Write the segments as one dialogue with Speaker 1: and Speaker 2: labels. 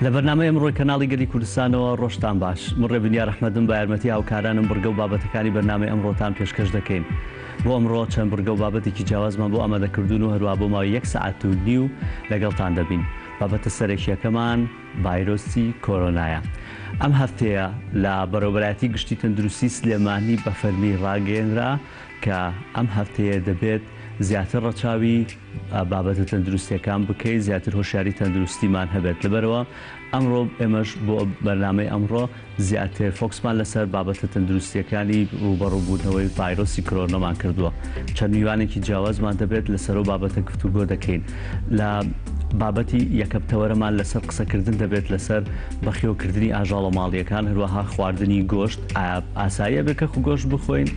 Speaker 1: لە بەرنامەی ئەمڕۆی کەناڵی گەلی کوردستانەوە ڕۆژتان باش. من ڕێبنیار ئەحمەدم بە یارمەتی هاوکارانم بڕگە و بابەتەکانی بەرنامەی ئەمڕۆتان پێشکەش دەکەین. بۆ ئەمڕۆ چەند بڕگە و بابەتێکی جیاوازمان بۆ ئامادە کردوون و هەروەها بۆ ماوەی یەک سەعات و نیو لەگەڵتان دەبین. بابەتە سەرەکییەکەمان ڤایرۆسی کۆرۆنایە. ئەم هەفتەیە لە بەڕێوەبەرایەتی گشتی تەندروستی سلێمانی بە فەرمی ڕاگەیەنرا کە ئەم هەفتەیە دەبێت زیاتر ڕەچاوی بابەتە تەندروستیەکان بکەین، زیاتر هۆشیاری تەندروستیمان هەبێت. لەبەرئەوە ئەمڕۆ ئێمەش بۆ بەرنامەی ئەمڕۆ زیاتر فۆکسمان لەسەر بابەتە تەندروستیەکانی ڕووبەڕووبوونەوەی ڤایرۆسی کرۆنەمان کردووە. چەند میوانێکی جیاوازمان دەبێت لەسەر ئەو بابەتە گفتوگۆ دەکەین. لە بابەتی یەکەم تەوەرەمان لەسەر قسەکردن دەبێت لەسەر بەخێوکردنی ئاژەڵە ماڵییەکان، هەروەها خواردنی گۆشت. ئایا ئاساییە بێ کە گۆشت بخۆین؟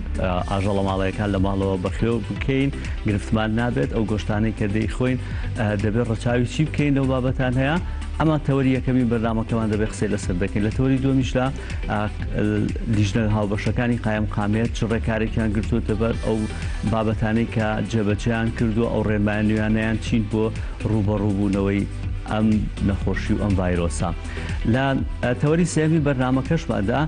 Speaker 1: ئاژەڵە ماڵییەکان لە ماڵەوە بەخێو بکەین گرفتمان نابێت؟ ئەو گۆشتانەی کە دەیخۆین دەبێت ڕەچاوی چی بکەین لەو بابەتان هەیە؟ ئەمە تەوەری یەکەمی بەرنامەکەمان دەبێت قسەی لەسەر دەکەین. لە تەوەری دووەمیشدا لیژنە هاوبەشەکانی قایمقامیەت چ ڕێکارێکیان گرتووەتە بەر، ئەو بابەتانەی کە جێبەجێیان کردووە، ئەو ڕێنمایە نوێیانەیان چین بۆ ڕووبەڕووبوونەوەی ئەم نەخۆشی و ئەم ڤایرۆسە. لە تەوەری سێیەمی بەرنامەکەشماندا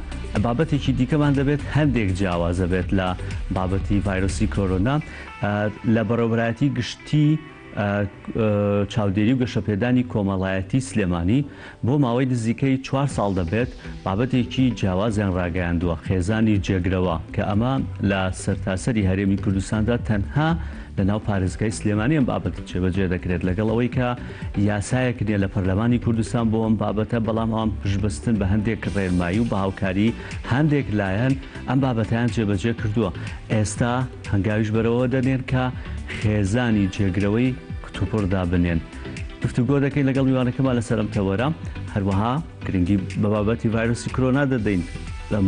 Speaker 1: بابەتێکی دیکەمان دەبێت هەندێک جیاوازە بێت لە بابەتی ڤایرۆسی کۆرۆنا لە بەڕێوەبەرایەتی گشتی چاودێری و گەشەپێدانی کۆمەڵایەتی سلێمانی بۆ ماوەی نزیکەی چوار ساڵ دەبێت بابەتێکی جیاوازیان ڕاگەیاندووە، خێزانی جێگرەوە، کە ئەمە لە سەرتاسەری هەرێمی کوردستاندا تەنها لەناو پارێزگای سلێمانی ئەم بابەتە جێبەجێ دەکرێت، لەگەڵ ئەوەی کە یاسایەک نییە لە پەرلەمانی کوردستان بۆ ئەم بابەتە، بەڵام ئەوان پشتبەستن بە هەندێک ڕێنمایی و بە هاوکاری هەندێک لایەن ئەم بابەتەیان جێبەجێ کردووە، ئێستا هەنگاویش بەرەوە دەنێن کە خێزانی جێگرەوەی کتوپڕ دابنێن. گفتوگۆ دەکەین لەگەڵ میوانەکەمان لەسەر ئەم تەوەرە، هەروەها گرنگی بە بابەتی ڤایرۆسی کرۆنا دەدەین.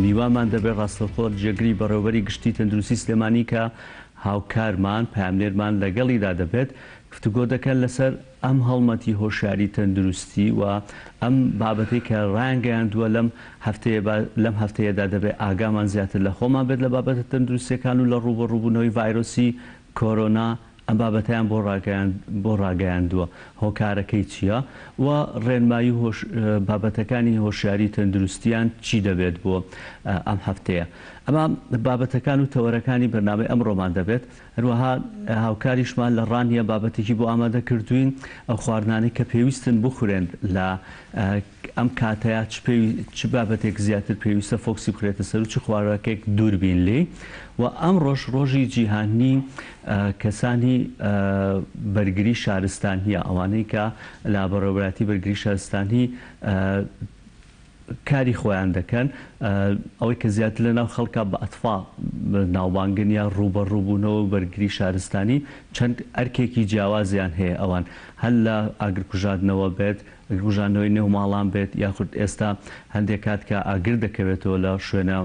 Speaker 1: میوانمان دەبێت ڕاستەوخۆ جێگری بەڕێوەبەری گشتی تەندروستی سلێمانی کە هاوکارمان پەیامنێرمان لەگەڵیدا دەبێت، گفتوگۆ دەکەن لەسەر ئەم هەڵمەتی هۆشیاری تەندروستی و ئەم بابەتەی کە ڕایانگەیاندووە لەم هەفتەیە لەم هەفتەیەدا دەبێت ئاگامان زیاتر لە خۆمان بێت لە بابەتە تەندروستیەکان و لە ڕووبەڕووبوونەوەی ڤایرۆسی کۆرۆنا ئەم بابەتەیان بۆ بۆ ڕاگەیاندووە هۆکارەکەی چییە و ڕێنمایی و بابەتەکانی هۆشیاری تەندروستیان چی دەبێت بۆ ئەم هەفتەیە ئەمە بابەتەکان و تەوەرەکانی بەرنامەی ئەمڕۆمان دەبێت. هەروەها هاوکاریشمان لە ڕانیە بابەتێکی بۆ ئامادە کردووین، ئەو خواردنانەی کە پێویستن بخورێن لە ئەم کاتەیا چ چ بابەتێک زیاتر پێویستە فۆکسی بخرێتە سەر و چ خواراکێک دوور بین لێی و ئەمڕۆش ڕۆژی جیهانی کەسانی بەرگری شارستانییە ئەوانەی کە لە بەڕێوەبەرایەتی بەرگری شارستانی کاری خۆیان دەکەن، ئەوەی کە زیاتر لە ناو خەڵکا بە ئەتفا ناوبانگن یا ڕووبەڕووبوونەوە و بەرگری شارستانی چەند ئەرکێکی جیاوازیان هەیە ئەوان هەر لە ئاگرکوژاندنەوە بێت، ئاگرکوژاندنەوەی نێو ماڵان بێت یاخود ئێستا هەندێک کات کە ئاگر دەکەوێتەوە لە شوێنە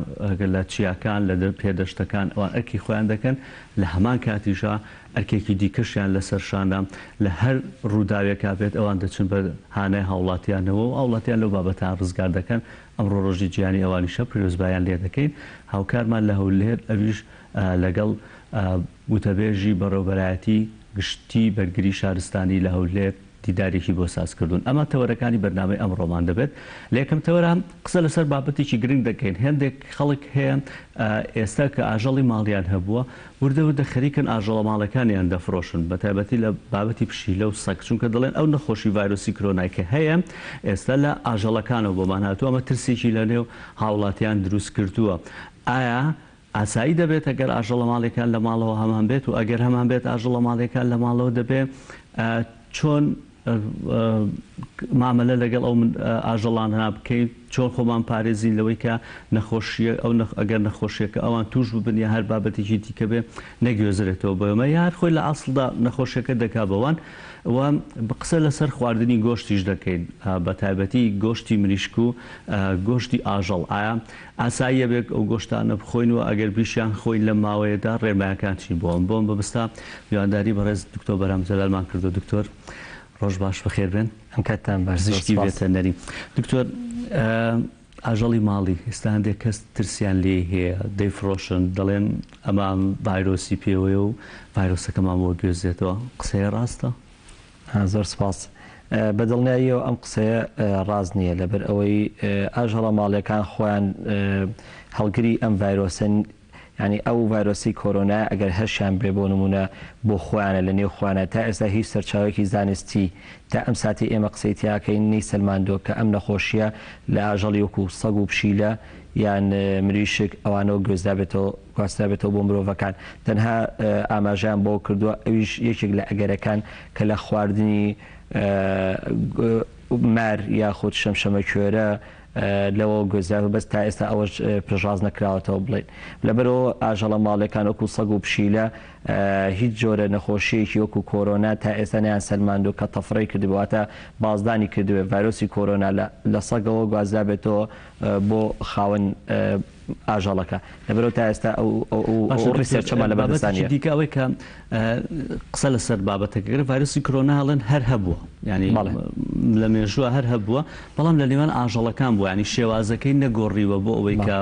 Speaker 1: لە چیاکان لە پێدەشتەکان ئەوان ئەرکی خۆیان دەکەن لە هەمان کاتیشا ئەرکێکی دیکەشیان لەسەر شانە، لە هەر ڕووداوێکا بێت ئەوان دەچن بە هانای هاوڵاتیانەوە و هاوڵاتیان لەو بابەتان ڕزگار دەکەن، ئەمڕۆ ڕۆژی جیهانی ئەوانیشە پیرۆزباییان لێ دەکەین، هاوکارمان لە هەولێر ئەویش لەگەڵ وتەبێژی بەڕێوبەرایەتی گشتی بەرگری شارستانی لە هەولێر دیدارێکی بۆ ساز کردوون. ئەمە تەوەرەکانی بەرنامەی ئەمڕۆمان دەبێت. لە یەکەم تەوەرە قسە لەسەر بابەتێکی گرنگ دەکەین. هێندێک خەڵک هەیە ئێستا کە ئاژەڵی ماڵیان هەبووە، وردە وردە خەریکن ئاژەڵە ماڵەکانیان دەفرۆشن، بە تایبەتی لە بابەتی پشیلە و سەگ، چونکە دەڵێن ئەو نەخۆشی ڤایرۆسی کرۆنای کە هەیە ئێستا لە ئاژەڵەکانەوە بۆمان هاتووە، ئەمە ترسێکی لە نێو هاوڵاتیان دروست کردووە. ئایا ئاسایی دەبێت ئەگەر ئاژەڵە ماڵیەکان لە ماڵەوە هەمان بێت و ئەگەر هەمان بێت ئاژەڵە ماڵیەکان لە ماڵەوە دەبێ چۆن مامەلە لەگەڵ ئەو ئاژەڵانە بکەین چۆن خۆمان پارێزین لەوەی کە نەخۆشیە ئەو ئەگەر نەخۆشیەکە ئەوان توش ببن یا هەر بابەتێکی دیکە بێ نەگوێزرێتەوە بۆ ئێمە یا هەر خۆی لە ئەسڵدا نەخۆشیەکە دەکا بەوان و قسە لەسەر خواردنی گۆشتیش دەکەین بە تایبەتی گۆشتی مریشک و گۆشتی ئاژەڵ ئایا ئاساییە بێت ئەو گۆشتانە بخۆین و ئەگەر بیشیان خۆین لەم ماوەیەدا ڕێنمایەکان چین بۆ ئەم بۆم بەبستا میوانداری بەڕێز دکتۆر بەرهەم جەلالمان کردووە دکتۆر ڕۆژ باش بەخێر بێن.
Speaker 2: ئەم کاتتان باش زۆر
Speaker 1: پزیشکی
Speaker 2: سپاس.
Speaker 1: ڤێتەرنەری دکتۆر ئاژەڵی ماڵی ئێستا هەندێک کەس ترسیان لێی هەیە دەیفرۆشن دەڵێن ئەمە ڤایرۆسی پێوەیە و ڤایرۆسەکەمان بۆ گوێزێتەوە قسەیە ڕاستە؟
Speaker 2: زۆر سپاس. بە دڵنیاییەوە ئەم قسەیە ڕاست نییە، لەبەر ئەوەی ئاژەڵە ماڵیەکان خۆیان هەڵگری ئەم ڤایرۆسەن، یانی ئەو ڤایرۆسی کۆرۆنایە ئەگەر هەشیان بێ بۆ نموونە بۆ خۆیانە لە نێو خۆیانە، تا ئێستا هیچ سەرچاوەیەکی زانستی تا ئەم ساتەی ئێمە قسەی تیاکەین نەیسەلماندووە کە ئەم نەخۆشییە لە ئاژەڵی وەکوو سەگ و پشیلە یان مریشک ئەوانەوە گوێزرابێتەوە گواسترابێتەوە بۆ مرۆڤەکان تەنها ئاماژەیان بەوە کردووە ئەویش یەکێک لە ئەگەرەکان کە لە خواردنی مار یاخود شەمشەمەکوێرە لەوەوە گوێزراوە بەس تا ئێستا ئەوەش پشتڕاست نەکراوەتەوە بڵێین لەبەرئەوە ئاژەڵە ماڵیەکان وەکو سەگ و پشیلە هیچ جۆرە نەخۆشیەکی وەکو کۆرۆنا تا ئێستا نەیان سەلماندووە کە تەفرەی کردبێ واتە بازدانی کردبێ ڤایرۆسی کۆرۆنا لە سەگەوە گوازرابێتەوە بۆ خاوەن ئاژەڵەکە لەبەرئەوە تا ئێستا ئەو
Speaker 1: باشە
Speaker 2: ئەو
Speaker 1: دکتۆر
Speaker 2: research ەمان لەبەردەستا
Speaker 1: بابەتێکی
Speaker 2: نییە.
Speaker 1: دیکە ئەوەی کە قسە لەسەر بابەتەکە کرد ڤایرۆسی کۆرۆنا ئەڵێن هەر هەبووە یانی
Speaker 2: بەڵێ.
Speaker 1: لە مێژووە هەر هەبووە بەڵام لە نێوان ئاژەڵەکان بووە یانی شێوازەکەی نەگۆڕیوە بۆ ئەوەی
Speaker 2: بەڵێ.
Speaker 1: کە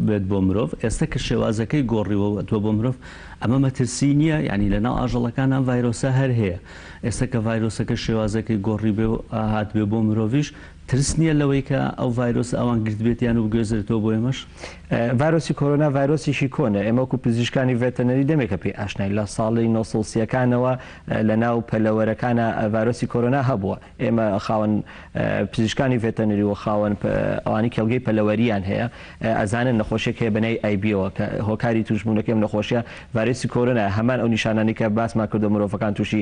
Speaker 1: بێت بۆ مرۆڤ ئێستا کە شێوازەکەی گۆڕیوە و هاتووە بۆ مرۆڤ ئەمە مەترسی نییە یانی لەناو ئاژەڵەکان ئەم ڤایرۆسە هەر هەیە ئێستا کە ڤایرۆسەکە شێوازەکەی گۆڕیبێ و هاتبێ بۆ مرۆڤیش ترس نییە لەوەی کە ئەو ڤایرۆسە ئەوان گرتبێتیان و بگوێزرێتەوە بۆ ئێمەش؟
Speaker 2: ڤایرۆسی کۆرۆنا ڤایرۆسێکی کۆنە، ئێمە وەکو پزیشکانی ڤێتەرنەری دەمێکە پێی ئاشناین، لە ساڵی 930ەکانەوە لەناو پەلەوەرەکانا ڤایرۆسی کۆرۆنا هەبووە، ئێمە خاوەن پزیشکانی ڤێتەرنەری و خاوەن ئەوانەی کێڵگەی پەلەوەریان هەیە ئەزانن نەخۆشیەک هەیە بەناوی ئایبیەوە کە هۆکاری توشبوونەکەی ئەم نەخۆشیە ڤایرۆسی کۆرۆنایە، هەمان ئەو نیشانانەی کە باسمان کردووە مرۆڤەکان توشی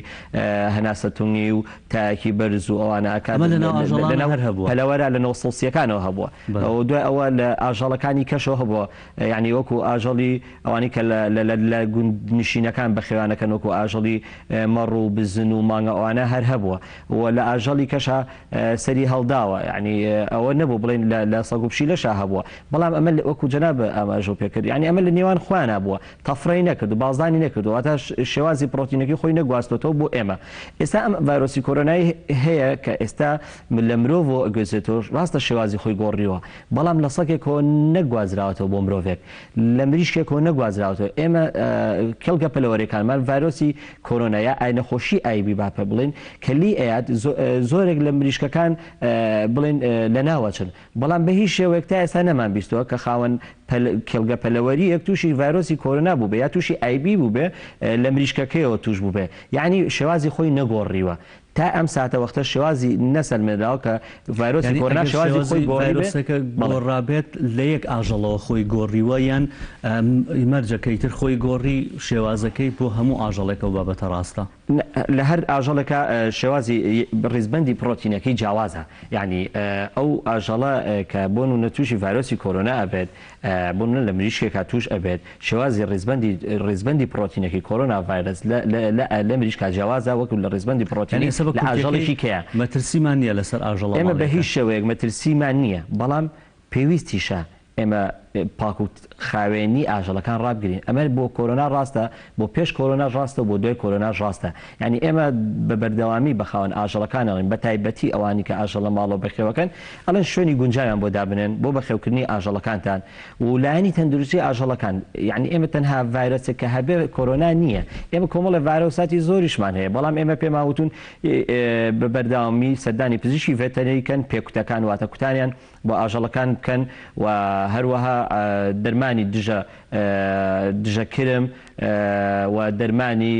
Speaker 2: هەناسەتونگی و تایەکی بەرز و ئەوانە ئەکات
Speaker 1: ئەمە لەناو ئاژەڵانە
Speaker 2: لەناو
Speaker 1: هەر هەبووە.
Speaker 2: پەلەوەرە لە نۆسەوسیەکانەوە هەبووە
Speaker 1: بەڵێ.
Speaker 2: و دوای ئەوە لە ئاژەڵەکانی کەشەوە هەبووە یانی وەکو ئاژەڵی ئەوانەی کە لە لە لە گوندنشینەکان بەخێویان ئەکەن وەکو ئاژەڵی مەڕ و بزن و مانگا ئەوانە هەر هەبووە و لە ئاژەڵی کەشا سەری هەڵداوە یانی ئەوە نەبوو بڵێین لە لە سەگ و پشیلەشا هەبووە بەڵام ئەمە وەکو جەنابت ئاماژەو پێ کرد یانی ئەمە لە نێوان خۆیانا بووە تەفرەی نەکرد و بازدانی نەکردووە واتە شێوازی پڕۆتینەکەی خۆی نەگواستۆتەوە بۆ ئێمە ئێستا ئەم ڤایرۆسی کۆرۆنای هەیە کە ئێستا لە مرۆڤەوە ئەگوێزرێتەوە ڕاستە شێوازی خۆی گۆڕیوە بەڵام لە سەگێکەوە نەگوازراوەتەوە بۆ مرۆڤێک لە مریشکێکەوە نەگوازراوەتەوە ئێمە کێڵگە پەلەوەرەکانمان ڤایرۆسی کۆرۆنا یا ئای نەخۆشی ئایبی با پێ بڵێین کە لی ئەیات زۆرێک لە مریشکەکان بڵێن لەناوەچن بەڵام بە هیچ شێوەیەک تا ئێستا نەمانبیستووە کە خاوەن کێڵگە پەلەوەرییەک تووشی ڤایرۆسی کۆرۆنا بووبێ یا تووشی ئایبی بووبێ لە مریشکەکەیەوە تووش بووبێ یەعنی شێوازی خۆی نەگۆڕیوە تا ئەم ساتەوەختە شێوازی نەسەلمێنراوە کە ڤایرۆسی
Speaker 1: یانی
Speaker 2: کۆرۆنا
Speaker 1: ئەگەر
Speaker 2: شێوازی خۆی
Speaker 1: شێوازی
Speaker 2: گۆڕیبێ
Speaker 1: ڤایرۆسەکە
Speaker 2: بەڵێ.
Speaker 1: گۆڕابێت لە یەک ئاژەڵەوە خۆی گۆڕیوە یان مەرجە کە ئیتر خۆی گۆڕی شێوازەکەی بۆ هەموو ئاژەڵێک ئەو بابەتە ڕاستە؟
Speaker 2: لە هەر ئاژەڵێکا شێوازی ڕیزبەندی پڕۆتینەکەی جیاوازە یانی ئەو ئاژەڵە کە بۆ نمونە تووشی ڤایرۆسی کۆرۆنا ئەبێت بۆ نمونە لە مریشکێکا تووش ئەبێت شێوازی ڕیزبەندی ڕیزبەندی پڕۆتینەکەی کۆرۆنا ڤایرەس لە لە لە مریشکا جیاوازە وەکو لە ڕیزبەندی
Speaker 1: یانی
Speaker 2: پڕۆتینی
Speaker 1: ئێستا بە
Speaker 2: لە
Speaker 1: کوردیەکەی
Speaker 2: ئاژەڵێکی کەیە.
Speaker 1: مەترسیمان نییە لەسەر ئاژەڵە
Speaker 2: ئێمە بە هیچ
Speaker 1: ماڵیەکان؟
Speaker 2: شێوەیەک مەترسیمان نییە بەڵام پێویستیشە ئێمە پاک و خاوێنی ئاژەڵەکان ڕابگرین، ئەمە بۆ کۆرۆنا ڕاستە، بۆ پێش کۆرۆناش ڕاستە و بۆ دوای کۆرۆناش ڕاستە، یانی ئێمە بە بەردەوامی بە خاوەن ئاژەڵەکان ئەڵێین، بە تایبەتی ئەوانی کە ئاژەڵ لە ماڵەوە بەخێوەکەن، ئەڵێن شوێنی گونجاویان بۆ دابنێن بۆ بەخێوکردنی ئاژەڵەکانتان و لایەنی تەندروستی ئاژەڵەکان، یانی ئێمە تەنها ڤایرەسێک کە هەبێ کۆرۆنا نییە، ئێمە کۆمەڵێ ڤایرۆساتی زۆریشمان هەیە، بەڵام ئێمە پێمان وتوون بە بەردەوامی سەردانی پزیشکی ڤێتەرنەری کەن، پێکوتەکان واتە کوتانیان بۆ ئاژەڵەکان بکەن و هەروەها دەرمانی دژە دژە کرم و دەرمانی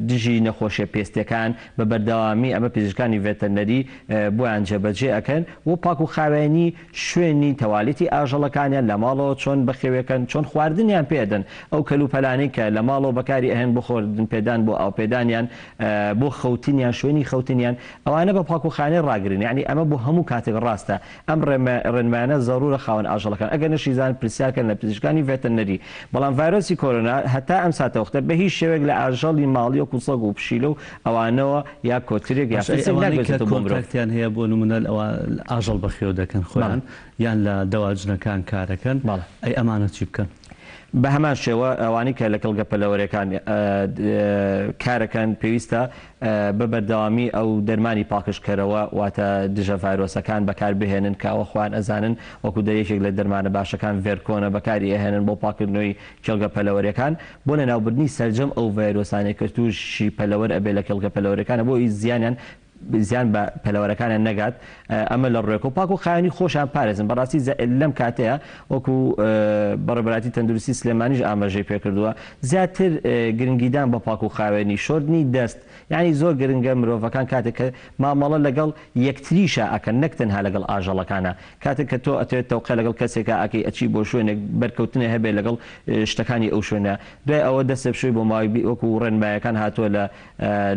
Speaker 2: دژی نەخۆشیە پێستیەکان بە بەردەوامی ئەمە پزیشکانی ڤێتەرنەری بۆیان جێبەجێ ئەکەن و پاک و خاوێنی شوێنی تەوالێتی ئاژەڵەکانیان لە ماڵەوە چۆن بەخێوێکەن چۆن خواردنیان پێ ئەدەن ئەو کەلوپەلانەی کە لە ماڵەوە بەکاری ئەهێن بۆ خواردن پێدان بۆ ئاو پێدانیان بۆ خەوتنیان شوێنی خەوتنیان ئەوانە بە پاکوخانەی ڕاگرن یەعنی ئەمە بۆ هەموو کاتێک ڕاستە ئەم ڕێنمایانە زەڕورە خاوەن ئاژەڵەکان ئەگەر نەشیزانن پرسیار کەن لە پزیشکانی ڤێتەرنەری بەڵام ڤایرۆسی کۆرۆنا هەتا ئەم ساتەوەختە بە هیچ شێوەیەک لە ئاژەڵی ماڵی وەکو سەگ و پشیلە و ئەوانەوە یا کۆترێک یا
Speaker 1: باشە ئەی
Speaker 2: فسێک
Speaker 1: ئەوانەی کە
Speaker 2: ناگوێزێتەوە بۆ مرۆڤ.
Speaker 1: کۆنتاکتیان هەیە بۆ نمونە ئەوە ئاژەڵ بەخێو دەکەن
Speaker 2: بەڵێ.
Speaker 1: خۆیان یان لە دەواجنەکان کارەکەن
Speaker 2: بەڵێ.
Speaker 1: ئەی ئەمانە چی بکەن؟
Speaker 2: بە هەمان شێوە ئەوانەی کە لە کێڵگە پەلەوەرەکان کارەکەن پێویستە بە بەردەوامی ئەو دەرمانی پاکژکەرەوە واتە دژە ڤایرۆسەکان بەکار بهێنن کە ئەوە خۆیان ئەزانن وەکو دە یەکێک لە دەرمانە باشەکان ڤێرکۆنە بەکاری ئەهێنن بۆ پاکردنەوەی کێڵگە پەلەوەرەکان بۆ لەناوبردنی سەرجەم ئەو ڤایرۆسانەی کە تووشی پەلەوەر ئەبێ لە کێڵگە پەلەوەرەکانە بۆ ئەوی زیانیان زیان بە پەلەوەرەکانیان نەگات ئەمە لە ڕوێکەوە پاک و خاوێنی خۆشیان پارێزن بەڕاستی لەم کاتەیە وەکو بەڕێوەبەرایەتی تەندروستی سلێمانیش ئاماژەی پێکردووە زیاتر گرنگیدان بە پاک و خاوێنی شۆردنی دەست یانی زۆر گرنگە مرۆڤەکان کاتێک کە مامەڵە لەگەڵ یەکتریشا ئەکەن نەک تەنها لەگەڵ ئاژەڵەکانا کاتێک کە تۆ ئەتەوێت تەوقە لەگەڵ کەسێکا ئەکەی ئەچی بۆ شوێنێک بەرکەوتنێ هەبێ لەگەڵ شتەکانی ئەو شوێنە دوای ئەوە دەستێ بشۆی بۆ ماوەی وەکو ڕێنمایەکان هاتووە لە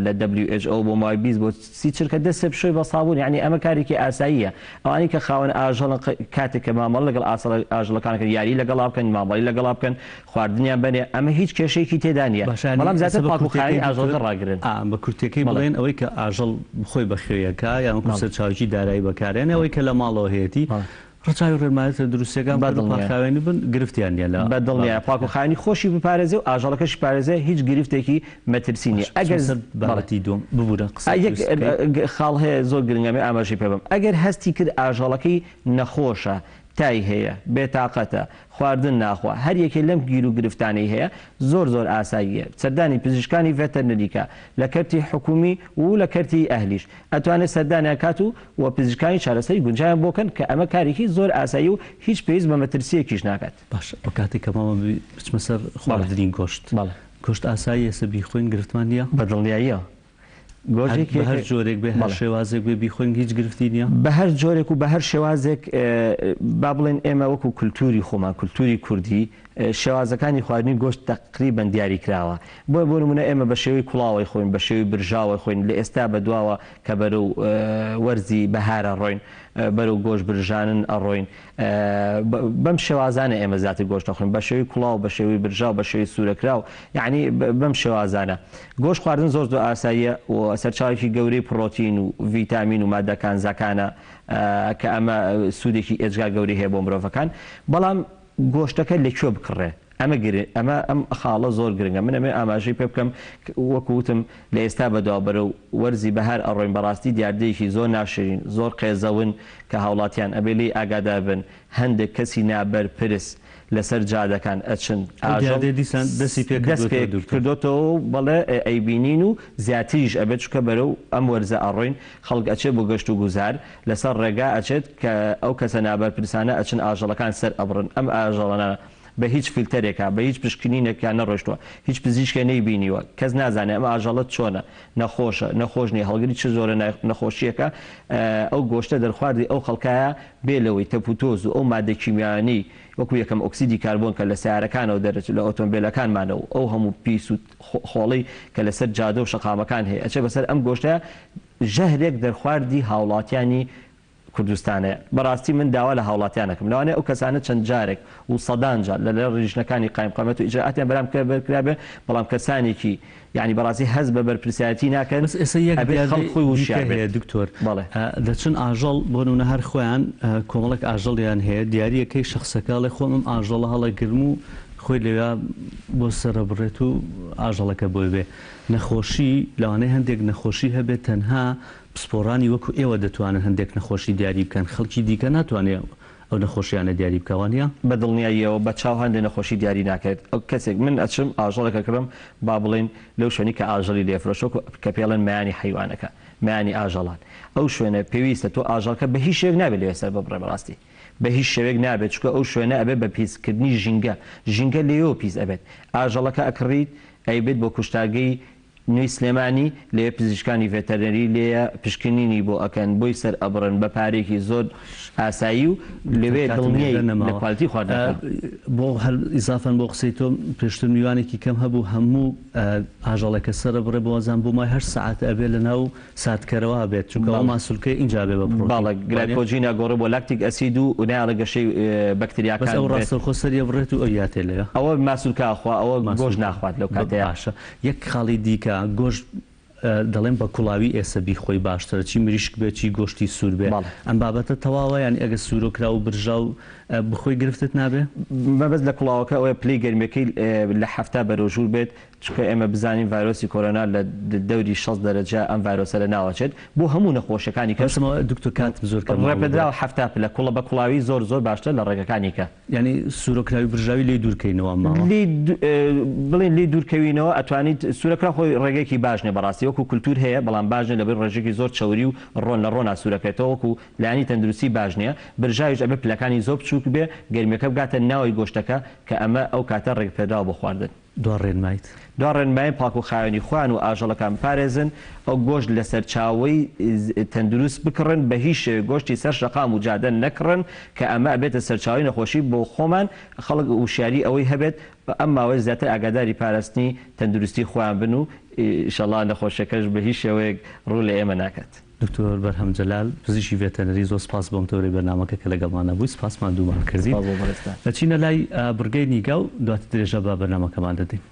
Speaker 2: لە WHO بۆ ماوەی 20 بۆ 30 چرکە دەستێ بشۆی بە سابوون یانی ئەمە کارێکی ئاساییە ئەوانەی کە خاوەن ئاژەڵن کاتێک کە مامەڵە لەگەڵ ئاژەڵەکان ئەکەن یاری لەگەڵا بکەن مامەڵەی لەگەڵا بکەن خواردنیان بەنێ ئەمە هیچ کێشەیەکی تێدا نییە
Speaker 1: باشە یانی
Speaker 2: بەڵام
Speaker 1: ئێستا
Speaker 2: زیاتر
Speaker 1: بە
Speaker 2: پاک و
Speaker 1: کورتیەکەی
Speaker 2: خاوێنی
Speaker 1: دکتۆر
Speaker 2: ئاژەڵەکە ڕاگرن.
Speaker 1: ئا بە کورتیەکەی
Speaker 2: بەڵێ.
Speaker 1: بڵێن ئەوەی کە ئاژەڵ خۆی بەخێویەکا یان وەکو
Speaker 2: بەڵێ.
Speaker 1: سەرچاوەکی دارایی بەکارێنێ ئەوەی کە لە ماڵەوە هەیەتی
Speaker 2: بەڵێ.
Speaker 1: ڕەچاوی ڕێنمایە تەندروستیەکان
Speaker 2: بە
Speaker 1: بکەن و
Speaker 2: دڵنیایە.
Speaker 1: پاکخاوێنی بن گرفتیان نیە لە
Speaker 2: بە دڵنیایە پاک و
Speaker 1: بابەتەکە.
Speaker 2: خاوێنی خۆشی بپارێزێ و ئاژەڵەکەشی پارێزێ هیچ گرفتێکی مەترسی نیە
Speaker 1: باشە بچمە
Speaker 2: ئەگەر
Speaker 1: سەر
Speaker 2: بەڵێ.
Speaker 1: بابەتی دووەم ببورە قسەت
Speaker 2: یەک
Speaker 1: دروست بکەی.
Speaker 2: خاڵ هەیە زۆر گرنگە ئەمەوێ ئاماژەی پێ بەم ئەگەر هەستی کرد ئاژەڵەکەی نەخۆشە تای هەیە، بێتاقەتە، خواردن ناخوا، هەر یەکێ لەم گیروگرفتانەی هەیە زۆر زۆر ئاساییە سەردانی پزیشکانی ڤێتەرنەری کا لە کەرتی حکومی و لە کەرتی ئەهلیش ئەتوانێ سەردانیان کات و و پزیشکانی چارەسەری گونجاویان بۆ کەن کە ئەمە کارێکی زۆر ئاسایی و هیچ پێویست بە مەترسییەکیش ناکات.
Speaker 1: باشە ئەو کاتەی کە ماوە بچمە سەر
Speaker 2: بەڵێ
Speaker 1: خواردنی گۆشت
Speaker 2: بەڵێ.
Speaker 1: گۆشت ئاساییە ئێستا بیخۆین گرفتمان نییە؟
Speaker 2: بە دڵنیاییەوە
Speaker 1: هەر
Speaker 2: گۆشت
Speaker 1: بە هەر
Speaker 2: یەکێکە
Speaker 1: جۆرێک بێ هەر
Speaker 2: بەڵێ.
Speaker 1: شێوازێک بێ بیخۆین هیچ گرفتی نییە؟
Speaker 2: بە هەر جۆرێک و بە هەر شێوازێک با بڵێین ئێمە وەکو کولتووری خۆمان، کولتووری کوردی، شێوازەکانی خواردنی گۆشت تەقریبەن دیاری کراوە. بۆیە بۆ نموونە ئێمە بە شێوەی کوڵاوەی خۆین، بە شێوەی برژاوەی خۆین، لە ئێستا بە دواوە کە بەرەو وەرزی بەهار ئەڕۆین، بەرەو گۆشت برژانن ئەڕۆین، بەم شێوازانە ئێمە زیاتر گۆشت دەخۆین، بە شێوەی کوڵاو، بە شێوەی برژاو، بە شێوەی سوورەکراو، یەعنی بەم شێوازانە. گۆشت خواردن زۆر زۆر ئاساییە و سەرچاوەیەکی گەورەی پڕۆتین و ڤیتامین و ماددە کانزاکانە کە ئەمە سوودێکی ئێجگار گەورەی هەیە بۆ مرۆڤەکان، بەڵام گۆشتەکە لە کوێ بکڕێ؟ ئەمە گرنگ ئەمە ئەم خاڵە زۆر گرنگە من ئەمەوێ ئاماژەی پێ بکەم وەکو وتم لە ئێستا بەدواوە بەرەو وەرزی بەهار ئەڕۆین بەڕاستی دیاردەیەکی زۆر ناشرین زۆر قێزەون کە هاوڵاتیان ئەبێ لێی ئاگادار بن هەندێک کەسی نابەرپرس لەسەر جادەکان ئەچن
Speaker 1: ئەو
Speaker 2: ئاژەڵ
Speaker 1: دیاردەیە دیسان دەستی پێ
Speaker 2: دەست پێ
Speaker 1: کردووەتەوە دکتۆر.
Speaker 2: کردۆتەوە و بەڵێ ئەیبینین و زیاتریش ئەبێت چونکە بەرەو ئەم وەرزە ئەڕۆین خەڵک ئەچێ بۆ گەشت و گوزار لەسەر ڕێگا ئەچێت کە ئەو کەسە نابەرپرسانە ئەچن ئاژەڵەکان سەر ئەبڕن ئەم ئاژەڵانە بە هیچ فلتەرێکا بە هیچ پشکنینێکا نەڕۆیشتوە هیچ پزیشکێ نەیبینیوە کەس نازانێ ئەم ئاژەڵە چۆنە نەخۆشە نەخۆش نیە هەڵگری چ جۆرە نەخۆشیەکە ئەو گۆشتە دەرخواردی ئەو خەڵکایە بێ لەوەی تەپ و تۆز و ئەو مادە کیمیایانەی وەکو یەکەم ئۆکسیدی کاربۆن کە لە سەیارەکانەوە دەرەچێت لە ئۆتۆمبێلەکانمانەوە ئەو هەموو پیس و خۆڵەی کە لەسەر جادە و شەقامەکان هەیە ئەچێ بەسەر ئەم گۆشتە ژەهرێک دەرخواردی هاوڵاتیانی کوردستانە. بەڕاستی من داوا لە هاوڵاتیان ئەکەم لەوانەیە ئەو کەسانە چەند جارێک و سەدان جار لە لایەن لیژنەکانی قایمقامیەت و ئیجرائاتیان بەرام کرابێ بەڵام کەسانێکی یانی بەڕاستی هەست بە بەرپرسیارەتی ناکەن
Speaker 1: بەس ئێستا یەک
Speaker 2: ئەبێ خەڵک
Speaker 1: دیاردەی
Speaker 2: خۆی
Speaker 1: دیکە
Speaker 2: وشیار
Speaker 1: هەیە
Speaker 2: بێت.
Speaker 1: دکتۆر
Speaker 2: بەڵێ.
Speaker 1: دەچن ئاژەڵ بۆ نمونە هەر خۆیان کۆمەڵێک ئاژەڵیان هەیە دیاریەکەی شەخسەکە ئەڵێ خۆم ئەم ئاژەڵە هەڵەگرم و خۆی لەویا بۆ سەرەبڕێت و ئاژەڵەکە بۆی بێ نەخۆشی لەوانەیە هەندێک نەخۆشی هەبێت تەنها پسپۆڕانی وەکو ئێوە دەتوانن هەندێک نەخۆشی دیاری بکەن، خەڵکی دیکە ناتوانێ ئەو نەخۆشیانە دیاری بکا وانیە؟
Speaker 2: بە دڵنیاییەوە بە چاو هەندێ نەخۆشی دیاری ناکرێت، ئەو کەسێک من ئەچم ئاژەڵێک ئەکڕم با بڵێین لەو شوێنەی کە ئاژەڵی لێ ئەفرۆشێ وەکو کە پێڵێن مەیانی حەیوانەکە مەیانی ئاژەڵان ئەو شوێنە پێویستە تۆ ئاژەڵەکە بە هیچ شێوەیەک نابێ لەوێ سەر ببڕێ بەڕاستی بە هیچ شێوەیەک نابێت چونکە ئەو شوێنە ئەبێت بە پیس کردنی ژینگە ژینگە لێیەوە پیس ئەبێت ئاژەڵەکە ئەکڕیت ئەیبێت بۆ کوشتارگەی نوێی سلێمانی، لەوێ پزیشکانی ڤێتەرنەری لێیە پشکنینی بۆ ئەکەن بۆی سەر ئەبڕن بە پارەیەکی زۆر ئاسایی و
Speaker 1: دکتۆر
Speaker 2: لەوێ
Speaker 1: کاتم
Speaker 2: دڵنیای
Speaker 1: هێندە
Speaker 2: لە
Speaker 1: نەماوە
Speaker 2: quality خواردنەکە.
Speaker 1: بۆ هەر ئیزافەن بۆ قسەی تۆ پێشتر میوانێکی کەم هەبوو هەموو ئاژەڵێکە سەرەبڕێ بۆ وەزان بۆ مای هەشت سەعات ئەبێ لەناو ساردکەرەوە بێت چونکە ئەو
Speaker 2: بەڵێ.
Speaker 1: ماسولکەی ئینجا ئەبێ بە پڕۆتین
Speaker 2: بەڵێ
Speaker 1: وانیە؟
Speaker 2: گلایکۆجین ئەگۆڕێ بۆ lactic acid و نایەڵێ گەشەی
Speaker 1: بەس
Speaker 2: بەکتریاکان
Speaker 1: ئەو
Speaker 2: بێت.
Speaker 1: ڕاستەوخۆ سەری ئەبڕێت و ئەو یاتێ لەوێ.
Speaker 2: ئەوە ماسولکە ئەخوا ئەوە گۆشت
Speaker 1: ماسولکە
Speaker 2: ناخوات لەو کاتەیا.
Speaker 1: باشە یەک خاڵی دیکە گۆشت دەڵێن بە کوڵاوی ئێسە بیخۆی باشترە چی مریشک بێ چی گۆشتی سوور بێ
Speaker 2: بەڵێ.
Speaker 1: ئەم بابەتە تەواوە یانی ئەگەر سوورۆ کراو و برژاو بخۆی گرفتت نابێ؟
Speaker 2: مەبەست لە کوڵاوەکە ئەوەیە پلەی گەرمیەکەی لە 70 بەرەو ژوور بێت چونکە ئێمە بزانین ڤایرۆسی کۆرۆنا لە دەوری 60 دەرەجە ئەم ڤایرۆسە لە ناوەچێت بۆ هەموو نەخۆشیەکانی کەش
Speaker 1: مەبەستم ئەوەیە دکتۆر کاتم زۆر کەم ماوە ببورە.
Speaker 2: ڕێپێدراوە 70 پلە کوڵە بە کوڵاوی زۆر زۆر باشترە لە ڕێگەکانی کە.
Speaker 1: یانی سوورۆکراوی برژاوی لێی دوور کەینەوە ئەم ماوە؟
Speaker 2: لێی بڵێین لێی دوور کەوینەوە ئەتوانیت سوورەکراو خۆی ڕێگەیەکی باش نیە بەڕاستی وەکو. وەکو کولتوور هەیە بەڵام باش نیە لەبەر ڕێژەیەکی زۆر چەوری و ڕۆن لە ڕۆنا سوورەکرێتەوە وەکو لایەنی تەندروستی باش نیە، برژاویش ئەبێ پلەکانی زۆر بچووک بێ گەرمیەکە بگاتە ناوەی گۆشتەکە کە ئەمە ئەو کاتە ڕێگەپێدراوە بۆ خواردن.
Speaker 1: دوا ڕێنمایت؟
Speaker 2: دوا ڕێنمایم پاک و خاوێنی خۆیان و ئاژەڵەکان بپارێزن، ئەو گۆشت لە سەرچاوەی تەندروست بکڕن، بە هیچ شێوەیەک گۆشتی سەر شەقام و جادە نەکڕن کە ئەمە ئەبێتە سەرچاوەی نەخۆشی بۆ خۆمان، خەڵک وشیاری ئەوەی هەبێت ئەم ماوەیە زیاتر ئاگاداری پاراستنی تەندروستی خۆیان بن و ئیشەڵا نەخۆشیەکەش بە هیچ شێوەیەک ڕوو لە ئێمە ناکات.
Speaker 1: دکتۆر بەرهەم جەلال، پزیشکی ڤێتەنەری، زۆر سپاس بۆ ئەم تەوەرەی بەرنامەکە کە لەگەڵمانا بووی، سپاس ماندوومان کردیت.
Speaker 2: سپاس بۆ بەڕێزتان.
Speaker 1: دەچینە لای بڕگەی نیگا و دواتر درێژە بە بەرنامەکەمان دەدەین.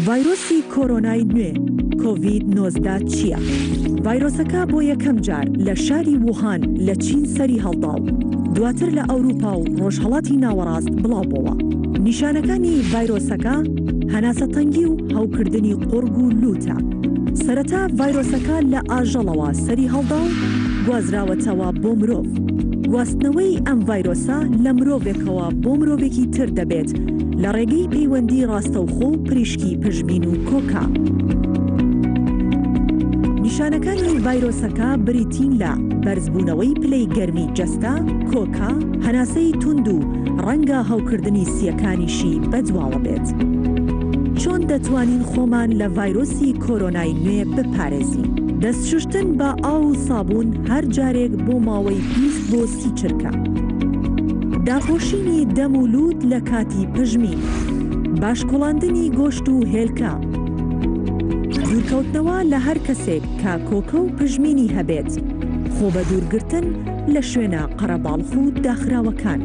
Speaker 3: ڤایرۆسی کۆرۆنای نوێ، کۆڤید 19 چییە؟ ڤایرۆسەکە بۆ یەکەم جار لە شاری ووهان لە چین سەری هەڵدا و دواتر لە ئەوروپا و ڕۆژهەڵاتی ناوەڕاست بڵاوبۆوە. نیشانەکانی ڤایرۆسەکە هەناسەتەنگی و هەوکردنی قوڕگ و لووتە. سەرەتا ڤایرۆسەکە لە ئاژەڵەوە سەری هەڵدا و گوازراوەتەوە بۆ مرۆڤ. گواستنەوەی ئەم ڤایرۆسە لە مرۆڤێکەوە بۆ مرۆڤێکی تر دەبێت لە ڕێگەی پەیوەندی ڕاستەوخۆ و پریشکی پژمین و کۆکە. نیشانەکانی ڤایرۆسەکە بریتین لە بەرزبوونەوەی پلەی گەرمی جەستە، کۆکە، هەناسەی توند و ڕەنگە هەوکردنی سییەکانیشی بەدواوە بێت. چۆن دەتوانین خۆمان لە ڤایرۆسی کۆرۆنای نوێ بپارێزین؟ دەست شوشتن بە ئاو و سابوون هەر جارێک بۆ ماوەی 20 بۆ 30 چرکە. داپۆشینی دەم و لووت لە کاتی پژمین. باش کوڵاندنی گۆشت و هێلکە. دوورکەوتنەوە لە هەر کەسێک کە کۆکە و پژمینی هەبێت. خۆ بەدوورگرتن لە شوێنە قەرەباڵخ و داخراوەکان.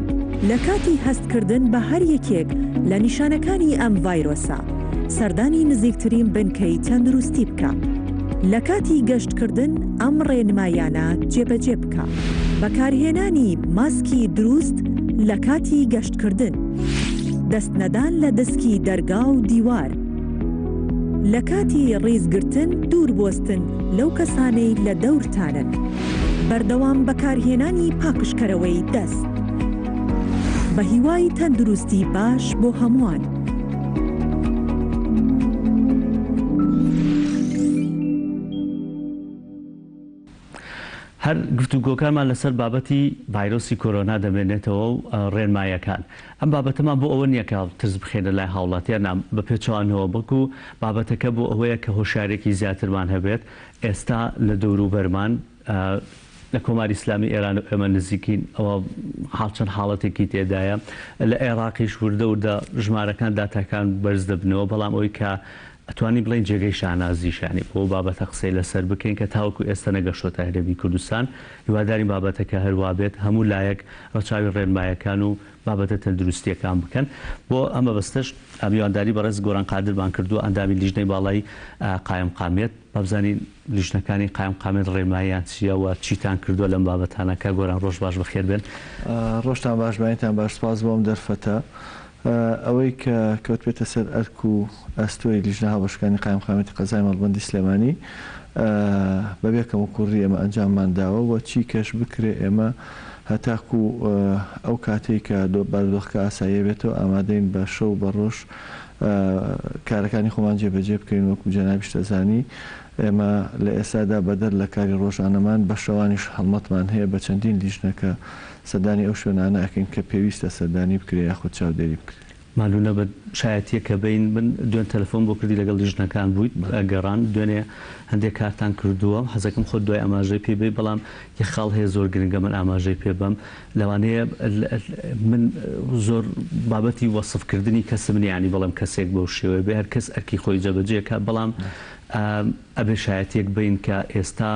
Speaker 3: لە کاتی هەستکردن بە هەر یەکێک لە نیشانەکانی ئەم ڤایرۆسە، سەردانی نزیکترین بنکەی تەندروستی بکە. لە کاتی گەشتکردن ئەم ڕێنمایانە جێبەجێ بکە. بەکارهێنانی ماسکی دروست لە کاتی گەشتکردن. دەست نەدان لە دەسکی دەرگا و دیوار. لە کاتی ڕیزگرتن دوور بوەستن لەو کەسانەی لە دەورتانن. بەردەوام بەکارهێنانی پاکژکەرەوەی دەست. بە هیوای تەندروستی باش بۆ هەمووان.
Speaker 1: هەر گفتوگۆکانمان لەسەر بابەتی ڤایرۆسی کۆرۆنا دەمێنێتەوە و ڕێنماییەکان. ئەم بابەتەمان بۆ ئەوە نییە کە ترس بخەینە لای هاوڵاتیان، نا، بە پێچەوانەوە، بەڵکو بابەتەکە بۆ ئەوەیە کە هۆشیارییەکی زیاترمان هەبێت. ئێستا لە دەوروبەرمان، لە کۆماری ئیسلامی ئێران و ئێمە نزیکین، ئەوە حاڵ چەند حاڵەتێکی تێدایە. لە عێراقیش وردە وردە ژمارەکان، داتاکان بەرز دەبنەوە، بەڵام ئەوەی کە ئەتوانین بڵێین جێگەی شانازیشە یانی بۆ بابەتە قسەی لەسەر بکەین کە تاوەکو ئێستا نەگەشتۆتە هەرێمی کوردستان هیوادارین بابەتەکە هەروا بێت هەموو لایەک ڕەچاوی ڕێنمایەکان و بابەتە تەندروستیەکان بکەن بۆ ئەم مەبەستەش میوانداری بەڕێز گۆران قادرمان کردووە ئەندامی لیژنەی باڵای قایمقامیەت با بزانین لیژنەکانی قایمقامیەت ڕێنماییان چییە و چیتان کردووە لەم بابەتانە کاک گۆران ڕۆژ باش بەخێر بێن.
Speaker 4: ڕۆژتان باش بەینتان باش سپاس بۆ ئەم دەرفەتە. ئەوەی کە کەوتبێتە سەر ئەرک و ئەستۆی لیژنە هاوبەشەکانی قایمقامیەتی قەزای مەڵبەندی سلێمانی بەبێ کەموکوڕی ئێمە ئەنجاممان داوە و چی کەش بکرێ ئێمە هەتاکو ئەو کاتەی کە بارودۆخەکە ئاساییە بێتەوە ئامادەین بە شەو بە ڕۆژ کارەکانی خۆمان جێبەجێ بکەین وەکو جەنابیشت ئەزانی ئێمە لە ئێستادا بەدەر لە کاری ڕۆژانەمان بە شەوانیش هەڵمەتمان هەیە بە چەندین لیژنە کە سەردانی ئەو شوێنانە ئەکەین کە پێویستە سەردانی بکرێ یاخود چاودێری بکرێ.
Speaker 1: ماندوو نەبن شایەتیە کە بین من دوێن تەلەفۆن بۆ کردی لەگەڵ لیژنەکان بوویت گەڕان دوێنێ هەندێک کارتان کردووە حەزەکەم خۆت دوای ئاماژەی پێ بەی بەڵام یەک خاڵ هەیە زۆر گرنگە من ئاماژەی پێ بەم لەوانەیە من زۆر بابەتی وەسف کردنی کەسم نیە یانی بڵێم کەسێک بەو شێوەیە بێ هەر کەس ئەرکی خۆی جێبەجێ کات بەڵام ئەبێ شایەتیەک بین کە ئێستا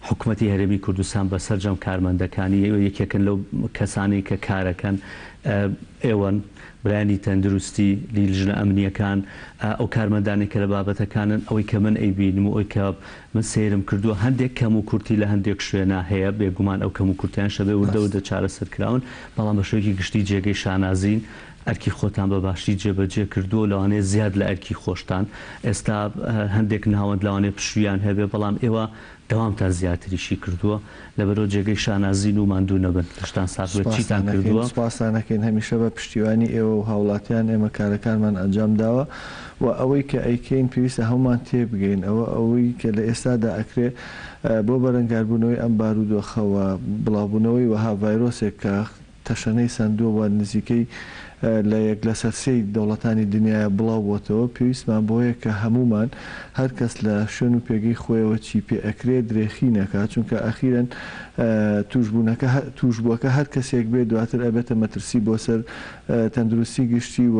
Speaker 1: حکومەتی هەرێمی کوردستان بە سەرجەم کارمەندەکانی، ئێوە یەکێکن لەو کەسانەی کە کارەکەن، ئێوەن، برایانی تەندروستی، لیژنە ئەمنییەکان، ئەو کارمەندانەی کە لە بابەتەکانن، ئەوەی کە من ئەیبینم و ئەوەی کە من سەیرم کردووە هەندێک کەموکورتی لە هەندێک شوێنا هەیە، بێگومان ئەو کەموکورتیانەش ئەبێ وردە وردە چارەسەر کراون، بەڵام بە شێوەیەکی گشتی جێگەی شانازین، ئەرکی خۆتان بە باشی جێبەجێ کردووە و لەوانەیە زیاد لە ئەرکی خۆشتان، ئێستا هەندێک ناوەند لەوانەیە پشوویان هەبێ، بەڵام ئێوە دەوامتان زیاتریشی کردووە، لەبەرئەوە جێگەی شانازین و ماندوو نەبن، لەشتان ساغ بێت، چیتان
Speaker 4: سوپاستان ئەکەین،
Speaker 1: کردووە؟
Speaker 4: سوپاستان ئەکەین، هەمیشە بە پشتیوانی ئێوە و هاوڵاتیان ئێمە کارەکانمان ئەنجام داوە و ئەوەی کە ئەیکەین پێویستە هەموومان تێبگەین ئەوە ئەوەی کە لە ئێستادا ئەکرێ بۆ بەرەنگاربوونەوەی ئەم بارودۆخە و بڵاوبوونەوەی وەها ڤایرۆسێک کە تەشەنەی سەندووە و نزیکەی لە یەک لەسەر سێی دەوڵەتانی دنیایا بڵاو بۆتەوە، پێویستمان بەوەیە کە هەموومان هەر کەس لە شوێن و پێگەی خۆیەوە چی پێ ئەکرێ درێخی نەکا، چونکە ئەخیرەن تووشبوونەکە تووشبووەکە هەر کەسێک بێ دواتر ئەبێتە مەترسی بۆ سەر تەندروستی گشتی و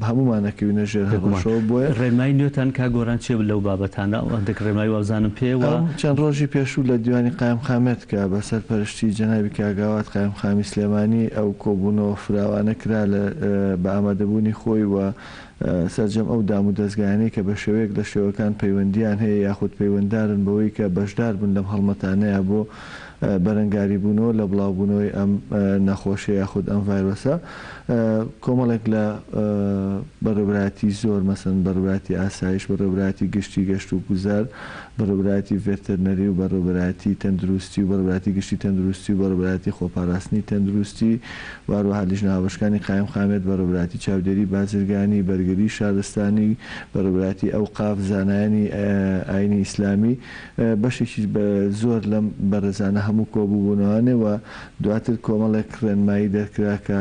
Speaker 4: هەموومان ئەکەوینە ژێر
Speaker 1: بێگومان.
Speaker 4: هەڕەشەوە، بۆیە.
Speaker 1: ڕێنمایی نوێتان کاک گۆران چیە لەو بابەتانە؟ هەندێک ڕێنمایی وابزانم پێ و.
Speaker 4: ئەو چەند ڕۆژی پێشوو لە دیوانی قایمقامیەت کە بە سەرپەرشتی جەنابی کاک ئاوات قایمقامی سلێمانی ئەو کۆبوونەوە فراوانە کرا لە بە ئامادەبوونی خۆی و سەرجەم ئەو دام و دەزگایانەی کە بە شێوەیەک لە شێوەکان پەیوەندییان هەیە یاخود پەیوەندارن بەوەی کە بەشدار بن لەم هەڵمەتانەیا بۆ بەرەنگاریبوونەوە لە بڵاوبوونەوەی ئەم نەخۆشیە یاخود ئەم ڤایرۆسە کۆمەڵێک لە بەڕێوبەرایەتی زۆر مەسەلەن بەڕێوبەرایەتی ئاسایش، بەڕێوبەرایەتی گشتی گەشت و گوزار، بەڕێوبەرایەتی ڤێتەرنەری و بەڕێوبەرایەتی تەندروستی و بەڕێوبەرایەتی گشتی تەندروستی و بەڕێوبەرایەتی خۆپاراستنی تەندروستی و هەروەها لیژنە هاوبەشەکانی قایمقامیەت، بەڕێوبەرایەتی چاودێری بازرگانی، بەرگری شارستانی، بەڕێوبەرایەتی ئەوقاف، زانایانی ئاینی ئیسلامی، بەشێکی زۆر لەم بەڕێزانە هەموو کۆبووبوونەوانێ و دواتر کۆمەڵێک ڕێنمایی دەرکرا کە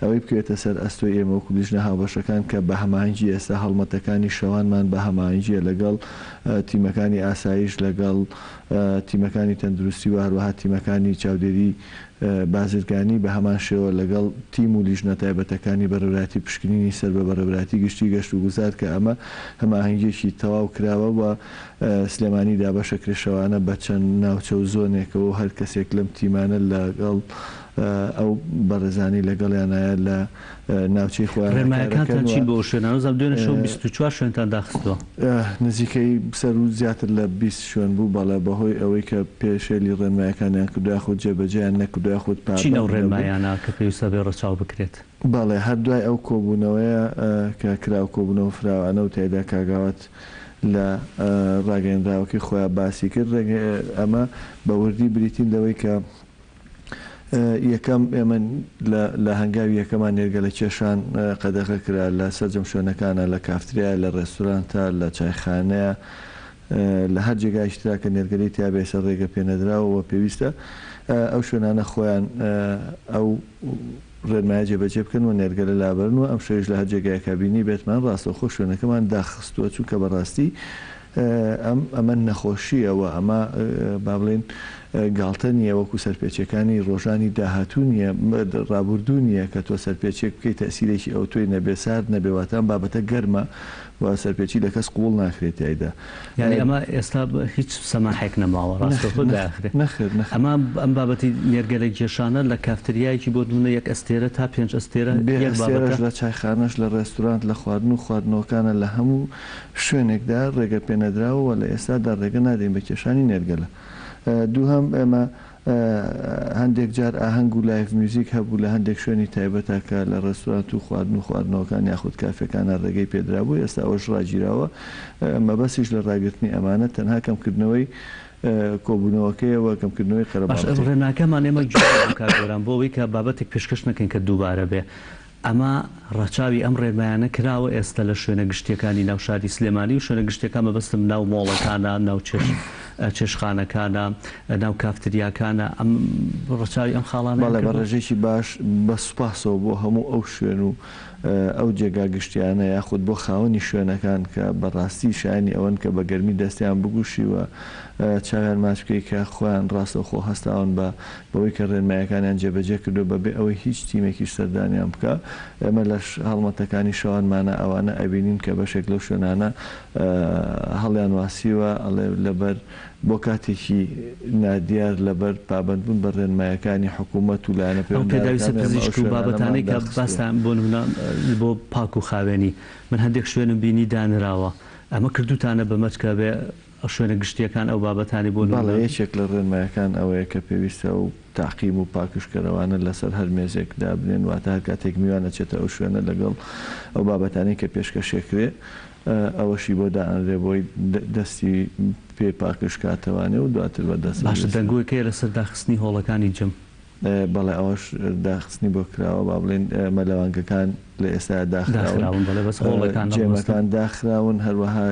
Speaker 4: ئەوەی بکەوێتە سەر ئەستۆی ئێمە وەکو لیژنە هاوبەشەکان کە بە هەماهەنگی ئێستا هەڵمەتەکانی شەوانمان بە هەماهەنگییە لەگەڵ تیمەکانی ئاسایش لەگەڵ تیمەکانی تەندروستی و هەروەها تیمەکانی چاودێری بازرگانی بە هەمان شێوە لەگەڵ تیم و لیژنە تایبەتەکانی بەڕێوەبەرایەتی پشکنینی سەر بە بەڕێوەبەرایەتی گشتی گەشت و گوزار کە ئەمە هەماهەنگییەکی تەواو کراوە و سلێمانی دابەشەکرێ شەوانە بە چەند ناوچە و زۆنێکەوە و هەر کەسێک لەم تیمانە لەگەڵ ئەو بەڕێزانەی لەگەڵیانایە لە ناوچەی خۆیانا
Speaker 1: ڕێنمایەکانتان
Speaker 4: کارەکەن و
Speaker 1: چین بۆ ئەو شوێنانە؟ وەزانم دوێنێ شەو 24 شوێنتان داخستووە.
Speaker 4: نزیکەی سەروو زیاتر لە 20 شوێن بوو، بەڵێ بەهۆی ئەوەی کە پێشێلی ڕێنمایەکانیان کردووە یاخود جێبەجێیان نەکردووە یاخود
Speaker 1: چین ئەو
Speaker 4: پابەند نەبوون.
Speaker 1: ڕێنمایانە کە پێویستە بێ ڕەچاو بکرێت؟
Speaker 4: بەڵێ هەر دوای ئەو کۆبوونەوەیە کە کرا و کۆبوونەوە فراوانە و تیایدا کاک ئاوات لە ڕاگەیەنراوەکەی خۆیا باسی کرد ئەمە بە وردی بریتین لەوەی کە یەکەم ئێمە لە هەنگاوی یەکەمان نێرگەلە کێشان قەدەغە کرا لە سەرجەم شوێنەکانە لە کافتریایە لە ڕێستورانتە لە چایخانەیە لە هەر جێگایەکی ترا کە نێرگەلەی تیا بێ ئێستا ڕێگە پێنەدراوە و پێویستە ئەو شوێنانە خۆیان ئەو ڕێنمایە جێبەجێ بکەن و نێرگەلە لابەرن و ئەمشەویش لە هەر جێگایەکا بینیبێتمان ڕاستەوخۆ شوێنەکەمان داخستووە چونکە بەڕاستی ئەم ئەمە نەخۆشییە و ئەمە با بڵێین. گاڵتە نییە، وەکو سەرپێچیەکانی ڕۆژانی داهاتوو نییە، ڕابوردوو نییە کە تۆ سەرپێچیەک بکەی تەئسیرێکی ئەوتۆی نەبێ، سارد نەبێ، واتە ئەم بابەتە گەرمە و سەرپێچی لە کەس قبوڵ ناکرێ تیایدا.
Speaker 1: یانی ئەمە ئێستا هیچ سەماحێک نەماوە ڕاستەوخۆ داخرێ.
Speaker 4: نەخێر نەخێر.
Speaker 1: ئەمە ئەم بابەتی نێرگەلە کێشانە لە کافتریایەکی بۆ نمونە یەک ئەستێرە تا پێنج ئەستێرە
Speaker 4: بێ
Speaker 1: یەک
Speaker 4: ئەستێرەش
Speaker 1: بابەتە.
Speaker 4: لە چایخانەش لە ڕێستورانت لە خواردن و خواردنەوەکانە لە هەموو شوێنێکدا ڕێگە پێنەدراوە و لە ئێستادا ڕێگە نادەین بە کێشانی نێرگەلە. دووهەم، ئێمە هەندێک جار ئاهەنگ و live music هەبوو لە هەندێک شوێنی تایبەتا کە لە ڕێستورانت و خواردن و خواردنەوەکان یاخود کافێکانا ڕێگەی پێدرابوو، ئێستا ئەوەش ڕاگیراوە. مەبەستیش لە ڕاگرتنی ئەمانە تەنها کەمکردنەوەی کۆبوونەوەکەیە و کەمکردنەوەی
Speaker 1: باشە
Speaker 4: قەرەباڵغی.
Speaker 1: ڕێنماکەمان ئێمە گوێ نەبوو کاک گۆران بۆ ئەوەی کە بابەتێک پێشکەش نەکەین کە دووبارە بێ ئەمە ڕەچاوی ئەم ڕێنمایانە کراوە ئێستا لە شوێنە گشتیەکانی ناو شاری سلێمانی و شوێنە گشتیەکان مەبەستم ناو مۆڵەکانە، ناو چێش چێشتخانەکانە، ناو کافتریاکانە ئەم ڕەچاوی ئەم خاڵانەیان
Speaker 4: بەڵێ بە
Speaker 1: کردووە؟
Speaker 4: ڕێژەیەکی باش بە سوپاسەوە بۆ هەموو ئەو شوێن و ئەو جێگا گشتیانە یاخود بۆ خاوەنی شوێنەکان کە بە ڕاستی شایەنی ئەوەن کە بە گەرمی دەستیان بگوشی و چاویان ماچ بکەی کە خۆیان ڕاستەوخۆ هەستاون بە بەوەی کە ڕێنمایەکانیان جێبەجێ کردووە بەبێ ئەوەی هیچ تیمێکیش سەردانیان بکا. ئێمە لە هەڵمەتەکانی شەوانمانا ئەوانە ئەبینین کە بەشێک لەو شوێنانە هەڵیان واسیوە ئەڵێ لەبەر بۆ کاتێکی نادیار لەبەر پابەندبوون بە ڕێنمایەکانی حکوومەت و لایەنە
Speaker 1: ئەو پێداویستە
Speaker 4: پەیوەنددارەکان ئێمە ئەو
Speaker 1: پزیشک و
Speaker 4: شوێنانەمان
Speaker 1: بابەتانەی کە
Speaker 4: داخستووە.
Speaker 1: باستان بۆ نمونە بۆ پاک و خاوێنی من هەندێک شوێنم بینی دانراوە ئەمە کردووتانە بە مەرج کە بێ شوێنە گشتییەکان ئەو بابەتانەی بۆ
Speaker 4: بەڵێ
Speaker 1: نموونە.
Speaker 4: یەکێک لە ڕێنمایەکان ئەوەیە کە پێویستە ئەو تەعقیم و پاکژکەرەوانە لەسەر هەر مێزێک دابنێن، واتە هەر کاتێک میوان ئەچێتە ئەو شوێنە لەگەڵ ئەو بابەتانەی کە پێشکەشێکرێ ئەوەشی بۆ دائەنرێ بۆی دەستی پێ پاکژ کاتەوانێ و دواتر بە دەست
Speaker 1: باشە دەنگۆیەک هەیە لەسەر داخستنی هۆڵەکانی جم.
Speaker 4: بەڵێ ئەوەش داخستنی بۆ کراوە با بڵێین مەلەوانگەکان لە ئێستایا داخراون
Speaker 1: داخراون بەڵێ بەس هۆڵەکان ئەڕۆستن.
Speaker 4: جێمەکان داخراون هەروەها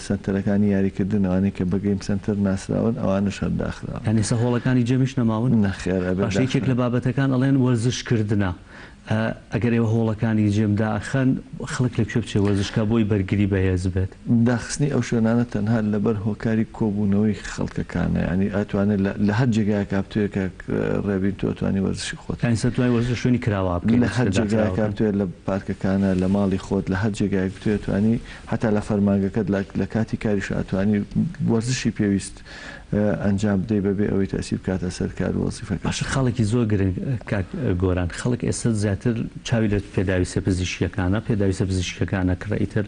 Speaker 4: سەنتەرەکانی یاریکردن ئەوانەی کە بە game center ناسراون ئەوانەش هەر داخراون.
Speaker 1: یانی ئێستا هۆڵەکانی جێمیش نەماون؟
Speaker 4: نەخێر ئەبێت
Speaker 1: باشە یەکێک لە
Speaker 4: داخرابن.
Speaker 1: بابەتەکان ئەڵێن وەرزش کردنە ئەگەر ئێوە هۆڵەکانی جێم داخەن خەڵک لە کوێ بچێ وەرزش کا بۆی بەرگری بەهێز بێت؟
Speaker 4: داخستنی ئەو شوێنانە تەنها لەبەر هۆکاری کۆبوونەوەی خەڵکەکانە یانی ئەتوانێ لە هەر جێگایەکا بتەوێ کاک ڕێبین تۆ ئەتوانی وەرزشی خۆت
Speaker 1: یانی سەر توانی وەرزش لە شوێنی کراوە بکەی
Speaker 4: لە
Speaker 1: نەک
Speaker 4: هەر
Speaker 1: شوێنە
Speaker 4: جێگایەکا
Speaker 1: داخراوەکان.
Speaker 4: بتەوێ لە پارکەکانا لە ماڵی خۆت لە هەر جێگایەک بتەوێ ئەتوانی هەتا لە فەرمانگەکەت لە کاتی کاریشا ئەتوانی وەرزشی پێویست ئەنجام بدەی بەبێ ئەوەی تەئسیر بکاتە سەر کار و وەزیفەکەت.
Speaker 1: باشە خاڵێکی زۆر گرنگ کاک گۆران خەڵک ئێستا زیاتر چاوی لە پێداویستە پزیشکیەکانە پێداویستە پزیشکیەکانە کڕێ ئیتر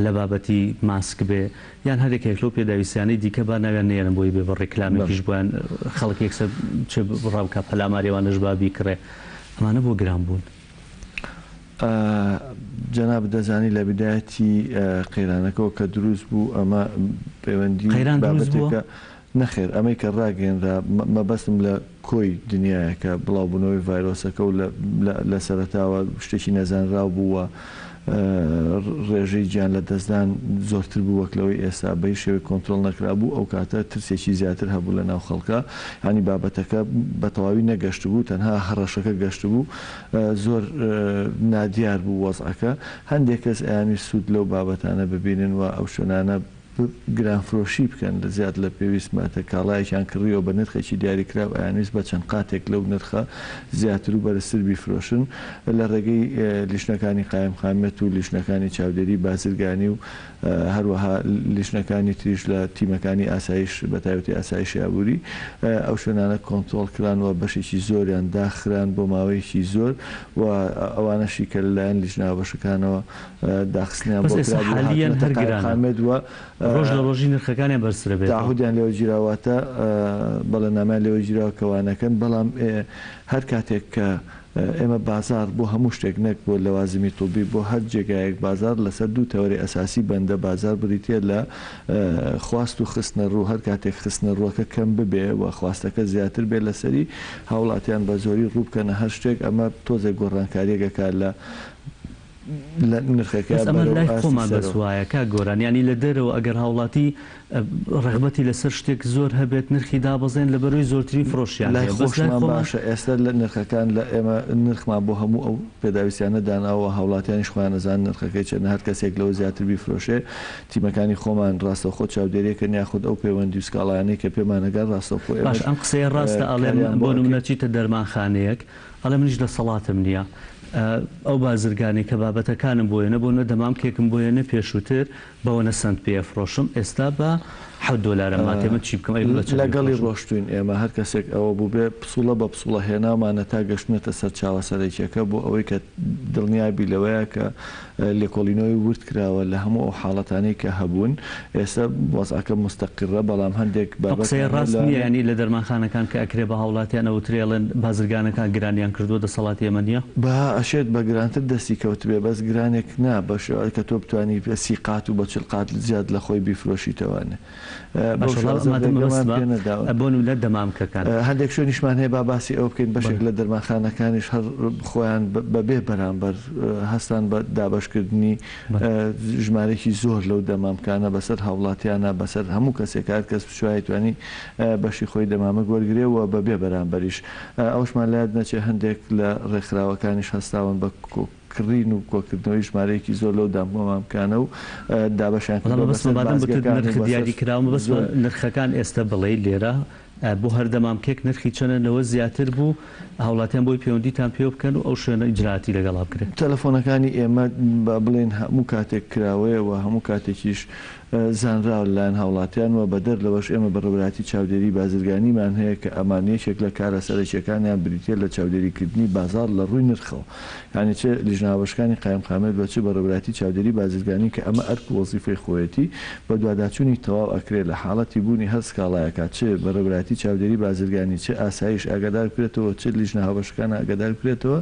Speaker 1: لە بابەتی ماسک بێ یان هەر یەکێک لەو پێداویستیانەی دیکە با ناویان نەیەنم بۆی بێ بە ڕێکلامێکیش بۆیان خەڵک یەکسەر بچێ ڕابکا پەلاماری ئەوانەش با بیکڕێ ئەمانە بۆ گران بوون؟
Speaker 4: جەنابت دەزانی لە بیدایەتی قەیرانەکەوە کە دروست بوو ئەمە پەیوەندی
Speaker 1: قەیران دروست بووە؟
Speaker 4: بابەتێکە نەخێر ئەمەی کە ڕاگەیەنرا مەبەستم لە کۆی دنیایە کە بڵاوبوونەوەی ڤایرۆسەکە و لە سەرەتاوە شتێکی نەزانراو بوو و ڕێژەی گیان لەدەستدان زۆرتر بوو وەک لەوەی ئێستا بە هیچ شێوەیەک کۆنترۆڵ نەکرابوو ئەو کاتە ترسێکی زیاتر هەبوو لە ناو خەڵکا یانی بابەتەکە بە تەواوی نەگەشتبوو تەنها هەڕەشەکە گەشتبوو زۆر نادیار بوو وەزعەکە هەندێک کەس ئەیانویست سوود لەو بابەتانە ببینن و ئەو شوێنانە گرانفرۆشی بکەن لە زیاد لە پێویست واتە کاڵایەکیان کڕیوە بە نرخێکی دیاریکراو ئەیانویست بە چەند قاتێک لەو نرخە زیاتر و بەرزتر بیفرۆشن لە ڕێگەی لیژنەکانی قایمقامیەت و لیژنەکانی چاودێری بازرگانی و هەروەها لیژنەکانی تریش لە تیمەکانی ئاسایش بە تایبەتی ئاسایشی ئابووری ئەو شوێنانە کۆنترۆڵ کران و بەشێکی زۆریان داخران بۆ ماوەیەکی زۆر و ئەوانەشی کە لەلایەن لیژنە هاوبەشەکانەوە داخستنیان
Speaker 1: بەس
Speaker 4: بۆ
Speaker 1: ئێستا
Speaker 4: کرابوو
Speaker 1: حالیەن
Speaker 4: هاتوونەتە
Speaker 1: هەر گرانە.
Speaker 4: قایمقامیەت و
Speaker 1: ڕۆژ لە ڕۆژی نرخەکانیان بەرزترە بێتەوە.
Speaker 4: تەعهودیان لێوە گیراوە واتە بەڵێننامەیان لێوە گیراوە کە وا نەکەن بەڵام هەر کاتێک کە ئێمە بازاڕ بۆ هەموو شتێک نەک بۆ لەوازمی طبی بۆ هەر جێگایەک بازاڕ لەسەر دوو تەوەری ئەساسی بەندە بازاڕ بریتیە لە خواست و خستنە ڕوو هەر کاتێک خستنە ڕووەکە کەم ببێ و خواستەکە زیاتر بێ لەسەری هاوڵاتیان بە زۆری ڕوو بکەنە هەر شتێک ئەمە تۆزێک گۆڕانکاریەک ئەکا لە. لە نرخەکە
Speaker 1: بەس ئەمە
Speaker 4: بەرەو
Speaker 1: لای
Speaker 4: ئاستی
Speaker 1: خۆمان بەس
Speaker 4: سەرەوە.
Speaker 1: وایە کاک گۆران یانی لە دەرەوە ئەگەر هاوڵاتی ڕەغبەتی لەسەر شتێک زۆر هەبێت نرخی دابەزێن لەبەرەوەی زۆرترین فرۆشیان
Speaker 4: لای
Speaker 1: هەیە بەس لای
Speaker 4: خۆشمان
Speaker 1: خۆمان.
Speaker 4: باشە ئێستا لە نرخەکان لە ئێمە نرخمان بۆ هەموو ئەو پێداویستیانە داناوە هاوڵاتیانیش خۆیان ئەزانن نرخەکەی چەندە هەر کەسێک لەوە زیاتر بیفرۆشێ تیمەکانی خۆمان ڕاستەوخۆ چاودێریەکەن یاخود ئەو پەیوەندی و سکاڵایانەی کە پێمان ئەگات ڕاستەوخۆ
Speaker 1: باشە
Speaker 4: ئێمەش
Speaker 1: ئەم قسەیە ڕاستە ئەڵێم
Speaker 4: کاریان بۆ
Speaker 1: بۆ نمونە
Speaker 4: ئەکەین.
Speaker 1: چیتە دەرمانخانەیەک ئەڵێ منیش دەسەڵاتم نییە ئەو بازرگانەی کە بابەتەکانم بۆ یەنە بۆ نمونە دەمامکێکم بۆ یەنە پێشووتر بەوەنە سەنت پێ ئەفرۆشم ئێستا بە حەوت دۆلارم ماتێ من چی بکەم ئەی بە چەند
Speaker 4: لەگەڵی
Speaker 1: بیفرۆشم؟
Speaker 4: ڕۆشتوین ئێمە هەر کەسێک ئەوە بووبێ پسوڵە بە پسوڵە هێناومانە تا گەشتونەتە سەرچاوە سەرەکیەکە بۆ ئەوەی کە دڵنیابی لەوەیە کە لێکۆڵینەوەی ورد کراوە لە هەموو ئەو حاڵەتانەی کە هەبوون ئێستا وەزعەکە موستەقیڕە بەڵام هەندێک
Speaker 1: ئەو قسەیە
Speaker 4: بابەتمان هەیە
Speaker 1: ڕاست نییە
Speaker 4: لەوانەیە
Speaker 1: یانی لە دەرمانخانەکان کە ئەکرێ بە هاوڵاتیان ئەوترێ ئەڵێن بازرگانەکان گرانیان کردووە دەسەڵاتی ئێمە نییە؟
Speaker 4: با ئەشێت بە گرانتر دەستی کەوتبێ بەس گرانێک نا بە شێوازێک کە تۆ بتوانی بە سی قات و بە 40 قات زیاد لە خۆی بیفرۆشیتەوانێ بەو
Speaker 1: باشە وەڵا
Speaker 4: شێوازە
Speaker 1: مادەم
Speaker 4: ڕێگەمان
Speaker 1: مەبەستمە
Speaker 4: پێ نەداون.
Speaker 1: بۆ نمونە دەمامکەکان.
Speaker 4: هەندێک شوێنیشمان هەیە با باسی ئەوە بکەین بەشێک
Speaker 1: بەڵێ.
Speaker 4: لە دەرمانخانەکانیش هەر خۆیان بە بێ بەرامبەر هەستان بە دابەشکردنی
Speaker 1: بەڵێ.
Speaker 4: ژمارەیەکی زۆر لەو دەمامکانە بەسەر هاوڵاتیانا بەسەر هەموو کەسێک هەر کەس بچوایە توانی بەشی خۆی دەمامک وەرگرێ و بە بێ بەرامبەریش ئەوەشمان لەیاد نەچێ هەندێک لە ڕێکخراوەکانیش هەستاون بە کڕین و کۆکردنەوەی ژمارەیەکی زۆر لەو دەمامکانە و دابەشیان
Speaker 1: وەڵا
Speaker 4: کردووە
Speaker 1: مەبەستمە
Speaker 4: بەسەر
Speaker 1: مادەم گوتت
Speaker 4: بازگەکان و
Speaker 1: نرخ
Speaker 4: بەسەر
Speaker 1: دیاری کراوە مەبەستمە
Speaker 4: زۆر.
Speaker 1: نرخەکان ئێستە بڵێی لێرە بۆ هەر دەمامکێک نرخی چەنە لەوە زیاتر بوو هاوڵاتیان بۆی پەیوەندیتان پێوە بکەن و ئەو شوێنە ئیجرائاتی لەگەڵا بکرێ.
Speaker 4: تەلەفۆنەکانی ئێمە با بڵێین هەموو کاتێک کراوەیە و هەموو کاتێکیش زانراوە لەلایەن هاوڵاتیان و بەدەر لەوەش ئێمە بەڕێوەبەرایەتی چاودێری بازرگانیمان هەیە کە ئەمان یەکێک لە کارە سەرەکیەکانیان بریتیە لە چاودێریکردنی بازاڕ لە ڕووی نرخەوە یانی چ لیژنە هاوبەشەکانی قایمقامیەت و چ بەڕێوەبەرایەتی چاودێری بازرگانی کە ئەمە ئەرک و وەزیفەی خۆیەتی بەدواداچوونی تەواو ئەکرێ لە حاڵەتی بوونی هەر سکاڵایەکا چ بەڕێوەبەرایەتی چاودێری بازرگانی چ ئاسایش ئاگادار بکرێتەوە چ لیژنە هاوبەشەکان ئاگادار بکرێتەوە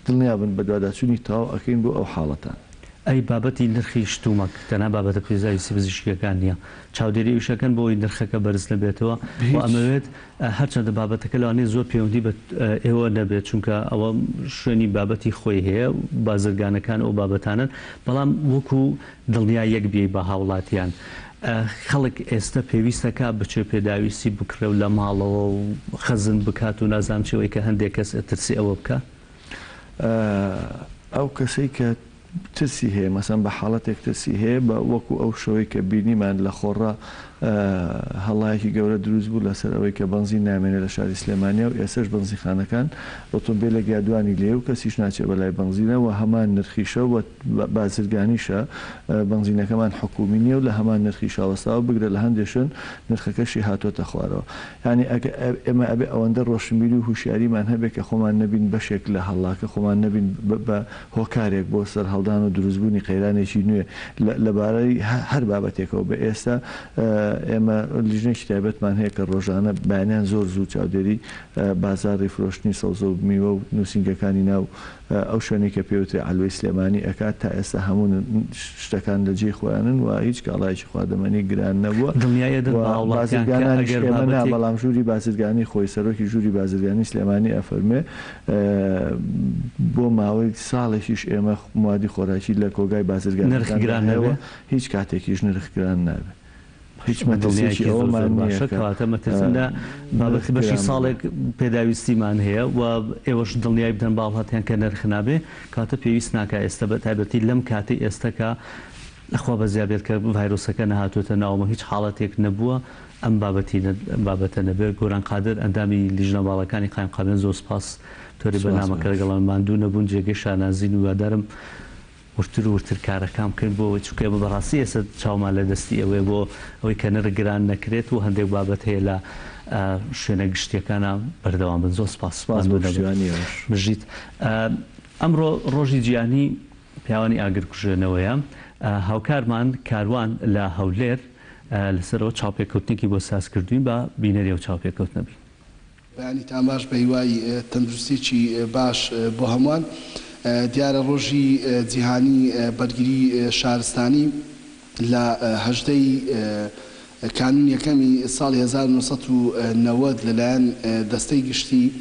Speaker 4: دڵنیابن بەدواداچوونی تەواو ئەکەین بۆ ئەو حاڵەتانە.
Speaker 1: ئەی بابەتی نرخی شتومەک تەنها بابەتە پێداویستی پزیشکیەکان نیە چاودێری ئەویش ئەکەن بۆ ئەوەی نرخەکە بەرز نەبێتەوە و
Speaker 4: هیچ.
Speaker 1: ئەمەوێت هەرچەندە بابەتەکە لەوانەیە زۆر پەیوەندی بە ئێوە نەبێت چونکە ئەوە شوێنی بابەتی خۆی هەیە و بازرگانەکان ئەو بابەتانەن بەڵام وەکو دڵنیاییەک بیەی بە هاوڵاتیان خەڵک ئێستە پێویستەکا بچێ پێداویستی بکڕێ و لە ماڵەوە و خەزن بکات و نازانم چی ئەوەی کە هەندێک کەس ئەترسێ ئەوە بکا.
Speaker 4: ئەو کەسەی کە ترسی هەیە مەسەن بە حاڵەتێک ترسی هەیە بە وەکو ئەو شەوەی کە بینیمان لە خۆڕا هەڵایەکی گەورە دروست بوو لەسەر ئەوەی کە بەنزین نامێنێ لە شاری سلێمانیا و ئێسەش بەنزینخانەکان ئۆتۆمبیلێک یا دوانی لێیە و کەسیش ناچێ بەلای بەنزینە و هەمان نرخیشە و بازرگانیشە بەنزینەکەمان حکومی نیە و لە هەمان نرخیشا وەستاوە بگرە لە هەندێ شوێن نرخەکەشی هاتۆتە خوارەوە یانی ئەگە ئێمە ئەبێ ئەوەندە ڕۆشنبیری و هوشیاریمان هەبێ کە خۆمان نەبین بەشێک لە هەڵاکە خۆمان نەبین بە هۆکارێک بۆ سەرهەڵدان و دروستبوونی قەیرانێکی نوێ لە بارەی هەر بابەتێکەوە بێ ئێستا ئێمە لیژنەیەکی تایبەتمان هەیە کە ڕۆژانە بەیانیان زۆر زوو چاودێری بازاڕی فرۆشتنی سەوزە و میوە و نووسینگەکانی ناو ئەو شوێنەی کە پێوترێ عەلوەی سلێمانی ئەکات تا ئێستا هەموو شتەکان لە جێی خۆیانن و هیچ کاڵایەکی خواردەمەنی گران نەبووە
Speaker 1: دڵنیایی ئەدەن
Speaker 4: و
Speaker 1: بە هاوڵاتیان کە
Speaker 4: بازرگانانیش
Speaker 1: ئەگەر
Speaker 4: ئێمە نا
Speaker 1: بابەتێک.
Speaker 4: بەڵام ژووری بازرگانی خۆی سەرۆکی ژووری بازرگانی سلێمانی ئەفەرموێ بۆ ماوەی ساڵێکیش ئێمە موادی خۆراکی لە کۆگای
Speaker 1: نرخ
Speaker 4: بازرگانەکاندا
Speaker 1: گران
Speaker 4: هەیە و
Speaker 1: نەبێ؟
Speaker 4: هیچ کاتێکیش نرخ گران نابێ. هیچ
Speaker 1: باشە
Speaker 4: مەترسیەکی
Speaker 1: دڵنیایەکی زۆر زۆر
Speaker 4: ئەوەمان نییە
Speaker 1: باشە
Speaker 4: کە
Speaker 1: کەواتە مەترسی لە
Speaker 4: نرخ
Speaker 1: بابەتی بەشی
Speaker 4: گران ببێ.
Speaker 1: ساڵێک پێداویستیمان هەیە و ئێوەش دڵنیایی بدەن بە هاوڵاتیان کە نرخ نابێ کەواتە پێویست ناکا ئێستا بە تایبەتی لەم کاتەی ئێستا کە خوا بەزیا بێت کە ڤایرۆسەکە نەهاتووەتە ناوەوە هیچ حاڵەتێک نەبووە ئەم بابەتی بابەتە نەبێت گۆران قادر ئەندامی لیژنە باڵاکانی قایمقامیان زۆر سپاس تۆری
Speaker 4: سپاس
Speaker 1: بەرنامەکە
Speaker 4: بەڕێز.
Speaker 1: لەگەڵمان ماندوو نەبوون جێگەی شانازین و هیوادارم وردتر و وردتر کارەکان بکەین بۆ ئەوەی چونکە ئێمە بەڕاستی ئێستا چاومان لە دەستی ئێوەیە بۆ ئەوەی کە نرخ گران نەکرێت و هەندێک بابەت هەیە لە شوێنە گشتیەکانا بەردەوام بن زۆر سپاس
Speaker 4: سپاس بۆ
Speaker 1: ماندوو نەبن
Speaker 4: پشتیوانی ئێوەش.
Speaker 1: بژیت ئەمڕۆ ڕۆژی جیهانی پیاوانی ئاگرکوژێنەوەیە هاوکارمان کاروان لە هەولێر لەسەرەوە چاوپێکەوتنێکی بۆ ساز کردوین با بینەری ئەو چاوپێکەوتنە بین.
Speaker 5: بەیانیتان باش بەهیوای تەندروستیەکی باش بۆ هەمووان. دیارە ڕۆژی جیهانی بەرگری شارستانی لە 18 ی کانوون یەکەمی ساڵی 1990 لەلایەن دەستەی گشتی.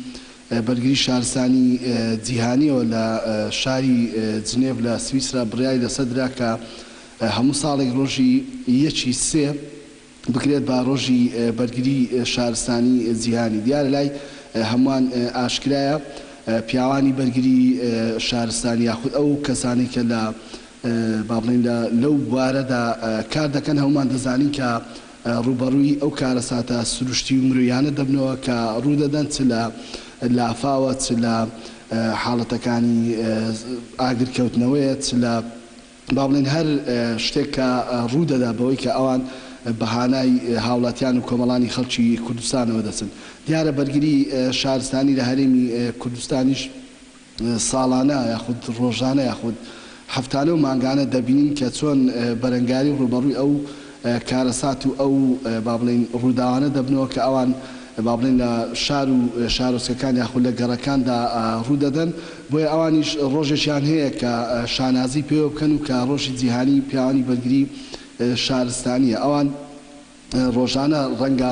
Speaker 5: بەرگری شارستانی جیهانیەوە لە شاری جنێڤ لە سویسرا بڕیاری لەسەر درا کە هەموو ساڵێک ڕۆژی یەکی سێ بکرێت بە ڕۆژی بەرگری شارستانی جیهانی. دیارە لای هەمووان ئاشکرایە پیاوانی بەرگری شارستانی یاخود ئەو کەسانەی کە لە با بڵێین لە لەو بوارەدا کار دەکەن هەموومان دەزانین کە ڕووبەڕووی ئەو کارەساتە سروشتی و مرۆیانە دەبنەوە کە ڕوودەدەن چ لە لافاوە چ لە حاڵەتەکانی ئاگرکەوتنەوەیە چ لە با بڵێین هەر شتێک کە ڕوو دەدا بەوەی کە ئەوان بە هانای هاوڵاتیان و کۆمەڵانی خەڵکی کوردستانەوە دەچن. دیارە بەرگری شارستانی لە هەرێمی کوردستانیش ساڵانە یاخود ڕۆژانە یاخود هەفتانە و مانگانە دەبینین کە چۆن بەرەنگاری و ڕووبەڕووی ئەو کارەسات و ئەو با بڵێین ڕووداوانە دەبنەوە کە ئەوان با بڵێین لە شار و شارۆچکەکان یاخود لە گەڕەکاندا ڕوودەدەن، بۆیە ئەوانیش ڕۆژێکیان هەیە کە شانازی پێوە بکەن و کە ڕۆژی جیهانی پیاوانی بەرگری شارستانییە. ئەوان ڕۆژانە ڕەنگە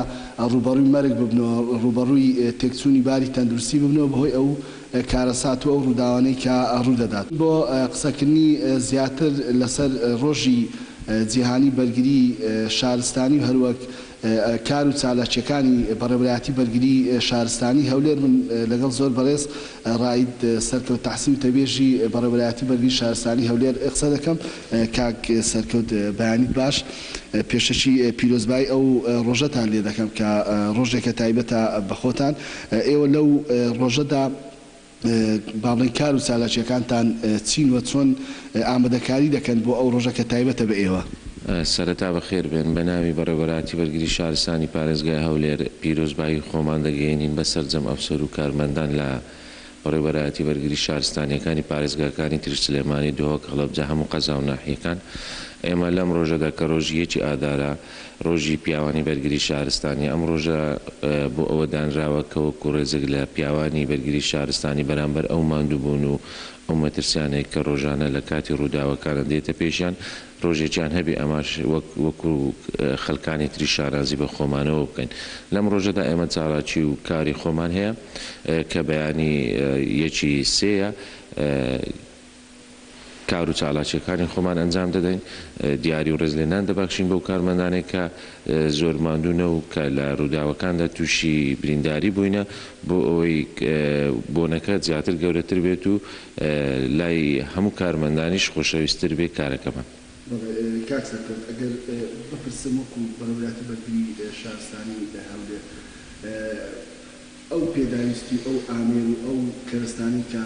Speaker 5: ڕووبەڕووی مەرگ ببنەوە، ڕووبەڕووی تێکچوونی باری تەندروستی ببنەوە بەهۆی ئەو کارەسات و ئەو ڕووداوانەی کە ڕوودەدات. بۆ قسەکردنی زیاتر لەسەر ڕۆژی جیهانی بەرگری شارستانی و هەروەک کار و چالاکییەکانی بەڕێوەبەرایەتی بەرگری شارستانی هەولێر من لەگەڵ زۆر بەڕێز ڕائید سەرکەوت تەحسین وتەبێژی بەڕێوەبەرایەتی بەرگری شارستانی هەولێر قسە دەکەم. کاک سەرکەوت بەیانیت باش. پێشەکی پیرۆزبایی ئەو ڕۆژەتان لێ دەکەم کە ڕۆژێکە تایبەتە بە خۆتان. ئێوە لەو ڕۆژەدا با بڵێین کار و چالاکییەکانتان چین و چۆن ئامادەکاری دەکەن بۆ ئەو ڕۆژە کە تایبەتە بە ئێوە؟
Speaker 6: سەرەتا بەخێر بێن. بە ناوی بەڕێوەبەرایەتی بەرگری شارستانی پارێزگای هەولێر پیرۆزبایی خۆمان دەگەیەنین بە سەرجەم ئەفسەر و کارمەندان لە بەڕێوەبەرایەتی بەرگری شارستانییەکانی پارێزگاکانی تری سلێمانی، دهۆک، هەڵەبجە، هەموو قەزا و ناحیەکان. ئێمە لەم ڕۆژەدا کە ڕۆژی یەکی ئادارە، ڕۆژی پیاوانی بەرگری شارستانیە، ئەم ڕۆژە بۆ ئەوە دانراوە کە وەکو ڕێزێک لە پیاوانی بەرگری شارستانی بەرامبەر ئەو ماندووبوون و ئەو مەترسیانەی کە ڕۆژانە لە کاتی ڕووداوەکانە دێتە پێشیان، ڕۆژێکیان هەبێ ئەماش وەک وەکو خەلکانی تری شانازی بە خۆمانەوە بکەین. لەم ڕۆژەدا ئێمە چالاکی و کاری خۆمان هەیە کە بەیانی یەکی سێیە کار و چالاکیەکانی خۆمان ئەنجام دەدەین، دیاری و ڕێزلێنان دەبەخشین بەو کارمەندانەی کە زۆر ماندوونە و کە لە ڕووداوەکاندا تووشی برینداری بووینە بۆ ئەوەی بۆنەکە زیاتر گەورەتر بێت و لای هەموو کارمەندانیش خۆشەویستتر بێ کارەکەمان.
Speaker 5: بەڵێ کاک سەرکەوت ئەگەر بپرسم وەکو بەڕێوەبەرایەتی بەرگری شارستانی هەولێر ئەو پێداویستی و ئەو ئامێر و ئەو کەرەستانەی کە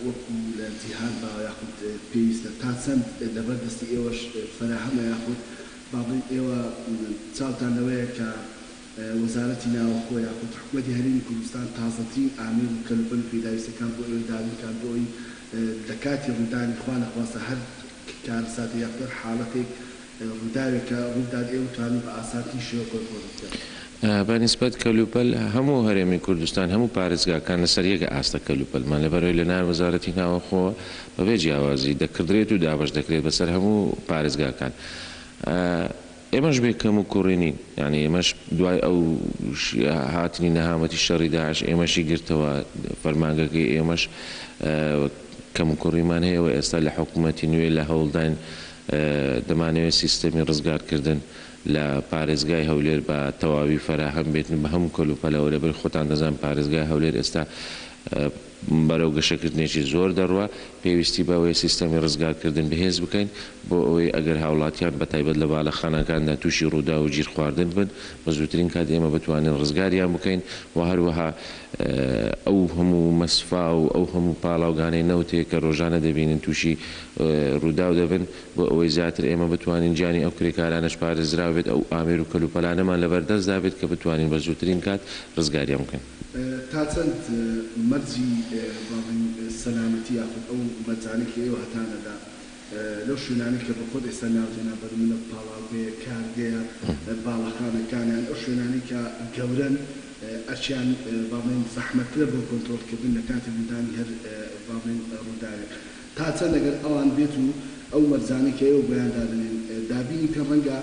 Speaker 5: وەکو لە جیهان باوە یاخود پێویستە تا چەند لەبەر دەستی ئێوەش فەراهەمە یاخود با بڵێین ئێوە چاوتان لەوەیە کە وەزارەتی ناوەخۆ یاخود حکومەتی هەرێمی کوردستان تازەترین ئامێر و کەلوپەل و پێداویستیەکان بۆ ئێوە دابین کات بۆ ئەوەی لە کاتی ڕوودانی خوا نەخواستە هەر کارەساتێک یاخود هەر حاڵەتێک ڕووداوێک کە ڕووبدات ئێوە بتوانن بە ئاسانترین شێوە کۆنتڕۆڵی بکەن.
Speaker 6: بە نیسبەت کەلوپەل هەموو هەرێمی کوردستان هەموو پارێزگاکان لەسەر یەک ئاستە کەلوپەلمان لەبەرئەوەی لەلایەن وەزارەتی ناوەخۆوە بەبێ جیاوازی دەکڕدرێت و دابەش دەکرێت بەسەر هەموو پارێزگاکان. ئێمەش بێ کەم و کوڕی نین یانی ئێمەش دوای ئەو هاتنی نەهامەتی شەڕی داعش ئێمەشی گرتەوە فەرمانگەکەی ئێمەش کەم و کوڕیمان هەیە و ئێستا لە حکوومەتی نوێ لە هەوڵداین دەمانەوێت سیستەمی ڕزگارکردن لە پارێزگای هەولێر بە تەواوی فەراهەم بێتن بە هەموو کەلوپەلەوە لەبەر خۆتان دەزان پارێزگای هەولێر ئێستا بەرەو گەشەکردنێکی زۆر دەڕوا، پێویستی بەوەیە سیستەمی ڕزگارکردن بەهێز بکەین بۆ ئەوەی ئەگەر هاوڵاتیان بەتایبەت لە باڵەخانەکاندا تووشی ڕووداو و گیرخواردن بن بە زووترین کات ئێمە بتوانین ڕزگاریان بکەین و هەروەها ئەو هەموو مەسفا و ئەو هەموو پاڵاوگانەی نەوتێک کە ڕۆژانە دەبینن تووشی ڕووداو دەبن بۆ ئەوەی زیاتر ئێمە بتوانین گیانی ئەو کرێکارانەش پارێزراو بێت ئەو ئامێر و کەلوپەلانەمان لەبەردەستدا بێت کە بتوانین بە زووترین کات ڕزگاریان بکەین.
Speaker 5: تا چەند مەرجی با بڵێین سەلامەتی یاخود ئەو مەرجانەی کە ئێوە هەتانە لە لەو شوێنانەی کە بە خۆت ئێستا ناوت هێنا بە نمونە پاڵاوگەیە، کارگەیە، باڵەخانەکان یان ئەو شوێنانەی کە گەورەن ئەرکیان با بڵێین زەحمەتترە بۆ کۆنترۆڵ کردن لە کاتی ڕوودانی هەر با بڵێین ڕووداوێک تا چەند ئەگەر ئەوان بێت و ئەو مەرجانەی کە ئێوە بۆیان دادەنێن دابینی بکەن ڕەنگە.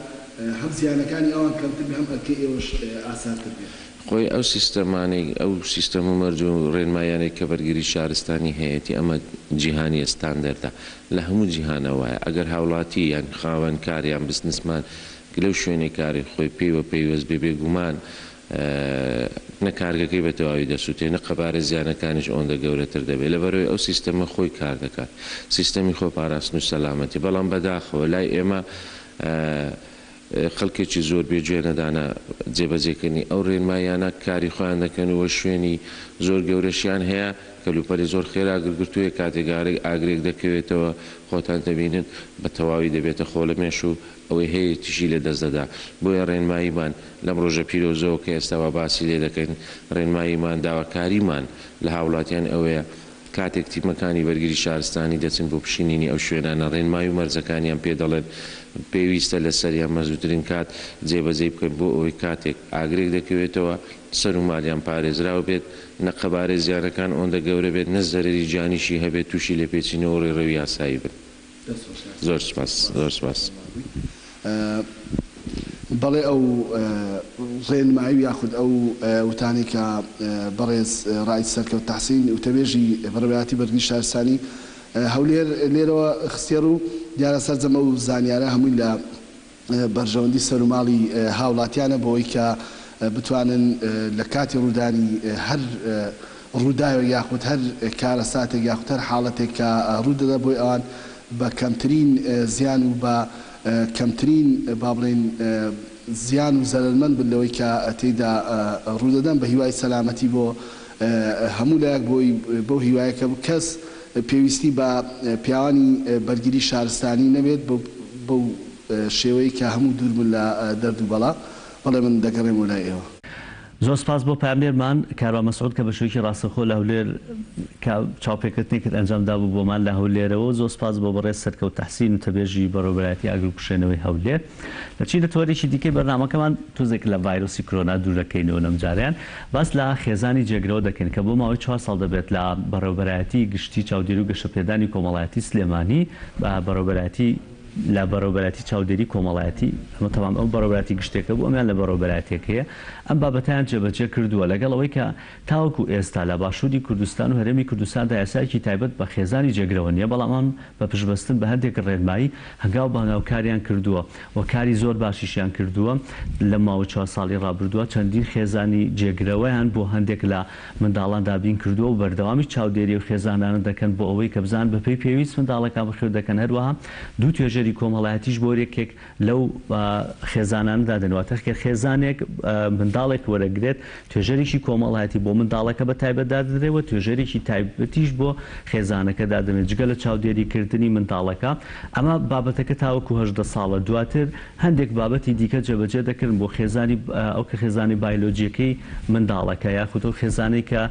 Speaker 5: هەم زیانەکانی ئەوان کەمتر بێ هەم ئەرکەی ئێوەش ئاسانتر بێ.
Speaker 6: خۆی ئەو سیستەمانەی ئەو سیستەم و مەرج و ڕێنماییانەی کە بەرگری شارستانی هەیەتی ئەمە جیهانیە ستاندەردە لە هەموو جیهانا وایە ئەگەر هاوڵاتی یان خاوەن کار یان بزنسمان لەو شوێنەی کاری خۆی پێیوە پەیوەست بێ بێگومان نە کارگەکەی بە تەواوی دەسوتێ نە قەبارەی زیانەکانیش ئەوەندە گەورەتر دەبێ لەبەرئەوەی ئەو سیستەمە خۆی کار دەکات سیستەمی خۆپاراستن و سەلامەتی بەڵام بەداخەوە لای ئێمە خەڵکێکی زۆر بێ گوێ نەدانە جێبەجێکردنی ئەو رێنماییانە کاری خۆیان دەکەن و شوێنی زۆر گەورەشیان هەیە، کەلوپەلی زۆر خێرا گرگرتوویە، کاتێک ئاگرێک دەکەوێتەوە خۆتان دەبینن بە تەواوی دەبێتە خۆڵەمێش و ئەوەی هەیەتیشی لە دەست دەدا. بۆیە رێنماییمان لەم رۆژە پیرۆزەوە کە ئێستا وا باسی لێ دەکەین، رێنماییمان، داواکاریمان لە هاوڵاتیان ئەوەیە کاتێک تیمەکانی بەرگری شارستانی دەچن بۆ پشکنینی ئەو شوێنانە، ڕێنمایی و مەرجەکانیان پێ دەڵێن، پێویستە لەسەریان بە زووترین کات جێبەجێی بکەن بۆ ئەوەی کاتێک ئاگرێک دەکەوێتەوە سەر و مالیان پارێزراو بێت، نە قەبارەی زیانەکان ئۆندە گەورە بێت، نە زەرەری گیانیشی هەبێت تووشی لێپێچینەوە و ڕێڕەوی یاسایی بن.
Speaker 5: دەست خۆش کاک
Speaker 6: زۆر سوپاس زۆر سوپاس.
Speaker 5: بەڵێ ئەو ڕێنمایی و یاخود ئەو وتانەی کە بەڕێز ڕائید سەرکەوت تەحسین وتەبێژی بەڕێوەبەرایەتی بەرگری شارستانی هەولێر لێرەوە خستیەڕوو دیارە سەرجەم ئەو زانیارە هەمووی لە بەرژەوەندی سەروماڵی هاوڵاتیانە بۆوەی کە بتوانن لە کاتی ڕوودانی هەر ڕووداوێک یاخود هەر کارەساتێک یاخود هەر حاڵەتێک کە ڕوودەدا بۆی ئەوان بە کەمترین زیان و بە کەمترین با بڵێین زیان و زەرەرمەند بن لەوەی کە تێیدا ڕوودەدەن بە هیوای سەلامەتی بۆ هەموو لایەک بۆی بەو هیوایە کە کەس پێویستی بە پیاوانی بەرگری شارستانی نەبێت بەو شێوەی کە هەموو دوور بن لە دەرد و بەڵا. بەڵێ من دەگەڕێمەوە لای ئێوە.
Speaker 1: زۆر سپاس بۆ پەیامنێرمان کاروان مەسعود کە بە شێوەیەکی ڕاستەوخۆ لە هەولێر کە چاوپێکەوتنێکت ئەنجام دابوو بۆمان لە هەولێرەوە و زۆر سپاس بۆ بەڕێز سەرکەوت تەحسین وتەبێژی بەڕێوەبەرایەتی ئاگرکوژێنەوەی هەولێر. دەچینە تەوەرێکی دیکەی بەرنامەکەمان تۆزێک لە ڤایرۆسی کرۆنا دوور دەکەینەوە لەم جارەیان باس لە خێزانی جێگرەوە دەکەین کە بۆ ماوەی چوار ساڵ دەبێت لە بەڕێوەبەرایەتی گشتی چاودێری و گەشەپێدانی کۆمەڵایەتی سلێمانی بە بەڕێوەبەرایەتی لە بەڕێوەبەرایەتی چاودێری کۆمەڵایەتی، ئەمە تەمام ئەو بەڕێوەبەرایەتی گشتیەکە بوو، ئەمیان لە بەڕێوەبەرایەتیەکەیە، ئەم بابەتەیان جێبەجێ کردووە، لەگەڵ ئەوەی کە تاوەکو ئێستا لە باشووری کوردستان و هەرێمی کوردستاندا یاسایەکی تایبەت بە خێزانی جێگرەوە نییە، بەڵام ئەوان بە پشتبەستن بە هەندێک ڕێنمایی هەنگاو بە هەنگاو کاریان کردووە و کاری زۆر باشیشیان کردووە، لەم ماوەی چوار ساڵی ڕابردووە چەندین خێزانی جێگرەوەیان بۆ هەندێک لە منداڵان دابین کردووە و بەردەوامیش چاودێری ئەو خێزانانە دەکەن بۆ ئەوەی کە بزانن بەپێی پێویست منداڵەکان بەخێو دەکەن، هەروەها دوو توێژەری کۆمەڵایەتیش بۆ یەکێک لەو خێزانانە دادەنێن، واتە گەر خێزانێک منداڵێک وەرەگرێت توێژەرێکی کۆمەڵایەتی بۆ منداڵەکە بە تایبەت دادەنرێت و توێژەرێکی تایبەتیش بۆ خێزانەکە دادەنرێت جگە لە چاودێری کردنی منداڵەکە، ئەمە بابەتەکە تاوەکو 18 ساڵە دواتر هەندێک بابەتی دیکە جێبەجێ دەکرن بۆ خێزانی ئەو کە خێزانی بایلۆجیەکەی منداڵەکە یاخود ئەو خێزانەی کە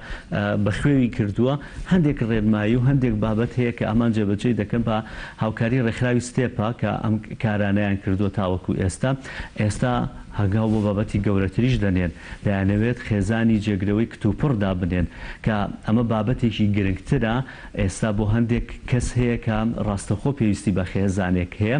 Speaker 1: بەخوێوی کردووە هەندێک ڕێنمایی و هەندێک بابەت هەیە کە ئەمان جێبەجێی دەکەن بە هاوکاری ڕێکخراوی ستێپە کە ئەم کارانەیان کردووە تاوەکو ئێستا ئێستا هەنگاو بۆ بابەتی گەورەتریش دەنێن دەیانەوێت خێزانی جێگرەوەی کتوپڕ دابنێن کە ئەمە بابەتێکی گرنگترە ئێستا بۆ هەندێک کەس هەیە کە ڕاستەوخۆ پێویستی بە خێزانێک هەیە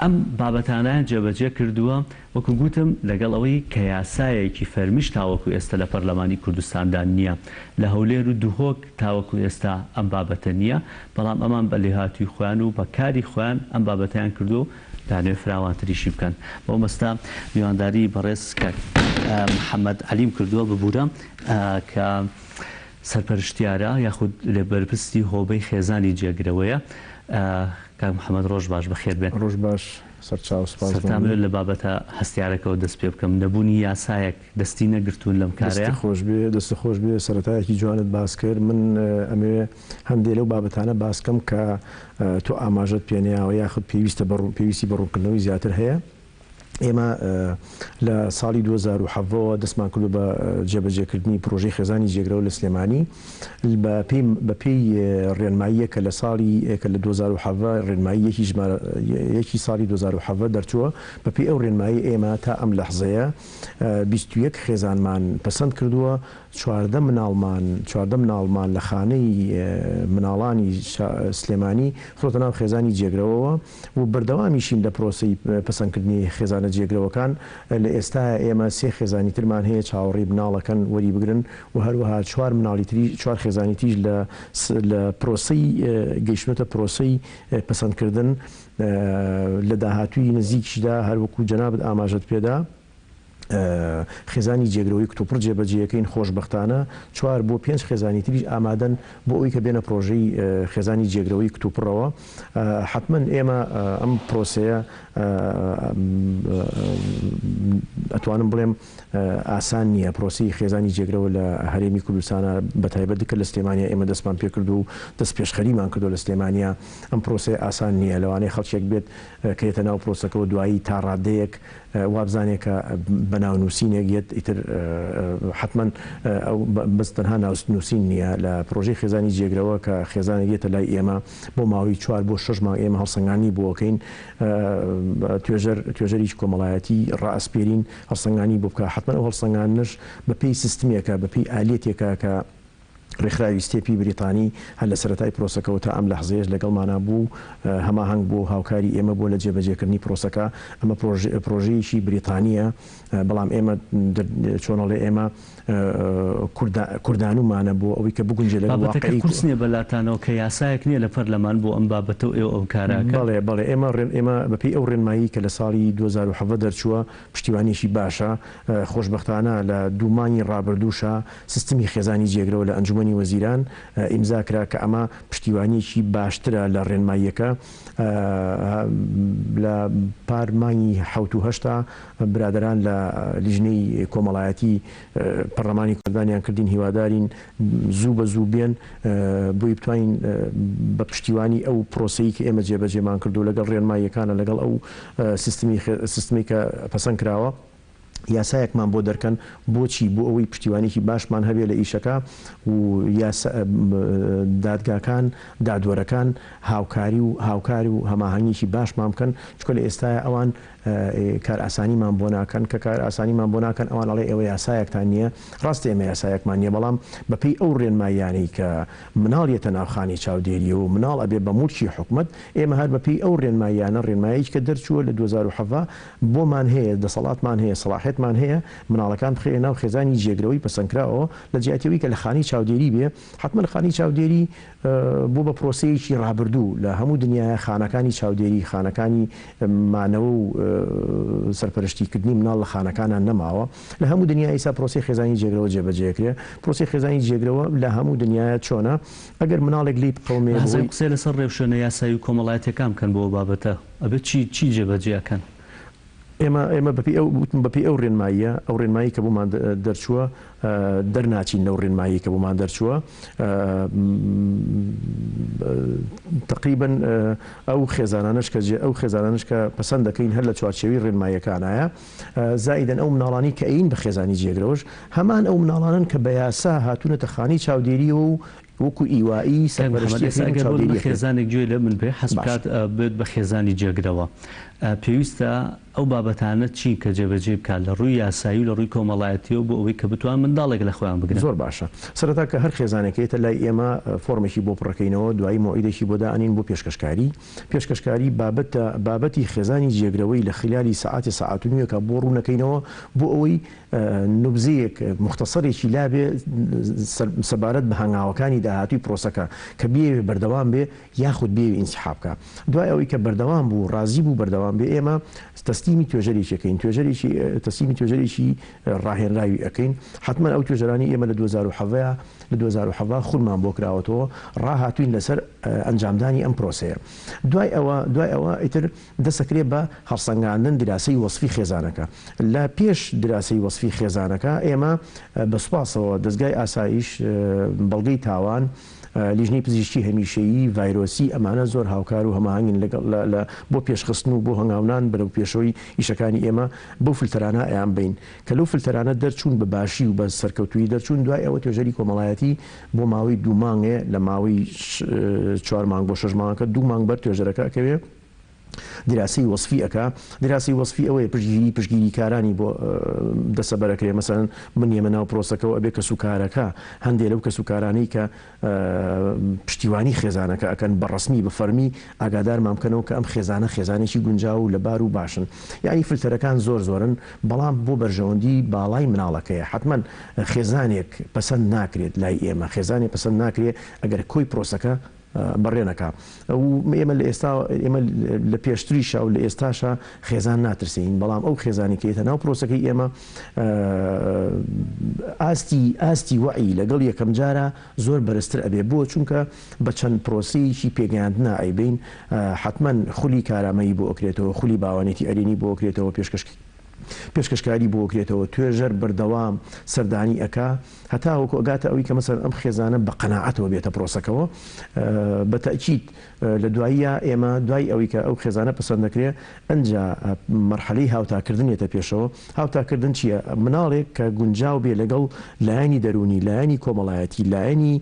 Speaker 1: ئەم بابەتانەیان جێبەجێ کردووە، وەکو گوتم لەگەڵ ئەوەی کە یاسایەکی فەرمیش تاوەکو ئێستا لە پەرلەمانی کوردستاندا نییە، لە هەولێر و دهۆک تاوەکو ئێستا ئەم بابەتە نییە، بەڵام ئەمان بە لێهاتووی خۆیان و بە کاری خۆیان ئەم بابەتەیان کردووە و دەیانەوێت فراوانتریشی بکەن. بەو مەبەستە میوانداری بەڕێز کاک محەمەد عەلیم کردووە، ببورە کە سەرپەرشتیارە یاخود لێبەرپرسی هۆبەی خێزانی جێگرەوەیە. کاک محەمەد ڕۆژ باش بەخێر بێن.
Speaker 7: ڕۆژ باش سەرچاو سپاس بۆ
Speaker 1: سەرتا ئەمەوێت لە بابەتە هەستیارەکەوە دەست پێ بکەم نەبوونی یاسایەک دەستی نەگرتوون لەم کارەیا؟
Speaker 7: دەستت خۆش بێ دەستت خۆش بێ سەرەتایەکی جوانت باس کرد من ئەمەوێ هەندێ لەو بابەتانە باس کەم کە تۆ ئاماژەت پێ نەیاوە یاخود پێویستە بە پێویستی بە ڕوونکردنەوەی زیاتر هەیە. ئێمە لە ساڵی 2017 وە دەستمان کردووە بە جێبەجێکردنی پرۆژەی خێزانی جێگرەوە لە سلێمانی بە پێی ڕێنماییەک کە لە ساڵی کە لە 2017 ڕێنمایی یەکی ژمارە یەکی ساڵی 2017 دەرچووە بە پێی ئەو ڕێنمایی ئێمە تا ئەم لەحزەیە 21 خێزانمان پەسەند کردووە 14 مناڵمان 14 مناڵمان لە خانەی مناڵانی سلێمانی خستۆتە ناو خێزانی جێگرەوەوە. و بەردەوامیشین لە پرۆسەی پەسەندکردنی خێزانە. خێزانە جێگرەوەکان، لە ئێستایا ئێمە سێ خێزانی ترمان هەیە چاوەڕێی مناڵەکەن وەری بگرن و هەروەها چوار مناڵی تری چوار خێزانی تریش لە لە پرۆسەی گەیشتوونەتە پرۆسەی پەسەندکردن لە داهاتووی نزیکیشدا هەر وەکوو جەنابت ئاماژەت پێدا خێزانی جێگرەوەی کتوپڕ جێبەجێیەکەین، خۆشبەختانە چوار بۆ پێنج خێزانی تریش ئامادەن بۆ ئەوەی کە بێنە پرۆژەی خێزانی جێگرەوەی کتوپڕەوە. حەتمەن ئێمە ئەم پرۆسەیە ئەتوانم بڵێم ئاسان نییە، پرۆسەی خێزانی جێگرەوە لە هەرێمی کوردستانە بەتایبەت کە لە سلێمانیا ئێمە دەستمان پێکردووە و دەستپێشخەریمان کردووە لە سلێمانیا، ئەم پرۆسەیە ئاسان نییە، لەوانەیە خەڵکێک بێت کە یەتە ناو پرۆسەکەوە دوایی تا ڕادەیەک وابزانێ کە بە ناو نووسینێک یەت ئیتر حەتمەن ئەو بەس تەنها ناو نووسین نییە لە پرۆژەی خێزانی جێگرەوە کە خێزانێک یەتە لای ئێمە بۆ ماوەی چوار بۆ شەش مانگ ئێمە هەڵسەنگاندنی بۆ ئەکەین توێژەر توێژەریی کۆمەڵایەتی ڕائەسپێرین هەڵسەنگانی بۆ بکا حەتمەن ئەو هەڵسەنگاندنەش بە پێی سیستمێکە بە پێی ئالیەتێکە کە ڕێکخراوی ستێپی بریتانی هەر لە سەرەتای پرۆسەکەوە تا ئەم لەحزەیەش لەگەڵمانا بوو و هەماهەنگ بووە و هاوکاری ئێمە بووە لە جێبەجێکردنی پرۆسەکە. ئەمە پرۆژەیەکی بریتانییە، بەڵام ئێمە چۆن ئەڵێ ئێمە کوردانومانە بۆ ئەوەی کە بگونجێ لەگەڵ
Speaker 1: بابەتەکە
Speaker 7: واقعی
Speaker 1: قورس نییە بەلاتانەوە کە یاسایەک نییە لە پەرلەمان بۆ ئەم بابەتە و ئێوە ئەو کارە ئەکەن؟
Speaker 7: بەڵێ، بەڵێ ئێمە ئێمە بەپێی ئەو ڕێنمایی کە لە ساڵی 2017 دەرچووە پشتیوانییەکی باشە، خۆشبەختانە لە دوو مانگی ڕابردووشا سیستمی خێزانی جێگرەوە لە ئەنجومەنی وەزیران ئیمزا کرا کە ئەمە پشتیوانییەکی باشترە لە ڕێنماییەکە. لە پار مانگی حەوت و هەشتا برادەران لە لیژنەی کۆمەڵایەتی پەرلەمانی کوردانیان کردین، هیوادارین زوو بە زوو بێن بۆی بتوانین بە پشتیوانی ئەو پرۆسەی کە ئێمە جێبەجێمان کردو لەگەڵ ڕێنماییەکانە لەگەڵ ئەو سیستمی سیستمەی کە پەسەند کراوە یاسایەکمان بۆ دەرکەن بۆچی بۆ ئەوەی پشتیوانیکی باشمان هەبێ لە ئیشەکە و یاسا دادگاکان دادوەرەکان هاوکاری و هاوکار و هەماهەنگیکی باشمان بکەن چونکە لە ئێستایا ئەوان کارئاسانیمان بۆ ناکەن، کە کارئاسانیمان بۆ ناکەن ئەوان ئەڵێ ئێوە یاسایەکتان نییە، ڕاستە ئێمە یاسایەکمان نییە بەڵام بەپێی ئەو ڕێنماییانەی کە مناڵ یەتە ناو خانەی چاودێرییەوە و مناڵ ئەبێ بە موڵکی حکومەت ئێمە هەر بەپێی ئەو ڕێنماییانە ڕێنماییەکی کە دەرچووە لە 2017 بۆمان هەیە دەسەڵاتمان هەیە سەڵاحیەتمان هەیە مناڵەکان بخەینە ناو خێزانی جێگرەوەی پەسەندکراوەوە لە جیاتی ئەوەی کە لە خانەی چاودێری بێ حەتمەن خانەی چاودێری بوو بە پرۆسەیەکی ڕابردوو، لە هەموو دنیایا خانەکانی چاودێری، خانەکانی مانەوە و سەرپەرشتیکردنی مناڵ لە خانەکانا نەماوە. لە هەموو دنیا ئیستا پرۆسەی خێزانی جێگرەوە جێبەجێکرێ. پرۆسەی خێزانی جێگرەوە لە هەموو دنیایا چۆنە؟ ئەگەر مناڵێک لێی بقەومێ
Speaker 1: بەهۆی.
Speaker 7: قسەی
Speaker 1: لەسەر ڕێوشوێنە یاسایی و کۆمەڵایەتیەکان بکەن بۆ ئەو بابەتە، ئەبێ چی چی جێبەجێ ئەکەن؟
Speaker 7: ئێمە ئێمە بەپێی ئەو وتم بەپێی ئەو ڕێنماییە ئەو ڕێنمایی کە بۆمان دەرچووە دەرناچین لەو ڕێنمایی کە بۆمان دەرچووە تقریبا ئەو خێزانانەش کە ئەو خێزانانەش کە پەسەند دەکەین هەر لە چوارچێوەی ڕێنماییەکانایە زائیدەن ئەو مناڵانی کە ئەین بە خێزانی جێگرەوەش هەمان ئەو مناڵانن کە بە یاسا هاتوونەتە خانەی چاودێریەوە و وەکو ئیوایی
Speaker 1: کاک محمد
Speaker 7: سەرپەرشتی
Speaker 1: ئێستا
Speaker 7: ئەکرێن و
Speaker 1: ئەگەر بۆ
Speaker 7: چاودێری
Speaker 1: نمونە
Speaker 7: ئەکرێن.
Speaker 1: خێزانێک گوێی لە من بێ حەز
Speaker 7: باشە.
Speaker 1: بکات بێت بە خێزانی جێگرەوە پێویستە ئەو بابەتانە چین کە جێبەجێی بکات لە ڕووی یاسایی و لە ڕووی کۆمەڵایەتیەوە بۆ ئەوەی کە بتوان منداڵێک لە خۆیان بگرن؟
Speaker 7: زۆر باشە سەرەتا کە هەر خێزانێک یەتە لای ئێمە فۆرمێکی بۆ پڕەکەینەوە دوایی مەوعیدێکی بۆ دائەنین بۆ پێشکەشکاری پێشکەشکاری بابەتە بابەتی خێزانی جێگرەوەی لە خلالی سەعاتێ سەعات و نیوێکا بۆ ڕوونەکەینەوە بۆ ئەوەی نوبزەیەک، موختەسەرێکی لابێ سەبارەت بە هەنگاوەکانی داهاتووی پرۆسەکە، کە بیەوێ بەردەوام بێ یاخود بیەوێ ئینسحاب کا. دوای ئەوەی کە بەردەوام بوو، ڕازی بوو بەردەوام بێ، ئێمە تەسلیمی توێژەرێکی ئەکەین، توێژەرێکی تەسلیمی توێژەرێکی ڕاهێنراوی ئەکەین. حەتمەن ئەو توێژەرانەی ئێمە لە 2017 لە 2017 خولمان بۆ کراوەتەوە، ڕاهاتووین لەسەر ئەنجامدانی ئەم پرۆسەیە. دوای ئەوە دوای ئەوە ئیتر دەستەکرێ بە هەڵسەنگاندن دراسەی وەسفی خێزانەکە. لە پێش دراسەی وەسفی خێزانەکە ئێمە بە سوپاسەوە دەزگای ئاسایش، بەڵگەی تاوان، لیژنەی پزیشکی هەمیشەیی، ڤایرۆسی ئەمانە زۆر هاوکار و هەماهەنگین لەگەڵ لە لە بۆ پێشخستن و بۆ هەنگاونان بەرەو پێشەوەی ئیشەکانی ئێمە بەو فلتەرانە ئەیانبەین کە لەو فلتەرانە دەرچوون بە باشی و بە سەرکەوتوویی دەرچوون دوای ئەوە توێژەری کۆمەڵایەتی بۆ ماوەی دوو مانگێ لە ماوەی چوار مانگ بۆ شەش مانگەکە دوو مانگ بەر توێژەرەکە ئەکەوێ. دیراسەی وەسفی ئەکا، دیراسەی وەسفی ئەوەیە پشتگیری پشتگیریکارانی بۆ دەسەبەر ئەکرێ، مەسەلەن من یەمە ناو پرۆسەکەوە ئەبێ کەسوکارەکە هەندێ لەو کەسوکارانەی کە پشتیوانی خێزانەکە ئەکەن بە ڕەسمی بە فەرمی ئاگادارمان بکەنەوە کە ئەم خێزانە خێزانێکی گونجاو و لەبار و باشن یانی فلتەرەکان زۆر زۆرن بەڵام بۆ بەرژەوەندی باڵای مناڵەکەیە حەتمەن خێزانێک پەسەند ناکرێت لای ئێمە خێزانێ پەسەند ناکرێ ئەگەر کۆی پرۆسەکە بەڕێ نەکا و ئێمە لە ئێستا ئێمە لە پێشتریشا و لە ئێستاشا خێزان ناترسێین بەڵام ئەو خێزانی کە یێتە ناو پرۆسەکەی ئێمە ئاستی ئاستی وەعی لەگەڵ یەکەم جارا زۆر بەرزتر ئەبێ بۆ چونکە بە چەند پرۆسەیەکی پێگەیاندنا ئەیبەین حەتمەن خولی کارامەیی بۆ ئەکرێتەوە خولی باوانێتی ئەرێنی بۆ ئەکرێتەوە پێشکەش پێشکەشکاری بۆ ئەکرێتەوە توێژەر بەردەوام سەردانی ئەکا هەتاوەکو ئەگاتە ئەوی کە مەسەلەن ئەم خێزانە بە قەناعەتەوە بێتە پرۆسەکەوە بە تەئکید لە دواییا ئێمە دوای ئەوی کە ئەو خێزانە پەسەند دەکرێ ئەنجا مەرحەلەی هاوتاکردن یەتە پێشەوە هاوتاکردن چییە مناڵێک کە گونجاو بێ لەگەڵ لایەنی دەروونی لایەنی کۆمەڵایەتی لایەنی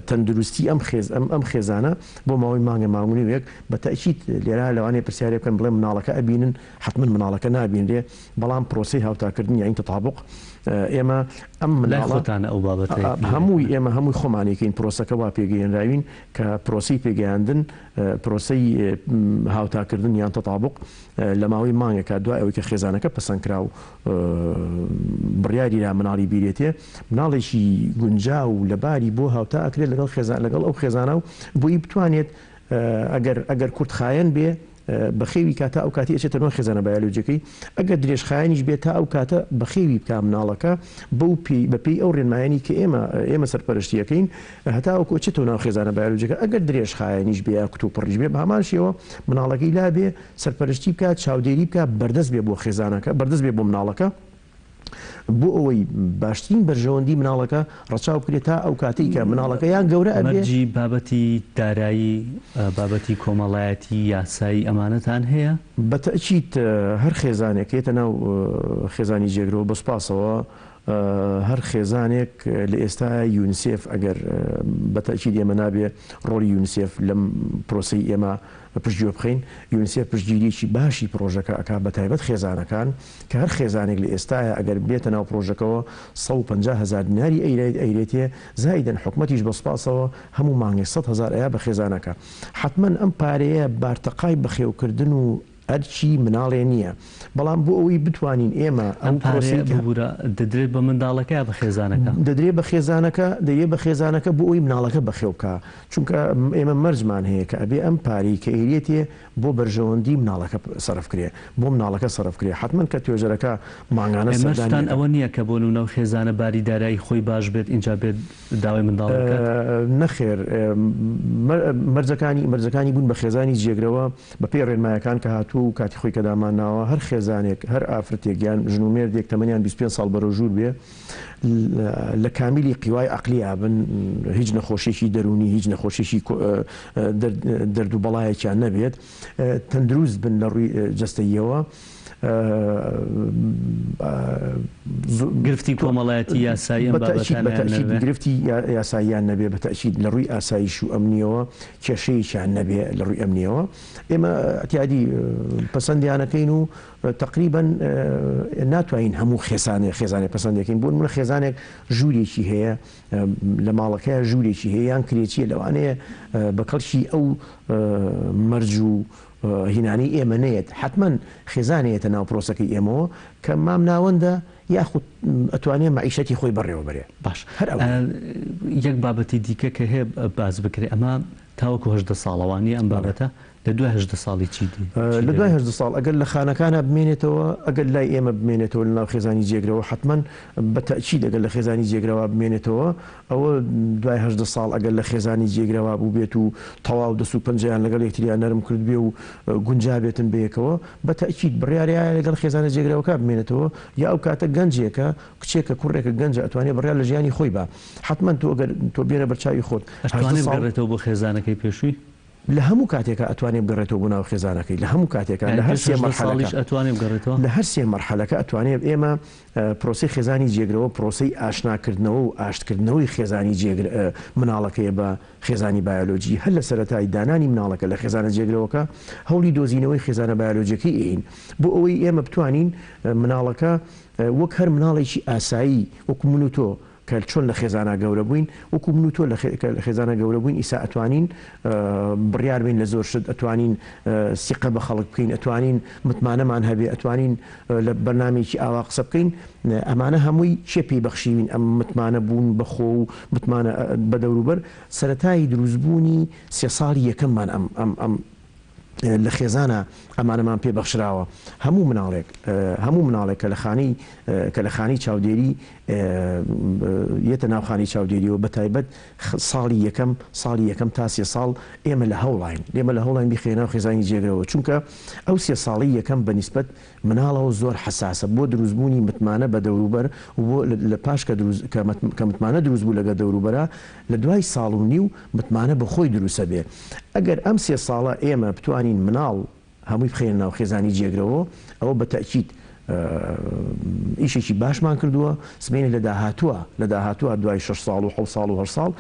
Speaker 7: تەندروستی ئەم خێز ئەم ئەم خێزانە بۆ ماوەی مانگە مانگ و نیوێک بە تەئکید لێرە لەوانەیە پرسیارێ بکەن بڵێن مناڵەکە ئەبینن حەتمەن مناڵەکە نابینرێ بەڵام پرۆسەی هاوتاکردن یانی تطابق ئێمە ئەم
Speaker 1: لای
Speaker 7: مناڵە
Speaker 1: خۆتانە ئەو بابەتە
Speaker 7: هەمووی ئێمە هەمووی خۆمان یەکەین پرۆسەکە وا پێگەیەنراوین کە پرۆسەی پێگەیاندن پرۆسەی هاوتاکردن یان تطابق لە ماوەی مانگێکا دوای ئەوەی کە خێزانەکە پەسەند کرا و بڕیاری را مناڵی بیرێتێ مناڵێکی گونجاو و لەباری بۆ هاوتا ئەکرێت لەگەڵ خێزان لەگەڵ ئەو خێزانە و بۆی بتوانێت ئەگەر ئەگەر کورتخایەن بێ بەخێوی کا تا ئەو کاتەی ئەچێتە ناو خێزانە بایۆلۆجیەکەی، ئەگەر درێژخایەنیش بێت تا ئەو کاتە بەخێوی بکا مناڵەکە بەو پێی بە پێی ئەو ڕێنمایانی کە ئێمە ئێمە سەرپەرشتی ئەکەین هەتاوەکو ئەچێتەوە ناو خێزانە بایۆلۆجیەکە ئەگەر درێژخایەنیش بێ یا کتوپڕیش بێ بە هەمان شێوە مناڵەکەی لابێ سەرپەرشتی بکا چاودێری بکا بەردەست بێ بۆ خێزانەکە بەردەست بێ بۆ مناڵەکە. بۆ ئەوەی باشترین بەرژەوەندی مناڵەکە ڕەچاو بکرێت تا ئەو کاتەی کە مناڵەکە یان گەورە ئەبێ.
Speaker 1: مەرجی بابەتی دارایی، بابەتی کۆمەڵایەتی، یاسایی ئەمانەتان هەیە؟
Speaker 7: بە تەئکید هەر خێزانێک کە یەتە ناو خێزانی جێگرەوە بە سوپاسەوە هەر خێزانێک لە ئێستایا یونسێف ئەگەر بە تەئکید ئێمە نابێ ڕۆڵی یونسێف لەم پرۆسەی ئێمە پشتگوێ بخەین، یونسێف پشتگیریەکی باشی پرۆژەکە ئەکا بەتایبەت خێزانەکان کە هەر خێزانێک لە ئێستایا ئەگەر بێتە ناو پرۆژەکەوە 150 هەزار دیناری ئەیرێتێ زائیدەن حکومەتیش بە سوپاسەوە هەموو مانگێک 100 هەزار ئەیا بە خێزانەکە حەتمەن ئەم پارەیە بارتەقای بەخێوکردن و ئەرکی مناڵێ نییە بەڵام بۆ ئەوەی بتوانین ئێمە
Speaker 1: ئەم
Speaker 7: ئەم
Speaker 1: پارەیە
Speaker 7: پرۆسەی کە.
Speaker 1: ببورە دەدرێت بە منداڵەکە یا بە خێزانەکە؟
Speaker 7: دەدرێت بە خێزانەکە دەیێ بە خێزانەکە بۆ ئەوەی مناڵەکە بەخێو بکا چونکە ئێمە مەرجمان هەیە کە ئەبێ ئەم پارەی کە ئەیرێتێ بۆ بەرژەوەندی مناڵەکە سەرف کرێ بۆ مناڵەکە سەرف کرێ حەتمەن کە توێژەرەکە مانگانە
Speaker 1: ئێ
Speaker 7: سەردانی
Speaker 1: مەرجتان
Speaker 7: ئەکا.
Speaker 1: ئەوە نییە کە بۆ نمونە ئەو خێزانە باری دارایی خۆی باش بێت ئینجا بێت داوای منداڵ بکات؟
Speaker 7: نەخێر مەرجەکانی مەرجەکانی بوون بە خێزانی جێگرەوە بە پێی ڕێنمایەکان کە هاتووە و کاتی خۆی کە دامان ناوە هەر خێزانێک هەر ئافرەتێک یان ژن و مێردێک تەمەنیان 25 ساڵ بەرەو ژوور بێ لە کامیلی قیوای عەقلیا بن هیچ نەخۆشیەکی دەروونی هیچ نەخۆشیەکی دەرد و بەڵایەکیان نەبێت تەندروست بن لە ڕووی جەستەییەوە.
Speaker 1: گرفتی کۆمەڵایەتی یاسایی ئەم بابەتانەیان نەبێ.
Speaker 7: گرفتی یاساییان نەبێ بە تەئکید لە ڕووی ئاسایش و ئەمنیەوە کێشەیەکیان نەبێ لە ڕووی ئەمنیەوە ئێمە ئیعتیادی پەسەندیانەکەین و تەقریبەن ناتوانین هەموو خێزانێ خێزانێ پەسەندەکەین بۆ نمونە خێزانێک ژوورێکی هەیە لە ماڵەکەیا ژوورێکی هەیە یان کرێچیە لەوانەیە بە کەڵکی ئەو مەرج و هینانەی ئێمە نەیەت حەتمەن خێزانێ یەتە ناو پرۆسەکەی ئێمەوە کە مام ناوەندە یاخود ئەتوانێ مەعیشەتی خۆی بەڕێوە بەرێ
Speaker 1: باش
Speaker 7: هەر ئەوەیە.
Speaker 1: یەک بابەتی دیکە کە هەیە باس بکرێ ئەمە تاوەکو 18 ساڵە وانیە ئەم
Speaker 7: بەڵێ.
Speaker 1: بابەتە؟ لە دوای 18 ساڵی چی دی چی
Speaker 7: لە دوای
Speaker 1: دەبێت؟
Speaker 7: 18 ساڵ ئەگەر لە خانەکانا بمێنێتەوە ئەگەر لای ئێمە بمێنێتەوە لە ناو خێزانی جێگرەوە حەتمەن بە تەئکید ئەگەر لە خێزانی جێگرەوە بمێنێتەوە ئەوە دوای 18 ساڵ ئەگەر لە خێزانی جێگرەوە بووبێت و تەواو دەست و پەنجەیان لەگەڵ یەکتریا نەرم کردبێ و گونجابێتن بەیەکەوە بە تەئکید بڕیارەیە لەگەڵ خێزانە جێگرەوەکە بمێنێتەوە یا ئەو کاتە گەنجێکە کچێکە کوڕێکە گەنجە ئەتوانێ بڕیار لە ژیانی خۆی با حەتمەن تۆ ئەگەر تۆ بێنە بەرچاوی خۆت 18
Speaker 1: ئەتوانێ
Speaker 7: ساڵ
Speaker 1: بگەڕێتەوە بۆ خێزانەکەی پێشووی؟
Speaker 7: لە هەموو کاتێکا ئەتوانێ بگەڕێتەوە بۆ ناو خێزانەکەی لە هەموو کاتێکا لە
Speaker 1: یانی
Speaker 7: هەر
Speaker 1: پێش
Speaker 7: سێ
Speaker 1: 18
Speaker 7: مەرحەلەکە
Speaker 1: ساڵیش ئەتوانێ بگەڕێتەوە؟
Speaker 7: لە هەر سێ مەرحەلەکە ئەتوانێ ئێمە پرۆسەی خێزانی جێگرەوە پرۆسەی ئاشناکردنەوە و ئاشتکردنەوەی خێزانی جێگر مناڵەکەیە بە خێزانی بایۆلۆجی هەر لە سەرەتای دانانی مناڵەکە لە خێزانە جێگرەوەکە هەوڵی دۆزینەوەی خێزانە بایۆلۆجیەکەی ئەیین بۆ ئەوەی ئێمە بتوانین مناڵەکە وەک هەر مناڵێکی ئاسایی وەکو من و تۆ کە چۆن لە خێزانا گەورە بووین وەکو من و تۆ کە لە خێزانا گەورە بووین ئیسا ئەتوانین بڕیار بین لە زۆر شت ئەتوانین سیقە بە خەڵک بکەین ئەتوانین متمانەمان هەبێ ئەتوانین لە بەرنامەیەکی ئاوا قسە بکەین ئەمانە هەمووی کێ پێی بەخشیوین ئەم متمانە بوون بە خۆ و متمانە بە دەوروبەر سەرەتای دروستبوونی سێ ساڵی یەکەممان ئەم ئەم ئەم لە خێزانا ئەمانەمان پێ بەخشراوە هەموو مناڵێک هەموو مناڵێک کە لە خانەی کە لە خانەی چاودێری یەتە ناو خانەی چاودێریەوە بە تایبەت ساڵی یەکەم ساڵی یەکەم تا سێ ساڵ ئێمە لە هەوڵاین ئێمە لە هەوڵاین بیخەینە ناو خێزانی جێگرەوە چونکە ئەو سێ ساڵی یەکەم بە نیسبەت مناڵەوە زۆر حەساسە بۆ دروستبوونی متمانە بە دەوروبەر و بۆ لە پاش کە دروست کە متمانە دروست بوو لەگەر دەوروبەرا لە دوای ساڵ و نیو متمانە بە خۆی دروست ئەبێ ئەگەر ئەم سێ ساڵە ئێمە بتوانین مناڵ هەمووی بخەینە ناو خێزانی جێگرەوە ئەوە بە تەئکید ئیشێکی باشمان کردووە سبەینێ لە داهاتووە لە داهاتووە دوای شەش ساڵ و حەوت ساڵ و هەشت ساڵ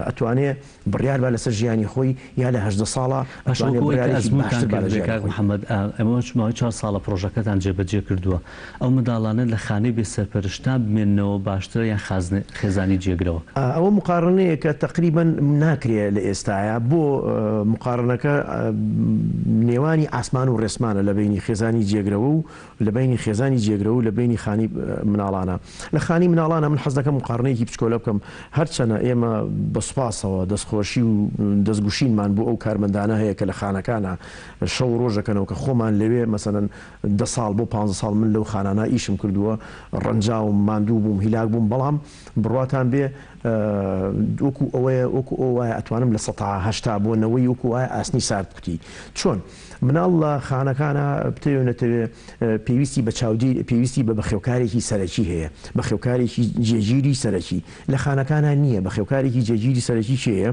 Speaker 7: ئەتوانێ بڕیار با لەسەر ژیانی خۆی یا لە 18 ساڵە
Speaker 1: باشە
Speaker 7: ئەتوانێ
Speaker 1: وەکو ئەوەی کە
Speaker 7: بڕیارێکی
Speaker 1: ئەزموونتان
Speaker 7: باشتر با لە
Speaker 1: کردبێ
Speaker 7: ژیانی
Speaker 1: کاک
Speaker 7: خۆی.
Speaker 1: محەمەد ئێمە ماوەی چوار ساڵە پڕۆژەکەتان جێبەجێ کردووە ئەو منداڵانە لە خانەی بێ سەرپەرشتان بمێننەوە باشترە یان خێزانی جێگرەوەکە؟
Speaker 7: ئەوە مقارنەیەکە تەقریبەن ناکرێ لە ئێستایا بۆ مقارنەکە نێوانی ئاسمان و ڕێسمانە لە بەینی خێزانی جێگرەوە و لە بەینی خێزانی جێگرەوە و لە بەینی خانی مناڵانە لە خانی مناڵانە من حەز دەکەم مقارنەیەکی بچکۆلە بکەم هەرچەنە ئێمە بە سوپاسەوە دەستخۆشی و دەستگوشینمان بۆ ئەو کارمەندانە هەیە کە لە خانەکانە شەو و ڕۆژ دەکەنەوە کە خۆمان لەوێ مەسەلەن دە ساڵ بۆ پانزە ساڵ من لەو خانانە ئیشم کردووە ڕەنجاوم ماندوو بووم هیلاک بووم بەڵام بڕواتان بێ وەکو ئەوەیە وەکو ئەو وایە ئەتوانم لە سەتا 80 بۆ نەوەی وەکو وایە ئاسنی سارد بکوتی چۆن مناڵ لە خانەکانە بتەوێ و نەتەوێ پێویستی بە چاودێر پێویستی بە بەخێوکارێکی سەرەکی هەیە بەخێوکارێکی جێگیری سەرەکی لە خانەکانە نییە بەخێوکارێکی جێگیری سەرەکی کێیە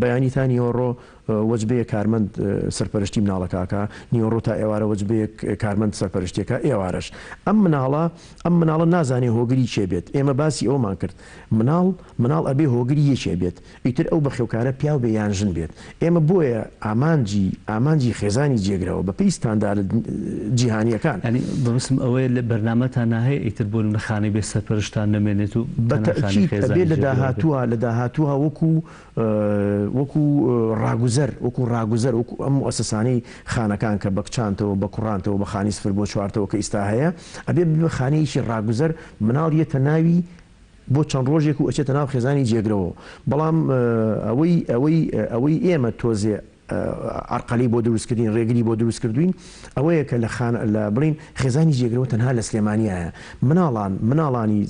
Speaker 7: بەیانی تا نیوەڕۆ وەجبەیەک کارمەند سەرپەرشتی مناڵەکە ئەکا، نیوەڕۆ تا ئێوارە وەجبەیەک کارمەند سەرپەرشتی ئەکا، ئێوارەش. ئەم مناڵە، ئەم مناڵە نازانێ هۆگری کێ بێت. ئێمە باسی ئەوەمان کرد. مناڵ، مناڵ ئەبێ هۆگری یەکێ بێت. ئیتر ئەو بەخێوکارە پیاو بێ یان ژن بێت. ئێمە بۆیە ئامانجی، ئامانجی خێزانی جێگرەوە بە پێی ستاندارە جیهانییەکان.
Speaker 1: یانی مەبەستم ئەوەیە لە بەرنامەتانا هەیە ئیتر بۆ نمونە خانەی بێ سەرپەرشتان نەمێنێت و
Speaker 7: بە
Speaker 1: تەنها خانەی
Speaker 7: تەئکید ئەبێ
Speaker 1: خێزانی
Speaker 7: لە
Speaker 1: جێگرەوە بێت؟
Speaker 7: داهاتووا، لە داهاتووا وەکوو وەکو ڕاگوزەر وەکو ڕاگوزەر وەکو ئەم موئەسەسانەی خانەکان کە بە کچانتەوە بە کوڕانتەوە بە خانی سفر بۆ چوارتەوە کە ئیستا هەیە ئەبێ ببێ خانەیەکی ڕاگوزەر مناڵ یەتە ناوی بۆ چەند ڕۆژێک و ئەچێتە ناو خێزانی جێگرەوە بەڵام ئەوەی ئەوەی ئەوەی ئێمە تۆزێ عەرقەلەی بۆ دروست کردین ڕێگری بۆ دروست کردوین ئەوەیە کە لە خان لە بڵین خێزانی جێگرەوە تەنها لە سلێمانیایە مناڵان مناڵانی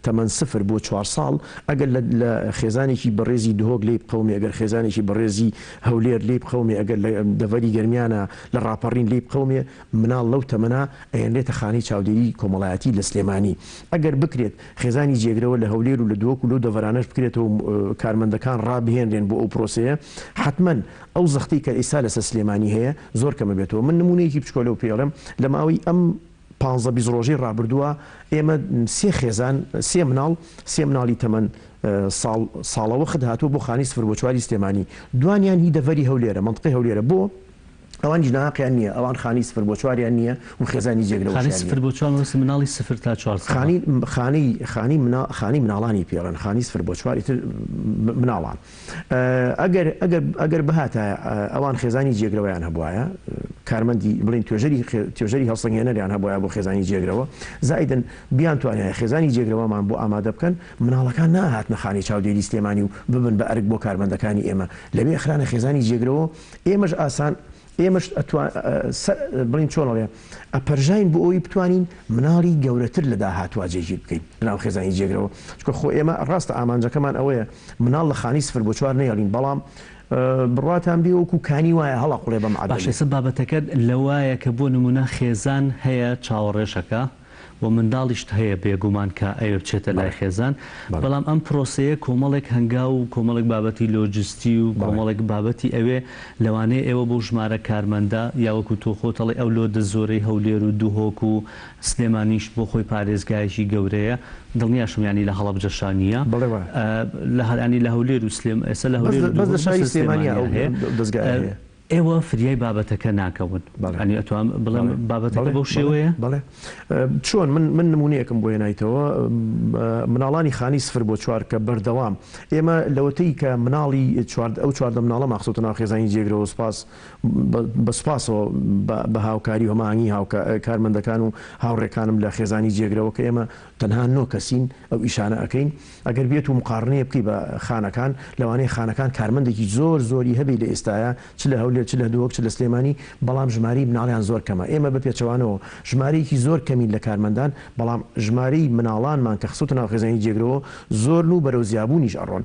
Speaker 7: تەمەن سفر بۆ چوار ساڵ، ئەگەر لە لە خێزانێکی بەڕێزی دهۆک لێی بقەومێ، ئەگەر خێزانێکی بەڕێزی هەولێر لێی بقەومێ، ئەگەر لە دەڤەری گەرمیانە لە ڕاپەڕین لێی بقەومێ، مناڵ لەو تەمەنە ئەهێنرێتە خانەی چاودێری کۆمەڵایەتی لە سلێمانی. ئەگەر بکرێت خێزانی جێگرەوە لە هەولێر و لە دهۆک و لەو دەڤەرانەش بکرێتەوە و کارمەندەکان ڕابهێنرێن بۆ ئەو پرۆسەیە، حەتمەن ئەو زەختەی کە ئیستا لەسەر سلێمانی هەیە زۆر کەمەبێتەوە. من نموونەیەکی بچکۆلەو پێ ئەڵێم، لە ماوەی ئەم. پانزە 20 ڕۆژەی ڕابردووە ئێمە سێ خێزان سێ مناڵ سێ مناڵی تەمەن ساڵ ساڵەوەخت هاتووە بۆ خانەی سفر بۆ چواری سلێمانی دوانیان هی دەڤەری هەولێرە مەنتقەی هەولێرە بۆ ئەوانیش ناهەقیان نییە ئەوان خانەی سفر بۆ چواریان نییە و خێزانی
Speaker 1: خانەی
Speaker 7: جێگرەوەشیان
Speaker 1: سفر
Speaker 7: نییە.
Speaker 1: بۆ چوار مەبەستم مناڵی سفر تا چوار ساڵە.
Speaker 7: خانەی خانەی خانەی منا خانەی مناڵانی پێڵێن خانەی سفر بۆ چوار ئیتر مناڵان ئەگەر ئەگەر ئەگەر بهاتایە ئەوان خێزانی جێگرەوەیان هەبوایە، کارمەندی بڵێین توێژەری توێژەری هەڵسەنگێنەریان هەبوایە بۆ خێزانی جێگرەوە، زائیدەن بیانتوانیایە خێزانی جێگرەوەمان بۆ ئامادە بکەن، مناڵەکان نەئەهاتنە خانەی چاودێری سلێمانی و ببن بە ئەرک بۆ کارمەندەکانی ئێمە، لەوێ ئەخرانە خێزانی جێگرەوە، ئێمەش ئاسان ئێمەش ئەتوا سەر بڵێین چۆن ئەڵێ ئەپەرژاین بۆ ئەوەی بتوانین مناڵی گەورەتر لە داهاتووا جێگیر بکەین لەناو خێزانی جێگرەوە چونکە خۆ ئێمە ڕاستە ئامانجەکەمان ئەوەیە مناڵ لە خانەی سفر بۆ چوار نەیەڵین بەڵام بڕواتان بێ وەکو کانی وایە هەڵەقوڵێ بەم
Speaker 1: باشە
Speaker 7: عەدەمێ.
Speaker 1: ئێستا بابەتەکە لەوایە کە بۆ نمونە خێزان هەیە چاوەڕێش ئەکا. و منداڵیشت هەیە بێگومان کە ئەوێ بچێتە لای خێزان، بەڵام ئەم پرۆسەیە کۆمەڵێک هەنگاو و کۆمەڵێک بابەتی لۆجستی و کۆمەڵێک بابەتی ئەوێ، لەوانەیە ئێوە بەو ژمارە کارمەندە یا وەکو تۆ خۆت ئەڵێی ئەو لۆدە زۆرەی هەولێر و دهۆک و سلێمانیش بۆ خۆی پارێزگایەکی گەورەیە دڵنیاشم یانی لە هەڵەبجەشا نییە لە یانی لە هەولێر و سلێم ئێستا لە هەولێر و
Speaker 7: بەس لە شاری سلێمانیا
Speaker 1: هەیە. ئێوە فریای بابەتەکە ناکەون یانی ئەتوانم بڵێم بابەتەکە بەو شێوەیە؟
Speaker 7: بەڵێ چۆن من من نمونەیەکم بۆ هێنایتەوە مناڵانی خانی سفر بۆ چوار کە بەردەوام ئێمە لەوەتەی کە مناڵی چوار ئەو 14 مناڵەمان خستۆتە ناو خێزانی جێگرەوە سوپاس بە سوپاسەوە بە هاوکاری و هەماهەنگی هاوکا کارمەندەکان و هاوڕێکانم لە خێزانی جێگرەوە کە ئێمە تەنها نۆ کەسین ئەو ئیشانە ئەکەین ئەگەر بێت و مقاڕنەیە بکەی بە خانەکان لەوانەیە خانەکان کارمەندێکی زۆر زۆری هەبێی لە ئێستایا چ لە هەولێر چ لە دهۆک چ لە سلێمانی بەڵام ژمارەی مناڵیان زۆر کەمە ئێمە بە پێچەوانەوە ژمارەیەکی زۆر کەمین لە کارمەندان بەڵام ژمارەی مناڵانمان کە خستۆتە ناو خێزانی جێگرەوە زۆرن و بەرەو زیابوونیش ئەڕۆن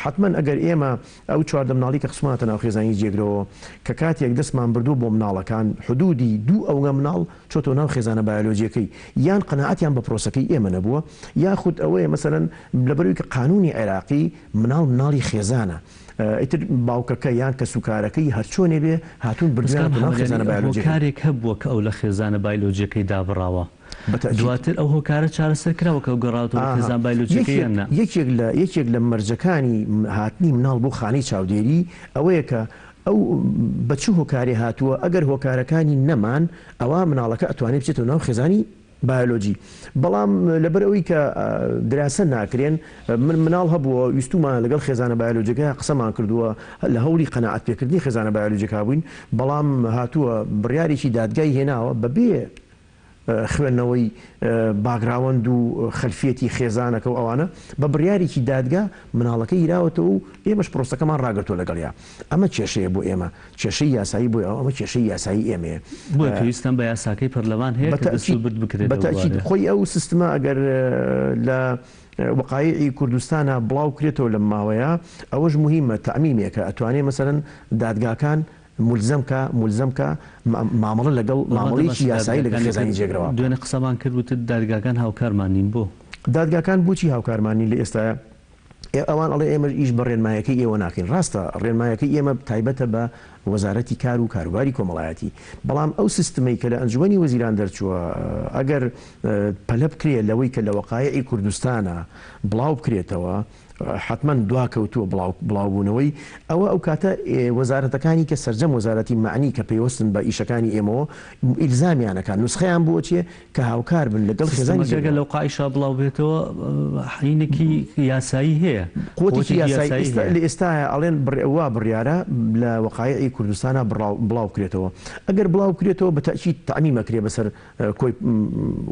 Speaker 7: حەتمەن ئەگەر ئێمە ئەو 14 مناڵی کە خستومانەتە ناو خێزانی جێگرەوە کە کاتێک دەستمان بردووە بۆ مناڵەکان حدودی دوو ئەونگە مناڵ چۆتەوە ناو خێزانە بایۆلۆجیەکەی یان قەناعەتیان بە پرۆسەکەی ئێمە نەبووە یاخود ئەوەیە مەسەلەن لەبەرئەوەی کە قانونی عێراقی مناڵ مناڵی خێزانە ئیتر باوکەکە یان کەسوکارەکەی هەرچۆنێ بێ هاتوون
Speaker 1: بەس کاک
Speaker 7: بردویانەتەوە ناو
Speaker 1: محمد
Speaker 7: خێزانە
Speaker 1: یانی
Speaker 7: بایۆلۆجیەکەی.
Speaker 1: هۆکارێک هەبووە کە ئەو لە خێزانە بایلۆجیەکەی دابڕاوە
Speaker 7: بەتەئکید.
Speaker 1: دواتر ئەو هۆکارە چارەسەر کراوە کە ئەو گەڕاوەتەوە لە
Speaker 7: ئاها
Speaker 1: خێزان بایلۆجیەکەی
Speaker 7: یەکێک
Speaker 1: یان نا؟
Speaker 7: یەکێک لە یەکێک لە مەرجەکانی هاتنی مناڵ بۆ خانەی چاودێری ئەوەیە کە ئەو بە چ هۆکارێ هاتووە، ئەگەر هۆکارەکانی نەمان ئەوا مناڵەکە ئەتوانێ بچێتەوە ناو خێزانی بایۆلۆجی، بەڵام لەبەر ئەوەی کە دراسە ناکرێن، من مناڵ هەبووە ویستوومانە لەگەڵ خێزانە بایۆلۆجیەکەیا قسەمان کردووە، لە هەوڵی قەناعەت پێکردنی خێزانە بایۆلۆجیەکە بووین، بەڵام هاتووە بڕیارێکی دادگای هێناوە بەبێ خوێندنەوەی باکگراوەند و خەلفیەتی خێزانەکە و ئەوانە، بە بڕیارێکی دادگا مناڵەکە گیراوەتەوە و ئێمەش پرۆسەکەمان ڕاگرتووە لەگەڵیا. ئەمە کێشەیە بۆ ئێمە، کێشەی یاسایی بۆ ئەمە کێشەی یاسایی ئێمەیە.
Speaker 1: بۆیە پێویستتان بە یاساکەی پەرلەمان هەیە کە دەستوبرد بکرێت لەو
Speaker 7: بەتەئکید
Speaker 1: بوارەیە.
Speaker 7: خۆی ئەو سیستمە ئەگەر لە وەقایعی کوردستانا بڵاو کرێتەوە لەم ماوەیە ئەوەش موهیمە تەعمیمێکە ئەتوانێ مەسەلەن دادگاکان مولزەم کا مولزەم کا مامەڵە لەگەڵ
Speaker 1: وەڵا
Speaker 7: مامەڵەیەکی
Speaker 1: دەباشە
Speaker 7: یاسایی لەگەڵ
Speaker 1: دادگاکان
Speaker 7: خێزانی
Speaker 1: ئیتر
Speaker 7: جێگرەوە بکا.
Speaker 1: دوێنێ قسەمان کرد وتت دادگاکان هاوکارمان نین بۆ؟
Speaker 7: دادگاکان بۆچی هاوکارمان نین لە ئێستایا؟ ئەوان ئەڵێ ئێمە ئیش بە ڕێنمایەکەی ئێوە ناکەین ڕاستە ڕێنمایەکەی ئێمە تایبەتە بە وەزارەتی کار و کاروباری کۆمەڵایەتی بەڵام ئەو سیستمەی کە لە ئەنجومەنی وەزیران دەرچووە ئەگەر پەلە بکرێ لەوەی کە لە وەقایعی کوردستانا بڵاو بکرێتەوە حەتمەن دواکەوتووە بڵاو بڵاوبوونەوەی، ئەوە ئەو کاتە وەزارەتەکانی کە سەرجەم وەزارەتی مەعنی کە پەیوەستن بە ئیشەکانی ئێمەوە ئیلزامیان ئەکا نوسخەیان بۆ ئەچێ کە هاوکار بن لەگەڵ خێزانی
Speaker 1: سیستەمەکە گەر
Speaker 7: جێگرەوە.
Speaker 1: لەو قایشا بڵاو بێتەوە حینێکی یاسایی هەیە،
Speaker 7: قوتێکی
Speaker 1: قوتێکی
Speaker 7: یاسایی
Speaker 1: یاسایی
Speaker 7: ئیستا
Speaker 1: هەیە.
Speaker 7: لە ئێستایا ئەڵێن بڕ وا بڕیارە لە وەقایعی کوردستانا بڕاو بڵاو بکرێتەوە ئەگەر بڵاو بکرێتەوە بە تەئکید تەعمیم ئەکرێ بەسەر کۆی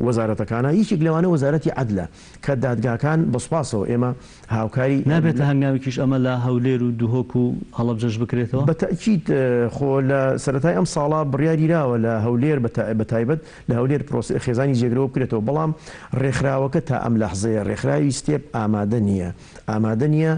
Speaker 7: وەزارەتەکانا یەکێک لەوانە وەزارەتی عەدلە کە دادگاکان بە سوپاسەوە ئێمە هاوکاری.
Speaker 1: نابێتە هەنگاوێکیش ئەمە لە هەولێر و دهۆک و هەڵەبجەش بکرێتەوە؟
Speaker 7: بە تەئکید خۆ لە سەرەتای ئەم ساڵە بڕیاریراوە لە هەولێر بە تایبەت لە هەولێر پرۆسەی خێزانی جێگرەوە بکرێتەوە بەڵام ڕێکخراوەکە تا ئەم لەحزەیە ڕێکخراوی ستێپ ئامادە نییە ئامادە نییە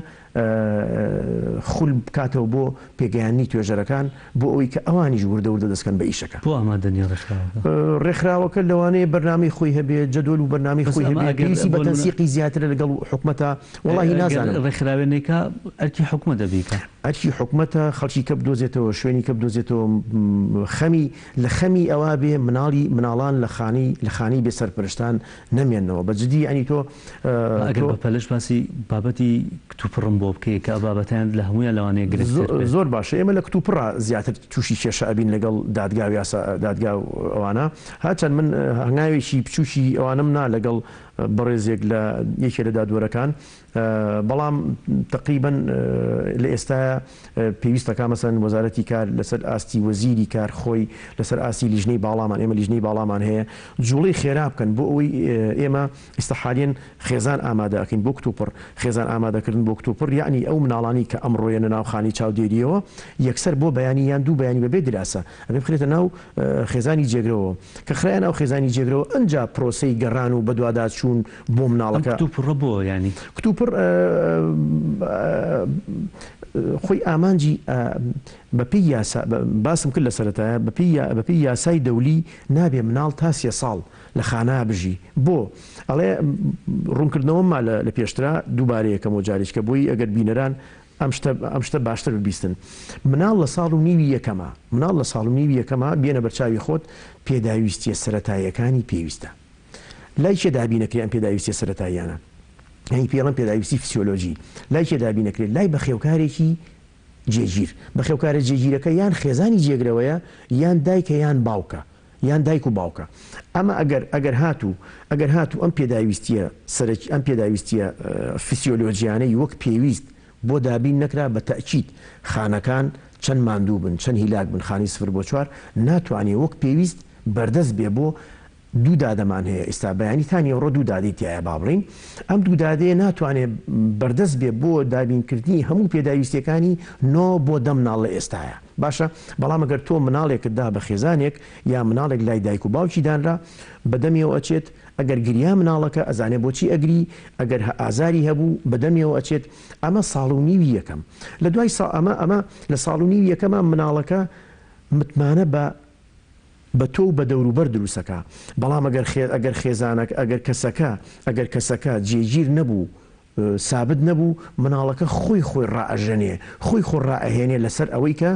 Speaker 7: خول بکاتەوە بۆ پێگەیاندنی توێژەرەکان بۆ ئەوەی کە ئەوانیش وردە وردە دەست کەن بە ئیشەکە.
Speaker 1: بۆ ئامادە نیە ڕێکخراوەکە؟
Speaker 7: ڕێکخراوەکە لەوانەیە بەرنامەی خۆی هەبێ، جەدوەل و بەرنامەی
Speaker 1: بەس
Speaker 7: خۆی
Speaker 1: ئەمە
Speaker 7: هەبێ،
Speaker 1: ئەگەر
Speaker 7: پێویستی بە
Speaker 1: بۆ نمونە
Speaker 7: تەنسیقی زیاترە لەگەڵ حکومەتا، وەڵاهی
Speaker 1: ئەگەر
Speaker 7: نازانم.
Speaker 1: ڕێکخراوێ نەیکا ئەرکی حکومەتە بیکا.
Speaker 7: ئەرکی حکومەتە خەڵکی کە بدۆزێتەوە، شوێنی کە بدۆزێتەوە، خەمی لە خەمی ئەوا بێ مناڵی مناڵان لە خانەی لە خانەی بێ سەرپەرشتان نەمێننەوە بە جدی یانی تۆ
Speaker 1: ئەگەر
Speaker 7: تۆ.
Speaker 1: بە پەلەش باسی بابەتی کتوپڕم بۆ بکەی کە ئە بابەتەیان لە هەموویان لەوانەیە گرنگتر بێ.
Speaker 7: زۆر باشە ئێمە لە کتوپڕا زیاتر تووشی کێشە ئەبین لەگەڵ دادگا و یاسا دادگا و ئەوانە هەرچەند من هەنگاوێکی بچووکی ئەوانەم نا لەگەڵ بەڕێزێک لە یەکێ لە دادوەرەکان بەڵام تەقریبەن لە ئێستایا پێویست دەکا مەسەلەن وەزارەتی کار لەسەر ئاستی وەزیری کار خۆی لەسەر ئاستی لیژنەی باڵامان ئێمە لیژنەی باڵامان هەیە جوڵەی خێرا بکەن بۆ ئەوەی ئێمە ئیستا حالیەن خێزان ئامادە ئەکەین بۆ کتوپڕ خێزان ئامادەکردن بۆ کتوپڕ یەعنی ئەو مناڵانی کە ئەمڕۆ یەنە ناو خانەی چاودێریەوە یەکسەر بۆ بەیانی یان دوو بەیانی بەبێ دراسە ئەبێ بخرێتە ناو خێزانی جێگرەوە کە خرایە ناو خێزانی جێگرەوە ئەنجا پرۆسەی گەڕان و بەدواداچوون بۆ
Speaker 1: ئەم
Speaker 7: مناڵەکە
Speaker 1: کتوپڕە بۆ یانی؟
Speaker 7: کتوپڕ. خۆی ئامانجی بەپێی یاسا باسم کرد لە سەرەتایە بەپێی بەپێی یاسای دەولی نابێ مناڵ تا سێ ساڵ لە خانە بژی بۆ ئەڵێ ڕوونکردنەوەم ما لە پێشترا دووبارەیەکەمەوە جارێکە بۆی ئەگەر بینەران ئەم شتە ئەم شتە باشتر ببیستن مناڵ لە ساڵ و نیوی یەکەما مناڵ لە ساڵ و نیوی یەکەما بێنە بەرچاوی خۆت پێداویستیە سەرەتاییەکانی پێویستە لای کێ دابینەکرێ ئەم پێداویستیە سەرەتاییانە یانی پێی ئەڵێن پێداویستی فسیۆلۆجی لای کێ دابینەکرێ لای بەخێوکارێکی جێگیر بەخێوکارە جێگیرەکە یان خێزانی جێگرەوەیە یان دایکە یان باوکە یان دایک و باوکە ئەمە ئەگەر ئەگەر هاتوو ئەگەر هاتوو ئەم پێداویستیە سەرەکی ئەم پێداویستیە فسیۆلۆجیانەی وەک پێویست بۆ دابین نەکرا بە تەئکید خانەکان چەند ماندوو بن چەند هیلاک بن خانەی سفر بۆ چوار ناتوانێ وەک پێویست بەردەست بێ بۆ دوو دادەمان هەیە ئیستا بەیانی تا نیوەڕۆ دوو دادەی تیایە با بڵێین ئەم دوو دادەیە ناتوانێ بەردەست بێ بۆ دابینکردنی هەموو پێداویستیەکانی نۆ بۆ دە مناڵ لە ئێستایا باشە بەڵام ئەگەر تۆ مناڵێکت دا بە خێزانێک یا مناڵێک لای دایک و باوکی دانرا بە دەمیەوە ئەچێت ئەگەر گریا مناڵەکە ئەزانێ بۆچی ئەگری ئەگەر ئازاری هەبوو بە دەمیەوە ئەچێت ئەمە ساڵ و نیوی یەکەم لە دوای ساڵ ئەمە ئەمە لە ساڵ و نیوی یەکەما مناڵەکە متمانە بە بە تۆ و بە دەوروبەر دروست ئەکا بەڵام ئەگەر ئەگەر خێزانەک ئەگەر کەسەکە ئەگەر کەسەکە جێگیر نەبوو سابت نەبوو مناڵەکە خۆی خۆی ڕائەژەنێ خۆی خۆ ڕائەهێنێ لەسەر ئەوەی کە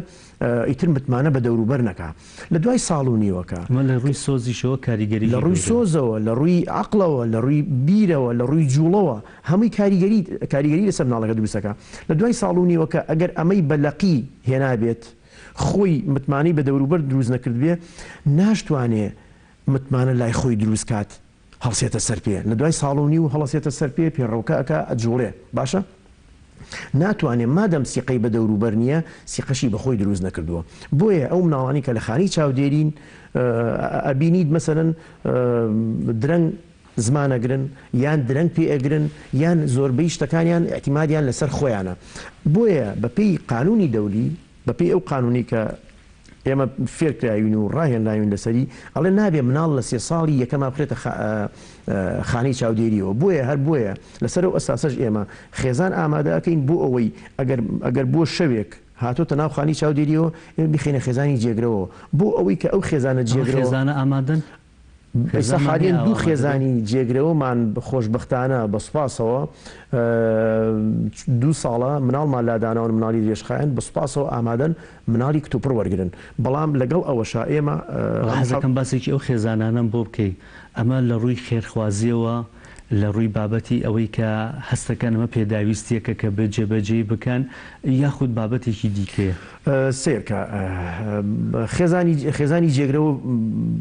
Speaker 7: ئیتر متمانە بە دەوروبەر نەکا لە دوای ساڵ و نیوەکە.
Speaker 1: ئەمە لە ڕووی سۆزیشەوە کاریگەریی
Speaker 7: لە ڕووی
Speaker 1: گەورەیە.
Speaker 7: سۆزەوە لە ڕووی عەقڵەوە لە ڕووی بیرەوە لە ڕووی جوڵەوە هەمووی کاریگەری کاریگەری لەسەر مناڵەکە دروست ئەکا لە دوای ساڵ و نیوەکە ئەگەر ئەمەی بە لەقی هێنابێت خۆی متمانەی بە دەوروبەر دروست نەکردبێ ناشتوانێ متمانە لای خۆی دروست کات هەڵسێتە سەر پێ لە دوای ساڵ و نیو هەڵەسێتە سەر پێ پێڕەوکە ئەکا ئەجوڵێ باشە ناتوانێ مادەم سیقەی بە دەوروبەر نییە سیقەشی بە خۆی دروست نەکردووە بۆیە ئەو مناڵانی کە لە خانەی چاودێرین ئەبینیت مەسەلەن درەنگ زمان ئەگرن یان درەنگ پێ ئەگرن یان زۆربەی شتەکانیان ئیعتیمادیان لەسەر خۆیانە بۆیە بەپێی قانونی دەولی بەپێی ئەو قانونەی کە ئێمە فێرکراوین و ڕاهێنراوین لەسەری ئەڵێ نابێ مناڵ لە سێ ساڵی یەکەما بخرێتە خانەی چاودێریەوە بۆیە هەر بۆیە لەسەر ئەو ئەساسەش ئێمە خێزان ئامادە ئەکەین بۆ ئەوەی ئەگەر ئەگەر بۆ شەوێک هاتۆتە ناو خانی چاودێریەوە ئێمە بیخەینە خێزانی جێگرەوە بۆ ئەوەی کە ئەو خێزانە
Speaker 1: ئەمە
Speaker 7: جێگرەوە
Speaker 1: خێزانە ئامادەن؟
Speaker 7: ئێستا
Speaker 1: خێزانمان هەیە
Speaker 7: حالیەن
Speaker 1: ئاوا
Speaker 7: دوو
Speaker 1: ئامادە بێت؟
Speaker 7: خێزانی جێگرەوەمان خۆشبەختانە بە سوپاسەوە دوو ساڵە مناڵمان لاداناون مناڵی درێژخایەن بە سوپاسەوە ئامادەن مناڵی کتوپڕ وەرگرن بەڵام لەگەڵ ئەوەشا ئێمە
Speaker 1: وەڵا
Speaker 7: ئەم
Speaker 1: حەزەکەم باسێکی ئەو خێزانانەم بۆ بکەی ئەمە لە ڕووی خێرخوازیەوە لە ڕووی بابەتی ئەوەی کە هەستەکەن ئەمە پێداویستیەکە کە بێت جێبەجێی بکەن یاخود بابەتێکی دیکەیە؟
Speaker 7: سەیرکە خێزانی خێزانی جێگرەوە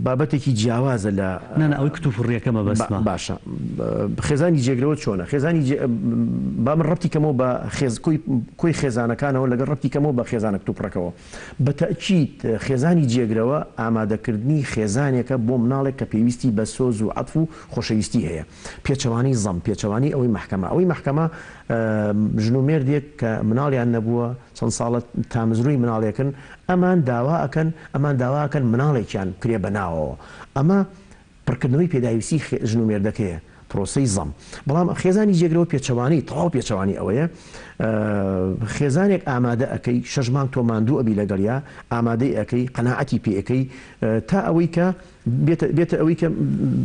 Speaker 7: بابەتێکی جیاوازە لە.
Speaker 1: نا نا ئەوەی کتوپڕیەکە مەبەستمە.
Speaker 7: باشە خێزانی جێگرەوە چۆنە؟ خێزانی با من ڕەبتی کەمەوە بە خێز کۆی کۆی خێزانەکانەوە لەگەڵ ڕەبتی کەمەوە بە خێزانە کتوپڕەکەوە. بە تەئکید خێزانی جێگرەوە ئامادەکردنی خێزانێکە بۆ مناڵێک کە پێویستی بە سۆز و عەتف و خۆشەویستی هەیە. پێچەوانەی زەم، پێچەوانەی ئەوەی مەحکەمە. ئەوەی مەحکەمە ژن و مێردێک کە مناڵیان نەبووە، چەند ساڵە تامزرۆی مناڵێکن، ئەمان داوا ئەکەن، ئەمان داوا ئەکەن مناڵێکیان بکرێ بە ناوەوە. ئەمە پڕکردنەوەی پێداویستی ژن و مێردەکەیە، پرۆسەی زەم. بەڵام خێزانی جێگرەوە پێچەوانەی، تەواو پێچەوانەی ئەوەیە. خێزانێک ئامادە ئەکەی، شەش مانگ تۆ ماندوو ئەبی لەگەڵیا، ئامادەی ئەکەی، قەناعەتی پێ ئەکەی، تا ئەوەی کە بێتە بێتە ئەوەی کە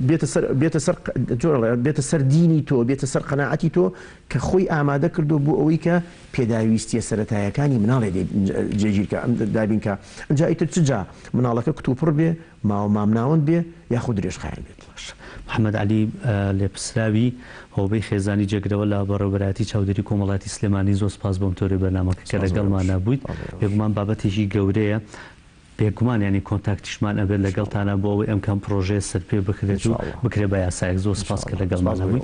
Speaker 7: بێتە سەر بێتە سەر جۆر ئەڵێ بێتە سەر دینی تۆ بێتە سەر قەناعەتی تۆ کە خۆی ئامادە کردو بۆ ئەوەی کە پێداویستیە سەرەتایەکانی مناڵێ جێگیر کە دابین کە ئینجا ئیتر چ جا مناڵەکە کتوپڕ بێ ماوە مامناوەند بێ یاخود درێژخایەن بێت.
Speaker 1: باشە. محەمەد عەلی لێپرسراوی هۆبەی خێزانی جێگرەوە لە بەڕێوەبەرایەتی چاودێری کۆمەڵایەتی سلێمانی زۆر سپاس بۆم تۆرەی بەرنامەکە کە
Speaker 7: سپاس بۆ ئێوەش.
Speaker 1: لەگەڵمانا بوویت.
Speaker 7: سپاس بۆ ئێوەش.
Speaker 1: بێگومان بابەتێکی گەورەیە بێگومان یانی کۆنتاکتیشمان ئەبێت لەگەڵتانا بۆ ئەوەی ئەم کام پرۆژەیە سەرپێ بکرێت و بکرێت بە یاسایەک زۆر سپاس کە لەگەڵمانا بووی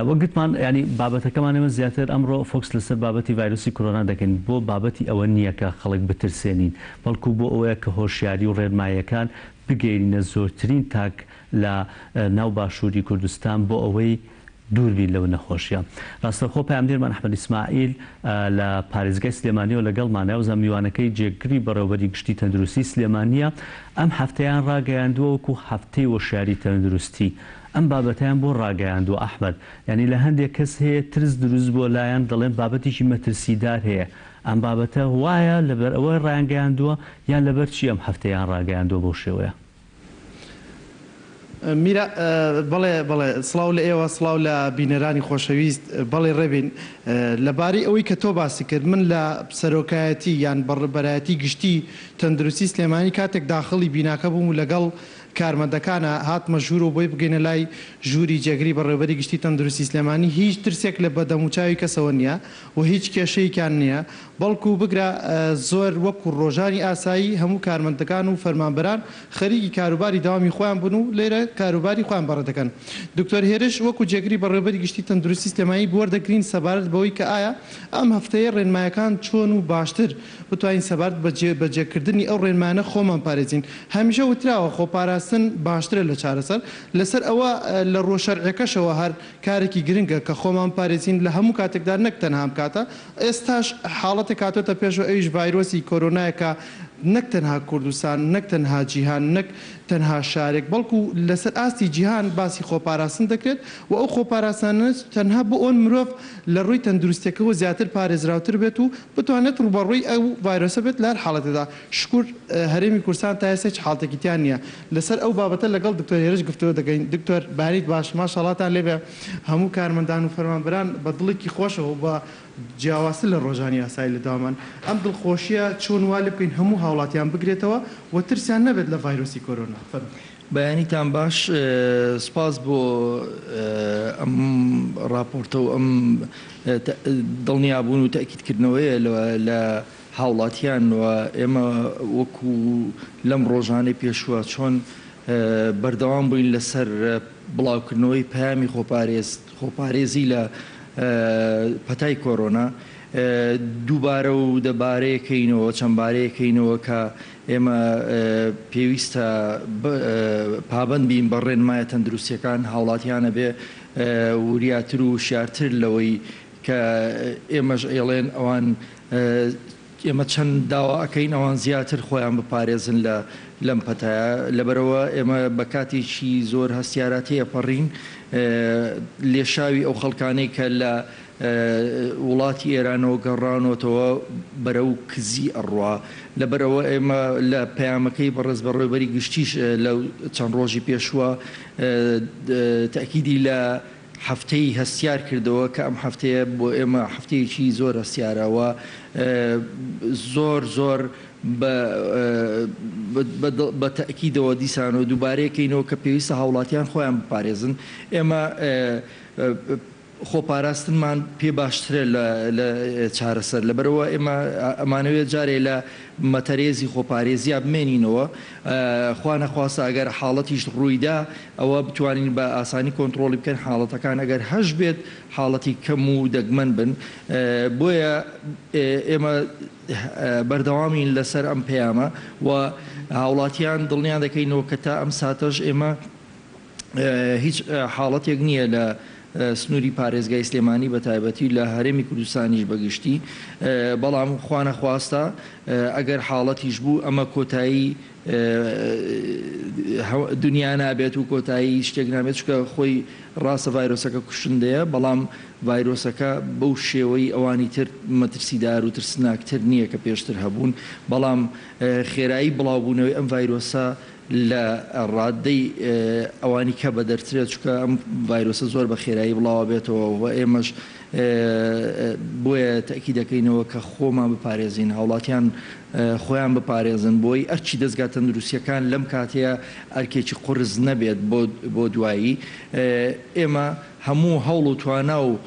Speaker 1: وەک گوتمان یانی بابەتەکەمان ئێمە زیاتر ئەمڕۆ فۆکس لەسەر بابەتی ڤایرۆسی کۆرۆنا دەکەین بۆ بابەتی ئەوە نییە کە خەڵک بترسێنین بەڵکو بۆ ئەوەیە کە هۆشیاری و ڕێنماییەکان بگەینە زۆرترین تاک لە ناو باشووری کوردستان بۆ ئەوەی دوور بین لەو نەخۆشیە. ڕاستەوخۆ پەیامنێرمان ئەحمەد ئیسماعیل لە پارێزگای سلێمانیەوە لەگەڵمانە وزا میوانەکەی جێگری بەڕێوەبەری گشتی تەندروستی سلێمانیە ئەم هەفتەیان ڕاگەیاندووە وەکو هەفتەی وەشیاری تەندروستی ئەم بابەتەیان بۆ ڕاگەیاندووە ئەحمەد یانی لە هەندێک کەس هەیە ترس دروست بووە لایان دەڵێن بابەتێکی مەترسیدار هەیە. ئەم بابەتە وایە لەبەر ئەوە ڕایانگەیاندووە یان لەبەر چی ئەم هەفتەیان ڕاگەیاندووە بەو شێوەیە؟
Speaker 8: میرا، بەڵێ بەڵێ سڵاو لە ئێوە سڵاو لە بینەرانی خۆشەویست بەڵێ ڕێبین لەبارەی ئەوەی کە تۆ باسی کرد من لە سەرۆکایەتی یان بەڕێوبەرایەتی گشتی تەندروستی سلێمانی کاتێک داخڵی بیناکە بووم و لەگەڵ کارمەندەکانا هاتمە ژوورەوە بۆی بگەینە لای ژووری جێگری بەڕێوبەری گشتی تەندروستی سلێمانی هیچ ترسێک لە بە دەموچاوی کەسەوە نییە و هیچ کێشەیەکیان نییە بەڵکو بگرە زۆر وەکو ڕۆژانی ئاسایی هەموو کارمەندەکان و فەرمانبەران خەریکی کاروباری دەوامی خۆیان بوون و لێرە کاروباری خۆیان بەڕێ دەکەن. دکتۆر هێرش وەکو جێگری بەڕێوەبەری گشتی تەندروستی سلێمانی وەردەگرین سەبارەت بەوەی کە ئایا ئەم هەفتەیە ڕێنمایەکان چۆن و باشتر بتوانین سەبارەت بە جێبەجێکردنی ئەو ڕێنمایانە خۆمان پارێزین. هەمیشە وتراوە خۆپاراستن باشترە لە چارەسەر، لەسەر ئەوە لە ڕووە شەرعیەکەشەوە هەر کارێکی گرنگە کە خۆمان بپارێزین لە هەموو کاتێکدا نەک تەنها ئەم کاتە، ئێستاش حاڵەتێک هاتۆتە پێشەوە ئەویش ڤایرۆسی کۆرۆنایە کە نەک تەنها کوردستان، نەک تەنها جیهان، نەک تەنها شارێک بەڵکو لەسەر ئاستی جیهان باسی خۆپاراستن دەکرێت و ئەو خۆپاراستنانەش تەنها بۆ ئەوەن مرۆڤ لە ڕووی تەندروستیەکەوە زیاتر پارێزراوتر بێت و بتوانێت ڕووبەڕووی ئەو ڤایرۆسە بێت لە هەر حاڵەتێکدا. شکور هەرێمی کوردستان تا ئێستا هیچ حاڵتێکی تیا نییە. لەسەر ئەو بابەتە لەگەڵ دکتۆر هێرش گفتوگۆ دەکەین. دکتۆر بەیانیت باش، ماشاڵاتان لێبێ هەموو کارمەندان و فەرمانبەران بە دڵێکی خۆشەوە و بە جیاوازتر لە ڕۆژانی ئاسایی لە دەوامان. ئەم دڵخۆشییە چۆن وا لێ بکەین هەموو هاوڵاتیان بگرێتەوە و ترسیان نەبێت لە ڤایرۆسی کۆرۆنا؟ فەرموو.
Speaker 9: بەیانیتان باش سوپاس بۆ ئەم ڕاپۆرتە و ئەم دڵنیابوون و تەئکیدکردنەوەیە لە هاوڵاتیان و ئێمە وەکو لەم ڕۆژانەی پێشووە چۆن بەردەوام بووین لەسەر بڵاوکردنەوەی پەیامی خۆپارێز خۆپارێزی لە پەتای کۆرۆنا دووبارە و دەبارەیەکەینەوە چەندبارەیەکەینەوە کە ئێمە پێویستە پابەند بین بە ڕێنمایە تەندروستیەکان، هاوڵاتیان ئەبێ وریاتر و وشیارتر لەوەی کە ئێمەش ئەیڵێن ئەوان ئێمە چەند داوا ئەکەین ئەوان زیاتر خۆیان بپارێزن لە لەم پەتایە لەبەرئەوە ئێمە بە کاتێکی زۆر هەستیارا تێئەپەڕین لێشاوی ئەو خەڵکانەی کە لە وڵاتی ئێرانەوە گەڕاونەتەوە بەرەو کزی ئەڕوا. لەبەر ئەوە ئێمە لە پەیامەکەی بەڕێز بەڕێوەبەری گشتیش لە چەند ڕۆژی پێشووە تەئکیدی لە هەفتەی هەستیار کردەوە کە ئەم هەفتەیە بۆ ئێمە هەفتەیەکی زۆر هەستیارە و زۆر زۆر بە تەئکیدەوە دیسانەوە دووبارەیەکەینەوە کە پێویستە هاوڵاتیان خۆیان بپارێزن. ئێمە خۆپاراستنمان پێ باشترە لە چارەسەر، لەبەرئەوە ئێمە ئەمانەوێت جارێ لە مەتەرێزی خۆپارێزیا بمێنینەوە، خوا نەخواستە ئەگەر حاڵەتیش ڕوویدا ئەوە بتوانین بە ئاسانی کۆنتڕۆڵی بکەین، حاڵەتەکان ئەگەر هەشبێت حاڵەتی کەم و دەگمەن بن، بۆیە ئێمە بەردەوامین لەسەر ئەم پەیامە و هاوڵاتیان دڵنیا دەکەینەوە کە تا ئەم ساتەش ئێمە هیچ حاڵەتێک نییە لە سنووری پارێزگای سلێمانی بە تایبەتی و لە هەرێمی کوردستانیش بە گشتی، بەڵام خوانەخواستە ئەگەر حاڵەتیش بوو ئەمە کۆتایی دنیا نابێت و کۆتایی شتێک نابێت، چونکە خۆی ڕاستە ڤایرۆسەکە کوشندەیە، بەڵام ڤایرۆسەکە بەو شێوەی ئەوانی تر مەترسیدار و ترسناکتر نییە کە پێشتر هەبوون، بەڵام خێرایی بڵاوبوونەوەی ئەم ڤایرۆسە لە ڕادەی ئەوانی کە بەدەرترە چونکە ئەم ڤایرۆسە زۆر بە خێرایی بڵاوەبێتەوە و ئێمەش بۆیە تەئکید دەکەینەوە کە خۆمان بپارێزین هاوڵاتیان خۆیان بپارێزن بۆی ئەرکی دەزگا تەندروستیەکان لەم کاتەیە ئەرکێکی قورس نەبێت بۆ دوایی ئێمە هەموو هەوڵ و توانا و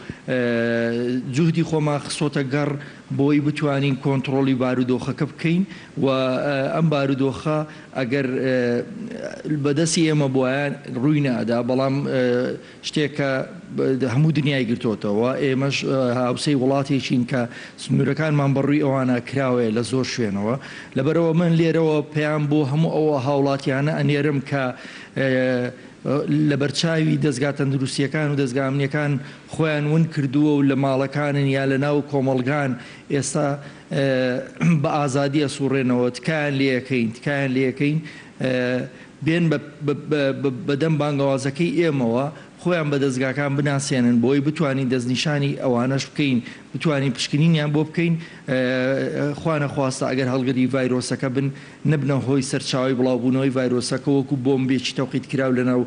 Speaker 9: جوهدی خۆمان خستۆتە گەڕ بۆی بتوانین کۆنتڕۆڵی بارودۆخەکە بکەین و ئەم بارودۆخە ئەگەر بە دەستی ئێمە بوایە ڕووی نەئەدا، بەڵام شتێک کە هەموو دنیای گرتۆتەوە، ئێمەش هاوسێی وڵاتێکین کە سنوورەکانمان بە ڕووی ئەوانە کراوەیە لە زۆر شوێنەوە، لەبەرئەوە من لێرەوە پەیام بۆ هەموو ئەو هاوڵاتیانە ئەنێرم کە لەبەرچاوی دەزگا تەندروستییەکان و دەزگا ئەمنییەکان خۆیان ون کردووە و لە ماڵەکانن یا لە ناو کۆمەڵگان ئێستا بە ئازادی ئەسوڕێنەوە تکایان لێ ئەکەین تکایان لێ ئەکەین بێن بە دەم بانگەوازەکەی ئێمەوە. خۆیان بە دەزگاکان بناسێنن بۆی بتوانین دەستنیشانی ئەوانەش بکەین بتوانین پشکنینیان بۆ بکەین خوانەخواستە ئەگەر هەڵگری ڤایرۆسەکە بن نەبنە هۆی سەرچاوەی بڵاوبوونەوەی ڤایرۆسەکە وەکو بۆمبێکی تەوقیتکراو لەناو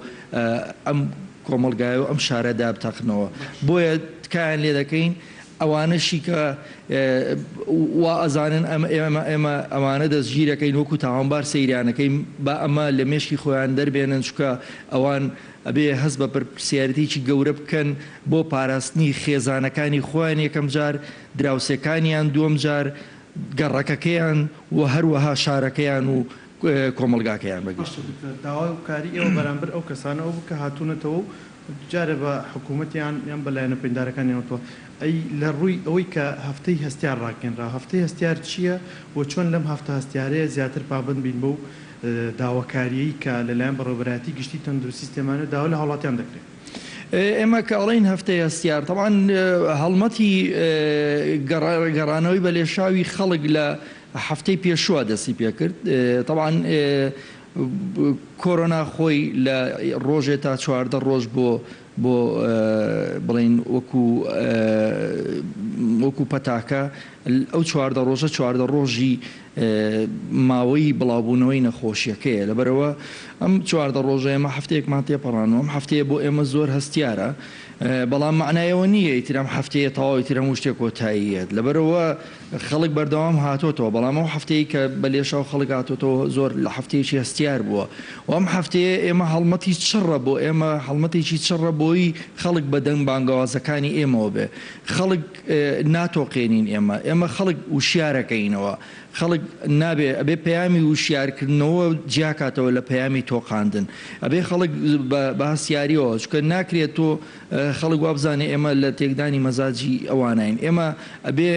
Speaker 9: ئەم کۆمەڵگایە و ئەم شارەدا بتەقنەوە. بۆیە تکایان لێ دەکەین ئەوانەشی کە وا ئەزانن ئەم ئێمە ئێمە ئەمانە دەستگیرەکەین وەکو تاوانبار سەیریانەکەین با ئەمە لە مێشکی خۆیان دەربێنن چونکە ئەوان ئەبێ هەست بە بەرپرسیارێتیەکی گەورە بکەن بۆ پاراستنی خێزانەکانی خۆیان یەکەم جار، دراوسێکانیان دووەم جار، گەڕەکەکەیان و هەروەها شارەکەیان و کۆمەڵگاکەیان بە گشتی.
Speaker 8: باشە دکتۆر داواکاری ئێوە بەرامبەر ئەو کەسانە ئەوە بوو کە هاتوونەتەوە و جارێ بە حکوومەتیان یان بە لایەنە پەیوەندیدارەکانیان وتووە ئەی لە ڕووی ئەوەی کە هەفتەی هەستیار ڕاگەیەنرا هەفتەی هەستیار چییە و چۆن لەم هەفتە هەستیارەیە زیاتر پابەند بین بەو داواکارییەی کە لەلایەن بەڕێوەبەرایەتی گشتی تەندروستی سلێمانیەوە داوا لە هاوڵاتیان دەکرێت؟
Speaker 9: ئێمە کە ئەڵێین هەفتەی هەستیار تەبعەن هەڵمەتی گەڕانەوەی بە لێشاوی خەڵک لە هەفتەی پێشووە دەستی پێکرد تەبعەن کۆرۆنا خۆی لە ڕۆژێ تا 14 ڕۆژ بۆ بۆ بڵین وەکو وەکو پەتاکە ئەو 14 ڕۆژە 14 ڕۆژی ماوەی بڵاوبوونەوەی نەخۆشیەکەیە لەبەرئەوە ئەم 14 ڕۆژە ئێمە هەفتەیەکمان تێپەڕاندوە ئەم هەفتەیە بۆ ئێمە زۆر هەستیارە بەڵام مەعنای ئەوە نییە ئیتر ئەم هەفتەیە تەواو ئیتر هەموو شتێک کۆتاییەت لەبەرئەوە خەڵک بەردەوام هاتۆتەوە بەڵام ئەو هەفتەیە کە بە لێشاو خەڵک هاتۆتەوە زۆر لە هەفتەیەکی هەستیار بووە و ئەم هەفتەیە ئێمە هەڵمەتی چڕە بۆ ئێمە هەڵمەتێکی چڕە بۆی خەڵک بە دەنگ بانگەوازەکانی ئێمەوە بێ خەڵک ناتۆقێنین ئێمە، ئێمە خەڵک وشیارەکەینەوە، خەڵک نابێ، ئەبێ پەیامی وشیارکردنەوە جیاکاتەوە لە پەیامی تۆقاندن، ئەبێ خەڵک بە هەستیاریەوە، چونکە ناکرێت تۆ خەڵک وابزانێ ئێمە لە تێکدانی مەزاجی ئەواناین، ئێمە ئەبێ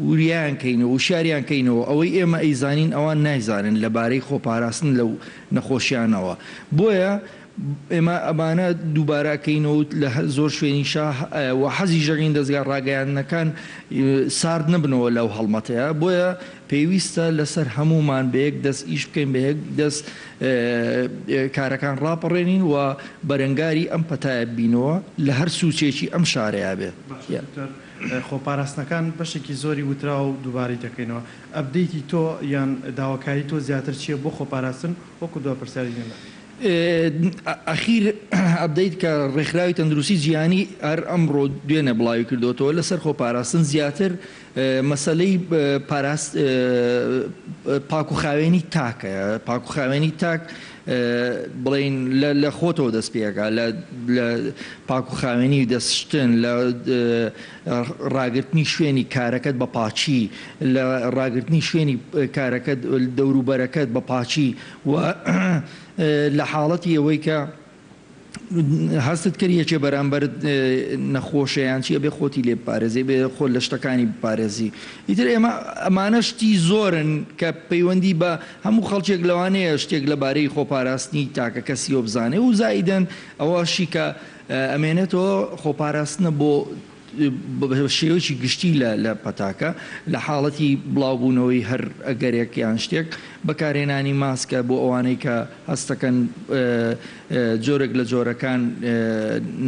Speaker 9: وریایان کەینەوە، وشیاریان کەینەوە، ئەوەی ئێمە ئەیزانین ئەوان نایزانن لەبارەی خۆپاراستن لەو نەخۆشیانەوە، بۆیە ئێمە ئەمانە دووبارە ئەکەینەوە و لە زۆر شوێنیشا و حەزیش دەکەین دەزگا ڕاگەیاندنەکان سارد نەبنەوە لەو هەڵمەتەیە، بۆیە پێویستە لەسەر هەموومان بە یەک دەست ئیش بکەین، بە یەک دەست کارەکان ڕاپەڕێنین و بەرەنگاری ئەم پەتایە ببینەوە لە هەر سوچێکی ئەم شارەیا بێت.
Speaker 8: باشە دکتۆر خۆپاراستنەکان بەشێکی زۆری وتراوە و دووبارەی دەکەینەوە، update ی تۆ یان داواکاری تۆ زیاتر چییە بۆ خۆپاراستن وەکو دوا پرسیاری ئێمە؟
Speaker 9: ئەخیر update کە ڕێکخراوی تەندروستی جیهانی هەر ئەمڕۆ دوێنێ بڵاوی کردۆتەوە لەسەر خۆپاراستن زیاتر مەسەلەی پاراست پاک و خاوێنی تاکە پاک و خاوێنی تاک بڵین لە خۆتەوە دەست پێەکە لە پاک و خاوێنی دەستشتن لە ڕاگرتنی شوێنی کارەکەت بە پاکی لە ڕاگرتنی شوێنی کارەکەت دەوروبەرەکەت بە پاکی و لە حاڵەتی ئەوەی کە هەستت کرد یەکێ بەرامبەرت نەخۆشە یان چی ئەبێ خۆتی لێ بپارێزی ئەبێ خۆت لە شتەکانی بپارێزی ئیتر ئێمە ئەمانە شتی زۆرن کە پەیوەندی بە هەموو خەڵکێک لەوانەیە شتێک لەبارەی خۆپاراستنی تاکە کەسیەوە بزانێ و زائیدەن ئەوەشی کە ئەمێنێتەوە خۆپاراستنە بۆ بە شێوەیەکی گشتی لە پەتاکە، لە حاڵەتی بڵاوبوونەوەی هەر ئەگەرێک یان شتێک، بەکارهێنانی ماسکە بۆ ئەوانەی کە هەستەکەن جۆرێک لە جۆرەکان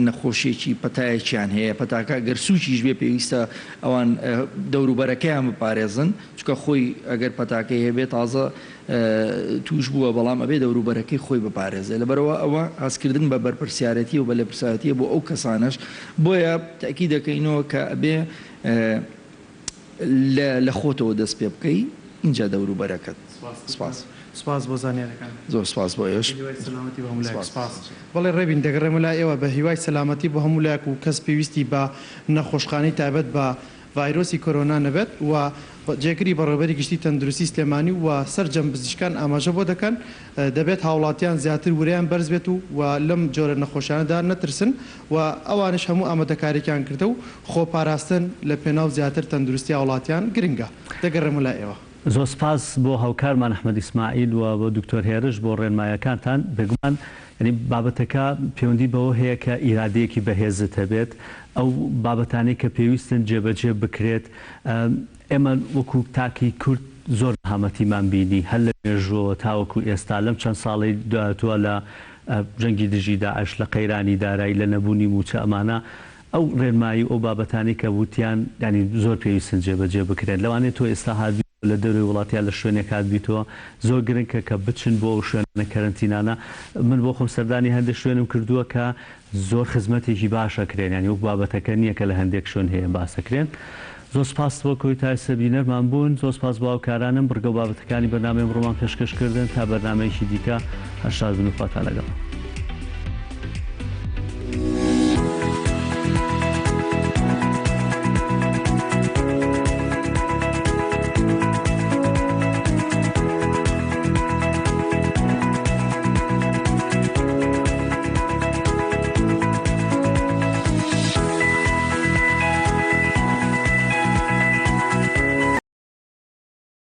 Speaker 9: نەخۆشیەکی پەتایەکیان هەیە، پەتاکە ئەگەر سووکیش بێ پێویستە ئەوان دەوروبەرەکەیان بپارێزن، چونکە خۆی ئەگەر پەتاکەی هەبێ تازە تووش بووە بەڵام ئەبێ دەوروبەرەکەی خۆی بپارێزێ لەبەرئەوە ئەوە هەستکردن بە بەرپرسیارێتی و بە لێپرساوێتیە بۆ ئەو کەسانەش بۆیە تەئکید دەکەینەوە کە ئەبێ لە خۆتەوە دەست پێ بکەی ئینجا دەوروبەرەکەت. سپاس.
Speaker 8: سپاس بۆ زانیاریەکانت.
Speaker 9: زۆر سپاس بۆ ئێوەش.
Speaker 8: بە هیوای سەلامەتی بۆ هەموو لایەک.
Speaker 9: سپاس.
Speaker 8: بەڵێ ڕێبین دەگەڕێمە لای ئێوە بە هیوای سەلامەتی بۆ هەموو لایەک و کەس پێویستی بە نەخۆشخانەی تایبەت بە ڤایرۆسی کۆرۆنا نەبێت و جێگری بەڕێوەبەری گشتی تەندروستی سلێمانی و سەرجەم پزیشکان ئاماژە بۆ دەکەن دەبێت هاوڵاتیان زیاتر ورەیان بەرز بێت و و لەم جۆرە نەخۆشیانەدا نەترسن و ئەوانیش هەموو ئامادەکاریەکیان کردە و خۆپاراستن لە پێناو زیاتر تەندروستی هاوڵاتیان گرنگە. دەگەڕێمە لای ئێوە.
Speaker 1: زۆر سپاس بۆ هاوکارمان ئەحمەد ئیسماعیل و بۆ دکتۆر هێرش بۆ ڕێنمایەکانتان. بێگومان یانی بابەتەکە پێوەندی بەوە هەیە کە ئیرادەیەکی بەهێزت هەبێت، ئەو بابەتانەی کە پێویستن جێبەجێ بکرێت. ئێمە وەکو تاکی کورد زۆر نەهامەتیمان بینی هەر لە مێژووەوە تاوەکو ئێستا لەم چەند ساڵەی داهاتووە لە جەنگی دژی داعش، لە قەیرانی دارایی، لە نەبوونی مووچە ئەمانە ئەو ڕێنمایی و ئەو بابەتانەی کە وتیان یانی زۆر پێویستن جێبەجێ بکرێن. لەوانەیە تۆ ئێستا هاتبیتەوە لە دەرەوەی وڵات یا لە شوێنێک هاتبیتەوە زۆر گرنکە کە بچن بۆ ئەو شوێنانە کەرەنتینانە. من بۆ خۆم سەردانی هەندێک شوێنم کردووە کە زۆر خزمەتێکی باش ئەکرێن یانی وەک بابەتەکە نییە کە لە هەندێک شوێن هەیە باس ئەکرێن. زۆر سپاس بۆ کۆی تا ئێستا بینەرمان بوون. زۆر سپاس بۆ هاوکارانم بڕگە و بابەتەکانی بەرنامەی ئەمڕۆمان پێشکەش کردن. تا بەرنامەیەکی دیکە هەر شاد بن و خواتان لەگەڵ.